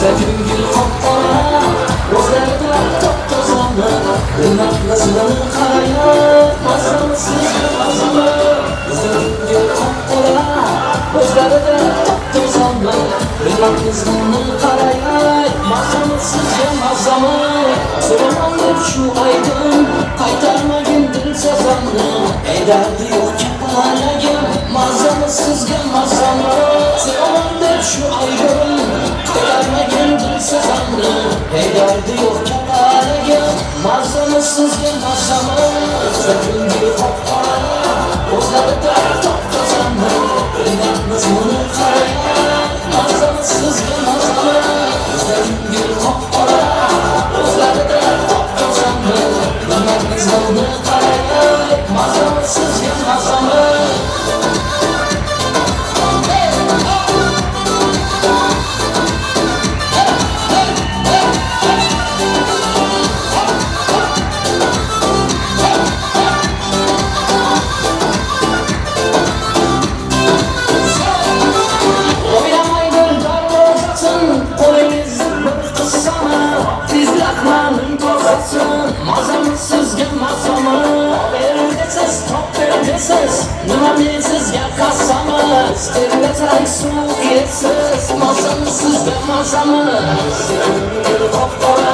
Ko'ngil qop-qora, o'zlarida top-tozami, Ilmaqlasini qarayib, mazamsiz mazami. Ko'ngil qop-qora, o'zlarida top-tozami, Ilmaqlasini qarayib, mazamsiz mazami. So'raman deb shu aybim, qaytarmagin dil sazamni. Ey dardi yo'q kapalagim, mazami sizga mazami. Sevaman deb shu aybim, qaytarmagin dil sazamni. Ey dardi yo'q kapalagim, mazami sizga mazami. Ko'ngil qop-qora, o'zlarida top-tozami. Ilmaqlasini qarayib, mazami sizga mazami. Ko'ngil qop-qora, o'zlarida top-tozami. Ilmaqlasini qarayib, mazami sizga mazami. O'ylamaydir darvozasin, qo'lingizni bir qissami, tezlatmaning tozasi, mazami sizga mazami. Berdasiz, top berdasiz, nima men sizga qassami, terlatay suv yesiz, mazami sizga mazami. Ko'ngil qop-qora,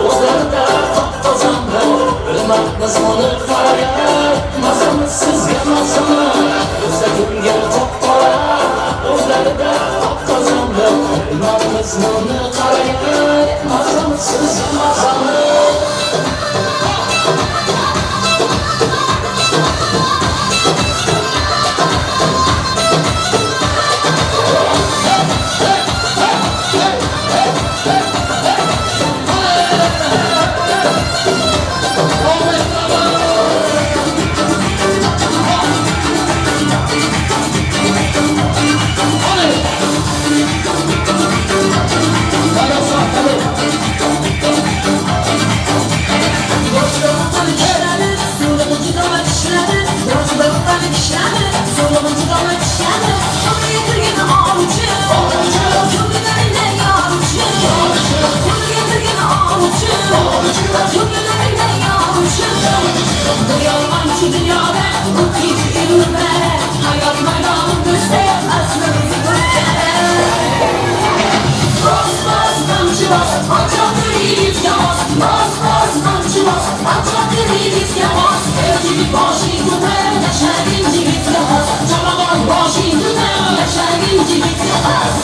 o'zlarida top-tozami, Ilmaqlasini qarayib, mazami sizga mazami. Ko'ngil qop-qora, o'zlarida top-tozami, Ilmaqlasini qarayib, mazami sizga mazami. Hadi. qamchi bos, Ochadi yigitga mos. Bos, bos, qamchi bos, Ochadi yigitga mos. Ey yigit boshing ko'tar, yashagin yigitga xos. Chamadon boshing ko'tar, yashagin yigitga xos.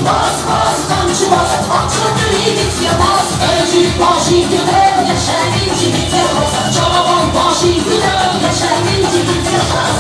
Bas, bas, qamchi bos, Ochadi yigitga mos. Ey yigit boshing ko'tar, yashagin yigitga xos. Cholobon boshing ko'tar, yashagin yigitga xos.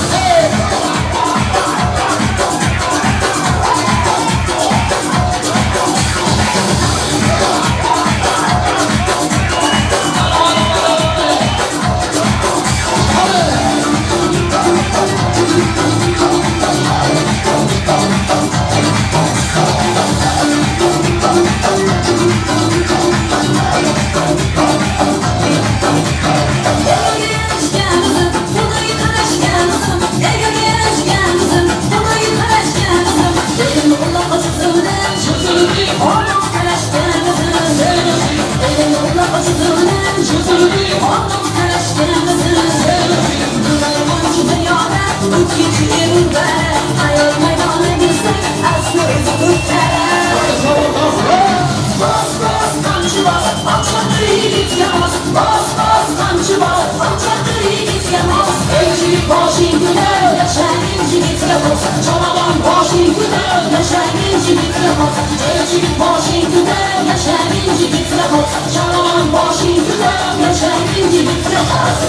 Bas, bas, qamchi bos, Ochadi yigitga mos. Ey yigit boshing ko'tar, yashagin yigitga xos. Cholobon boshing ko'tar, yashagin yigitga xos. Ey yigit boshing ko'tar, yashagin yigitga xos. Cholobon boshing ko'tar, yashagin yigitga xos.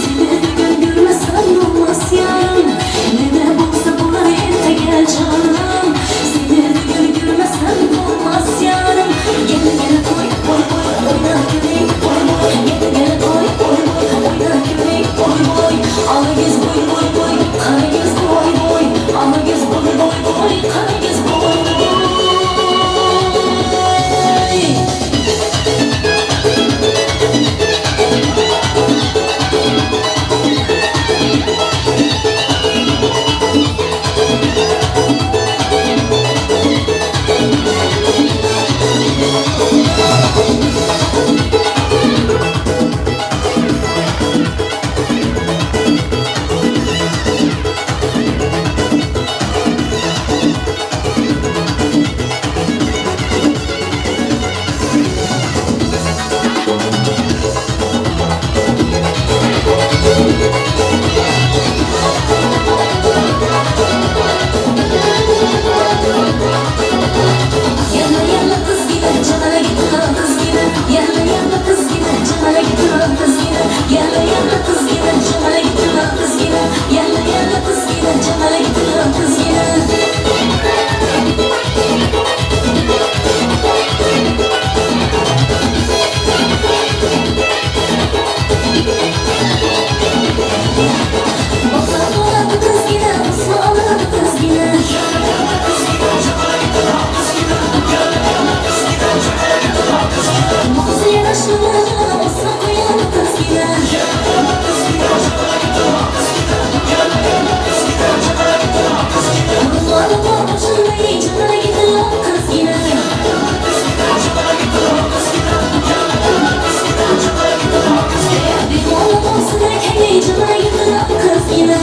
Seni bugün görmesem olmaz yarın. Ne de olsa bunlar ertege canım. Qaragiz bo'ldi. Yana yana qizgina, chinara gitna qizgina. Yana yana qizgina, chinara gitna qizgina. Yana yana qizgina, chinara gitna qizgina. Yana yana qizgina, chinara gitna qizgina. Boqsa bo'ladi qizgina, usma oladi qizgina. Mo'zi yarashmadi, osma qo'yadi qizgina. Ro'moli bor boshimda, chinara gitna qizgina. Begona bo'lsin akang, chinara gitna qizgina.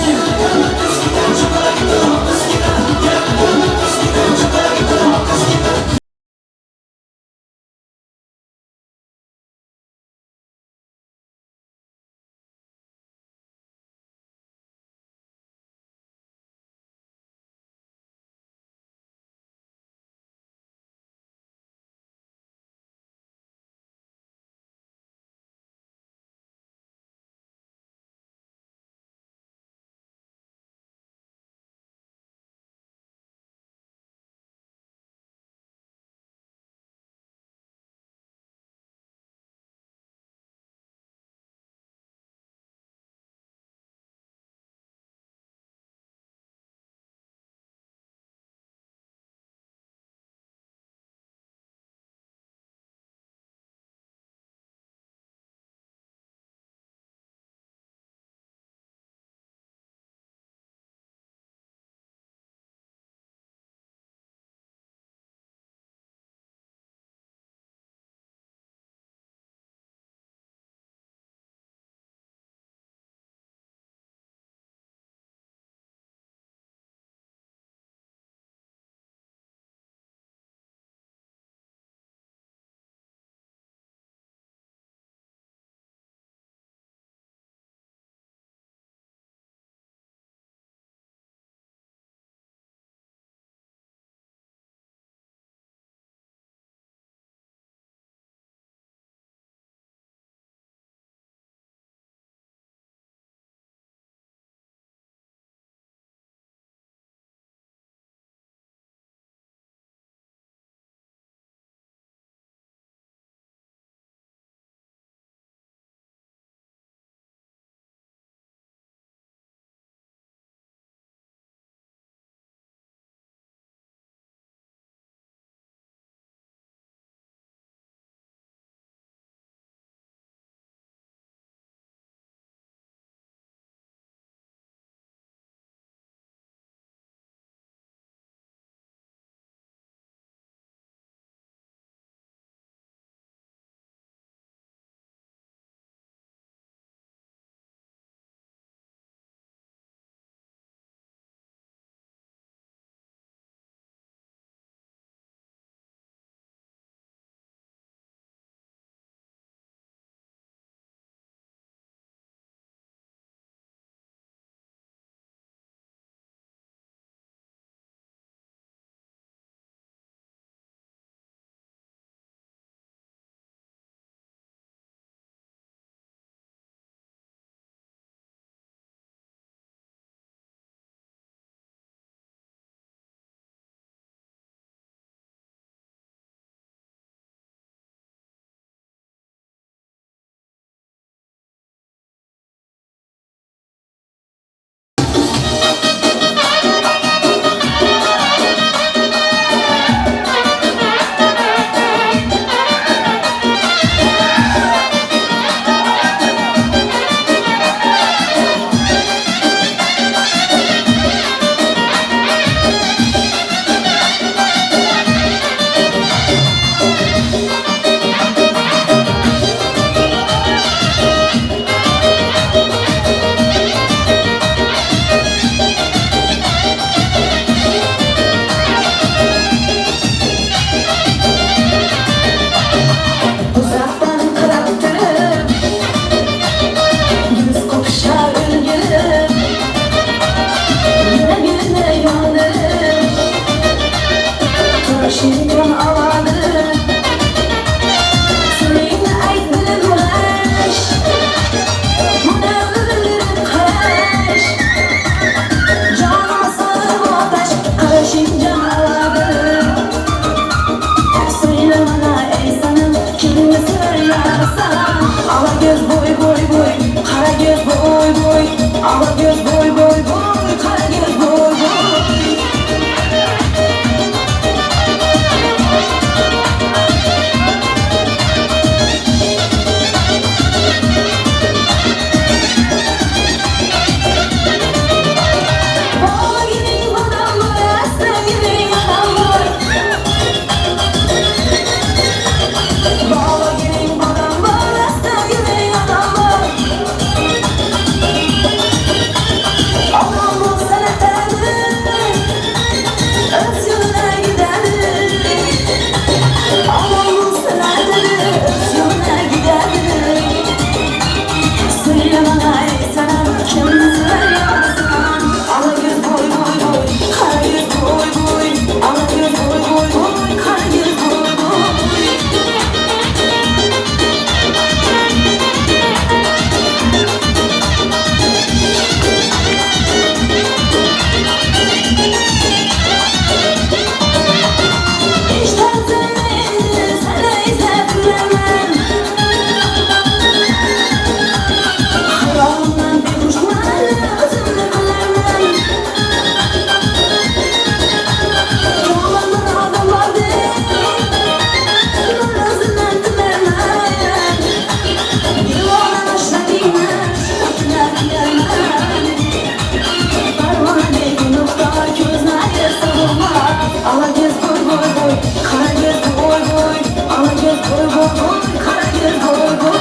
Alago'z voy voy voy, qarago'z voy voy, alago'z voy voy voy, qarago'z voy voy.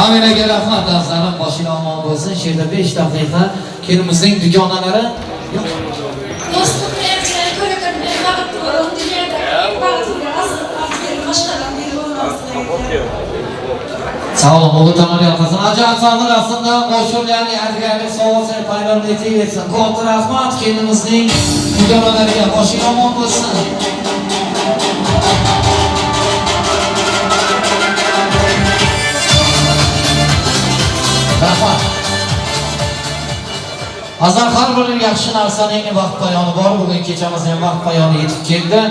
Hammaga rahmat azizlarim, boshing omon bo'lsin. Shu yerda 5 daqiqa kelinimizning dugonalari Dostum elçileri ko'ra men baxtli bo'laman, dunyodagi eng baxtli aziz mashg'alam biri bo'lmoqni. Sağ olun, Oğuz Tanrı yalqasın. Acayip sağlık aslında qo'shiqlarni yadigarlik sovg'asini paylamda etsin. Katta rahmat kelinimizning dugonalariga, boshing omon bo'lsin. Rahmat. Azar har bir yaxshi narsaning vaqt poyoni bor. Bugun kechamizning vaqt poyoni yetib keldi.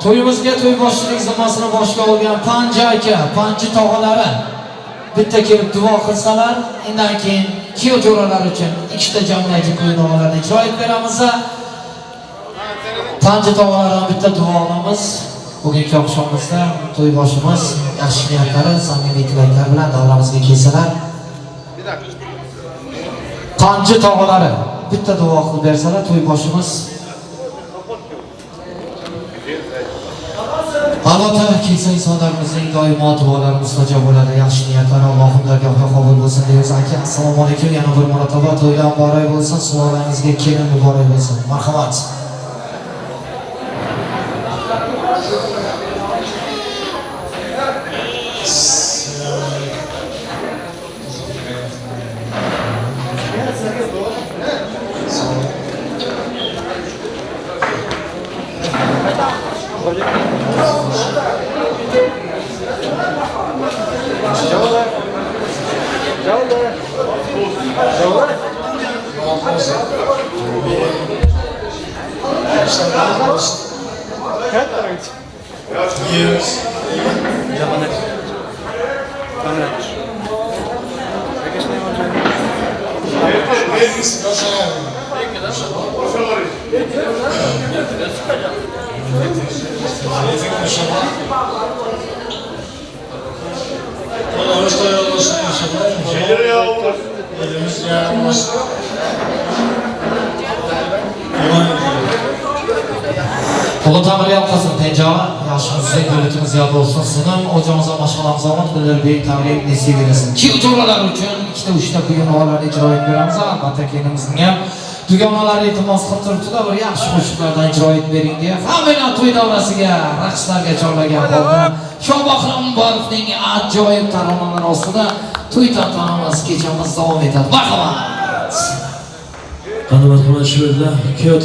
To'yimizga to'yboshchilik zimmasini boshga olgan Panja aka, Panji tog'alari bitta kelib duo qilsalar, undan keyin kuyov jo'ralar uchun ikkita jamlaychi kuy-navolarni ijro etib beramiz. Panji tog'alaridan bitta duo olamiz. Bugungi oqshomimizda to'yboshimiz yaxshi niyatlari, samimiy tilaklar bilan davramizga kelsalar, Panji tog'alari bitta duo qilib bersalar, to'yboshimiz albatta kelsa insonlarimizning doimo duolari mustajob bo'ladi. Yaxshi niyatlar Allohim dargohida qabul bo'lsin deymiz. Aka, assalomu alaykum. Yana bir marotaba to'ylar muborak bo'lsin, sulolangizga kelin muborak bo'lsin. Marhamat. Ulug' Tangri yalqasin, tenjava, yaxshimizning davlatimiz ziyoda bo'lsin. Sinim o'zimizga mashg'ulamiz omad kunlar buyuk Tangri nasib etsin. Kuyov jo'ralar uchun ikkita uchta kuy-navolarni ijro etib beramiz. Albatta kelinimizning ham dugonalari iltimos qilib turibdilar, bir yaxshi qo'shiqlardan ijro etib bering deya. Hammani to'y davrasiga, raqslarga chorlagan holda Shohbahrom Borovning ajoyib taronalari ostida to'y tantanamiz kechamiz davom etadi. Marhamat. Qani marhamat, shu yerda kuyov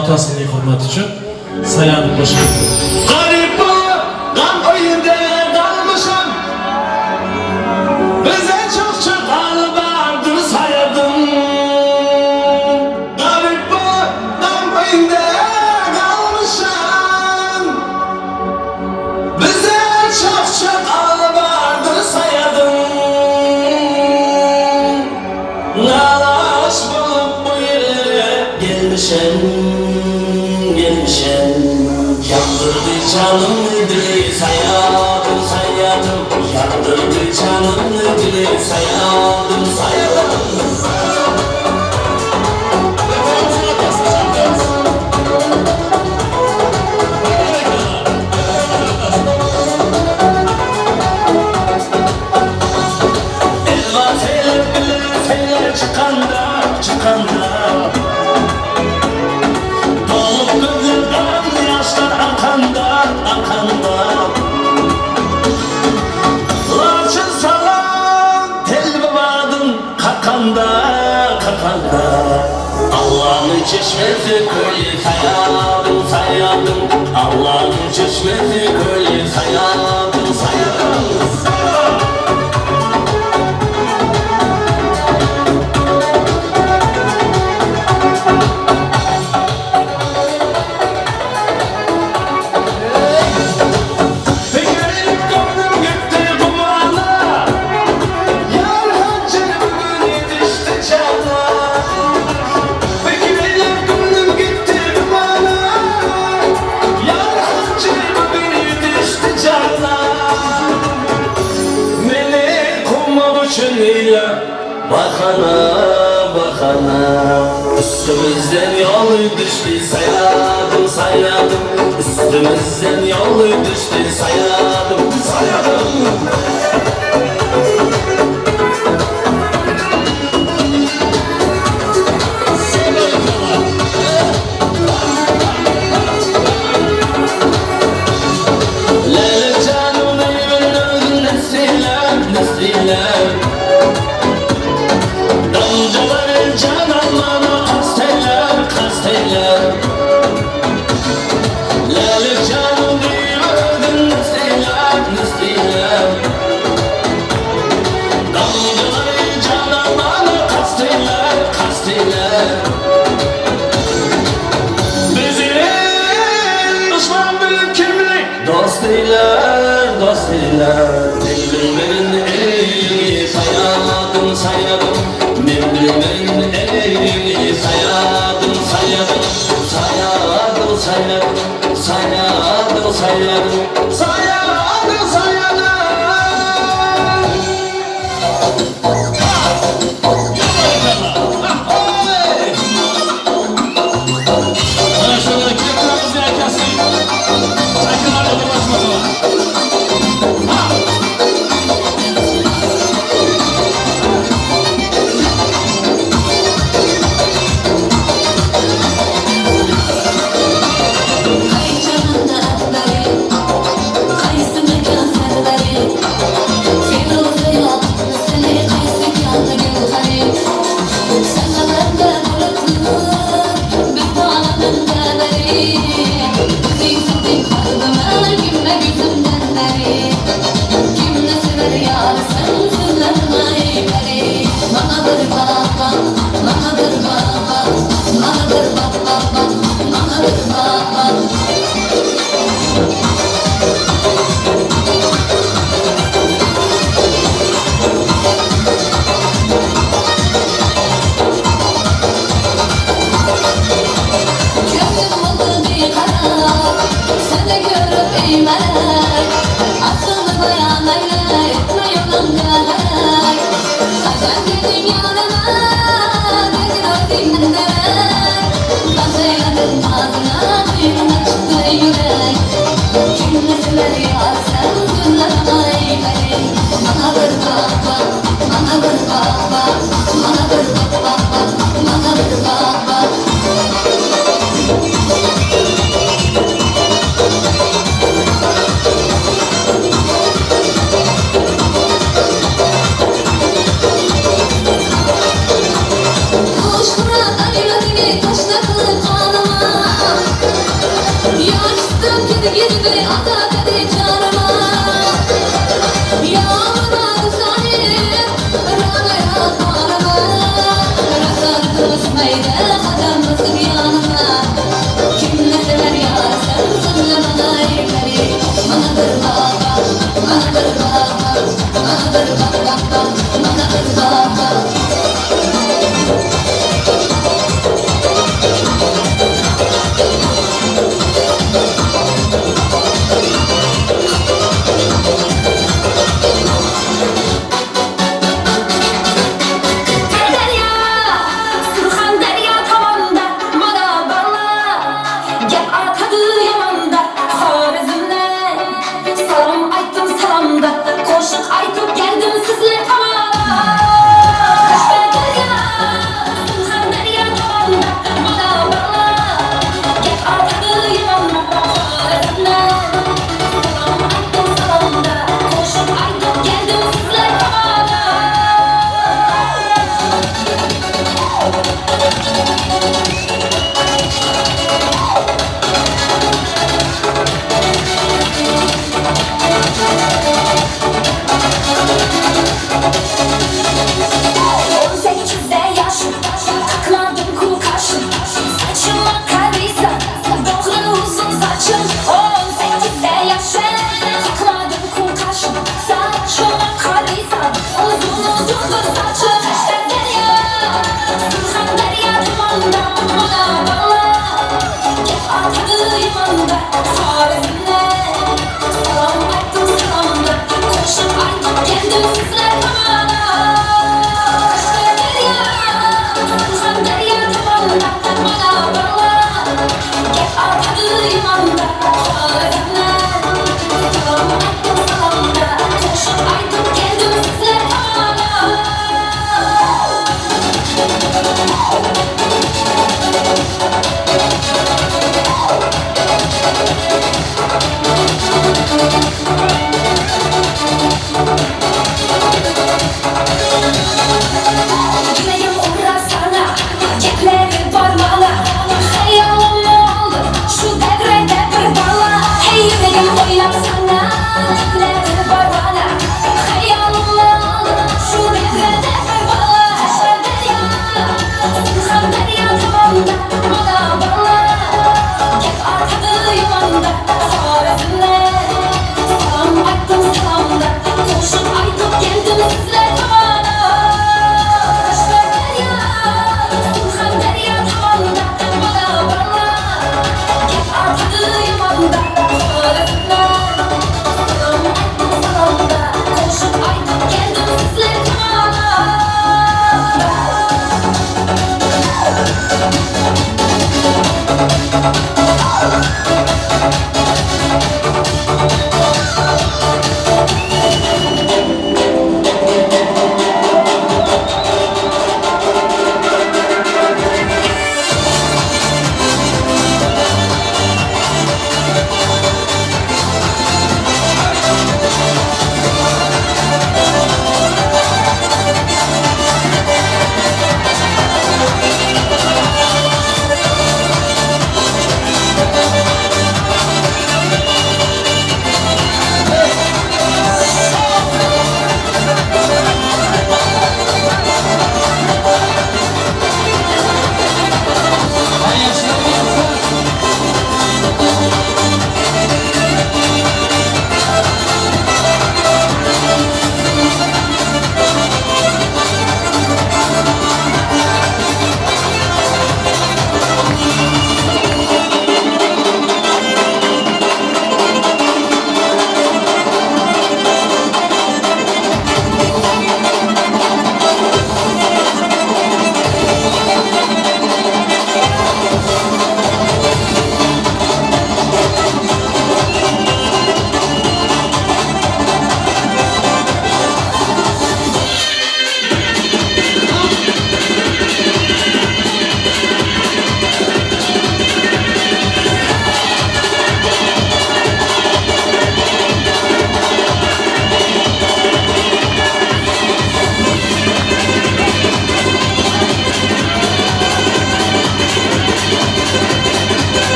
otasining hurmati uchun sayanib qo'shib. Garip gam uyda qalmışam, bize çok çok alvardır sayadım. Garip gam uyda qalmışam, bize çok çok alvardır sayadım. Nalaş bulup bu yerlere gelmişem, gelmişem. Yandırdı canımı dili sayadım, sayadım. Yandırdı canımı dili sayadım, sayadım. Elva teler bile teler çıkanda, çıkanda. Dolup gözümden yaşlar akanda, akanda. Laçın salan tel babadım kakanda, kakanda. Allah'ın çeşmesi köyü sayadım, sayadım. Allah'ın çeşmesi köyü sayadım, sayadım. Bakana bakana üstümüzden yol düştü sayadım, sayadım. Üstümüzden yol düştü sayadım, sayadım. Sayadım, men bilmen elini sayadım, sayadım, sayadım, sayadım, sayadım, sayadım, sayadım, sayadım. Mana shunday kuyovlarimizni akasi chakkalarga birlashmasalar. Qo'shiq aytib geldim.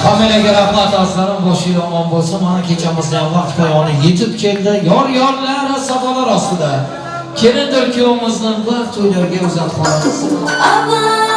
Hammalarga rahmat azizlarim, boshinglar omon bo'lsin. Mana kechamizni ham vaqt poyoni yetib keldi. Yor yorlar safolar ostida. Kelindir kuyovimizni baxt to'ylariga uzatib qolamiz. Aman.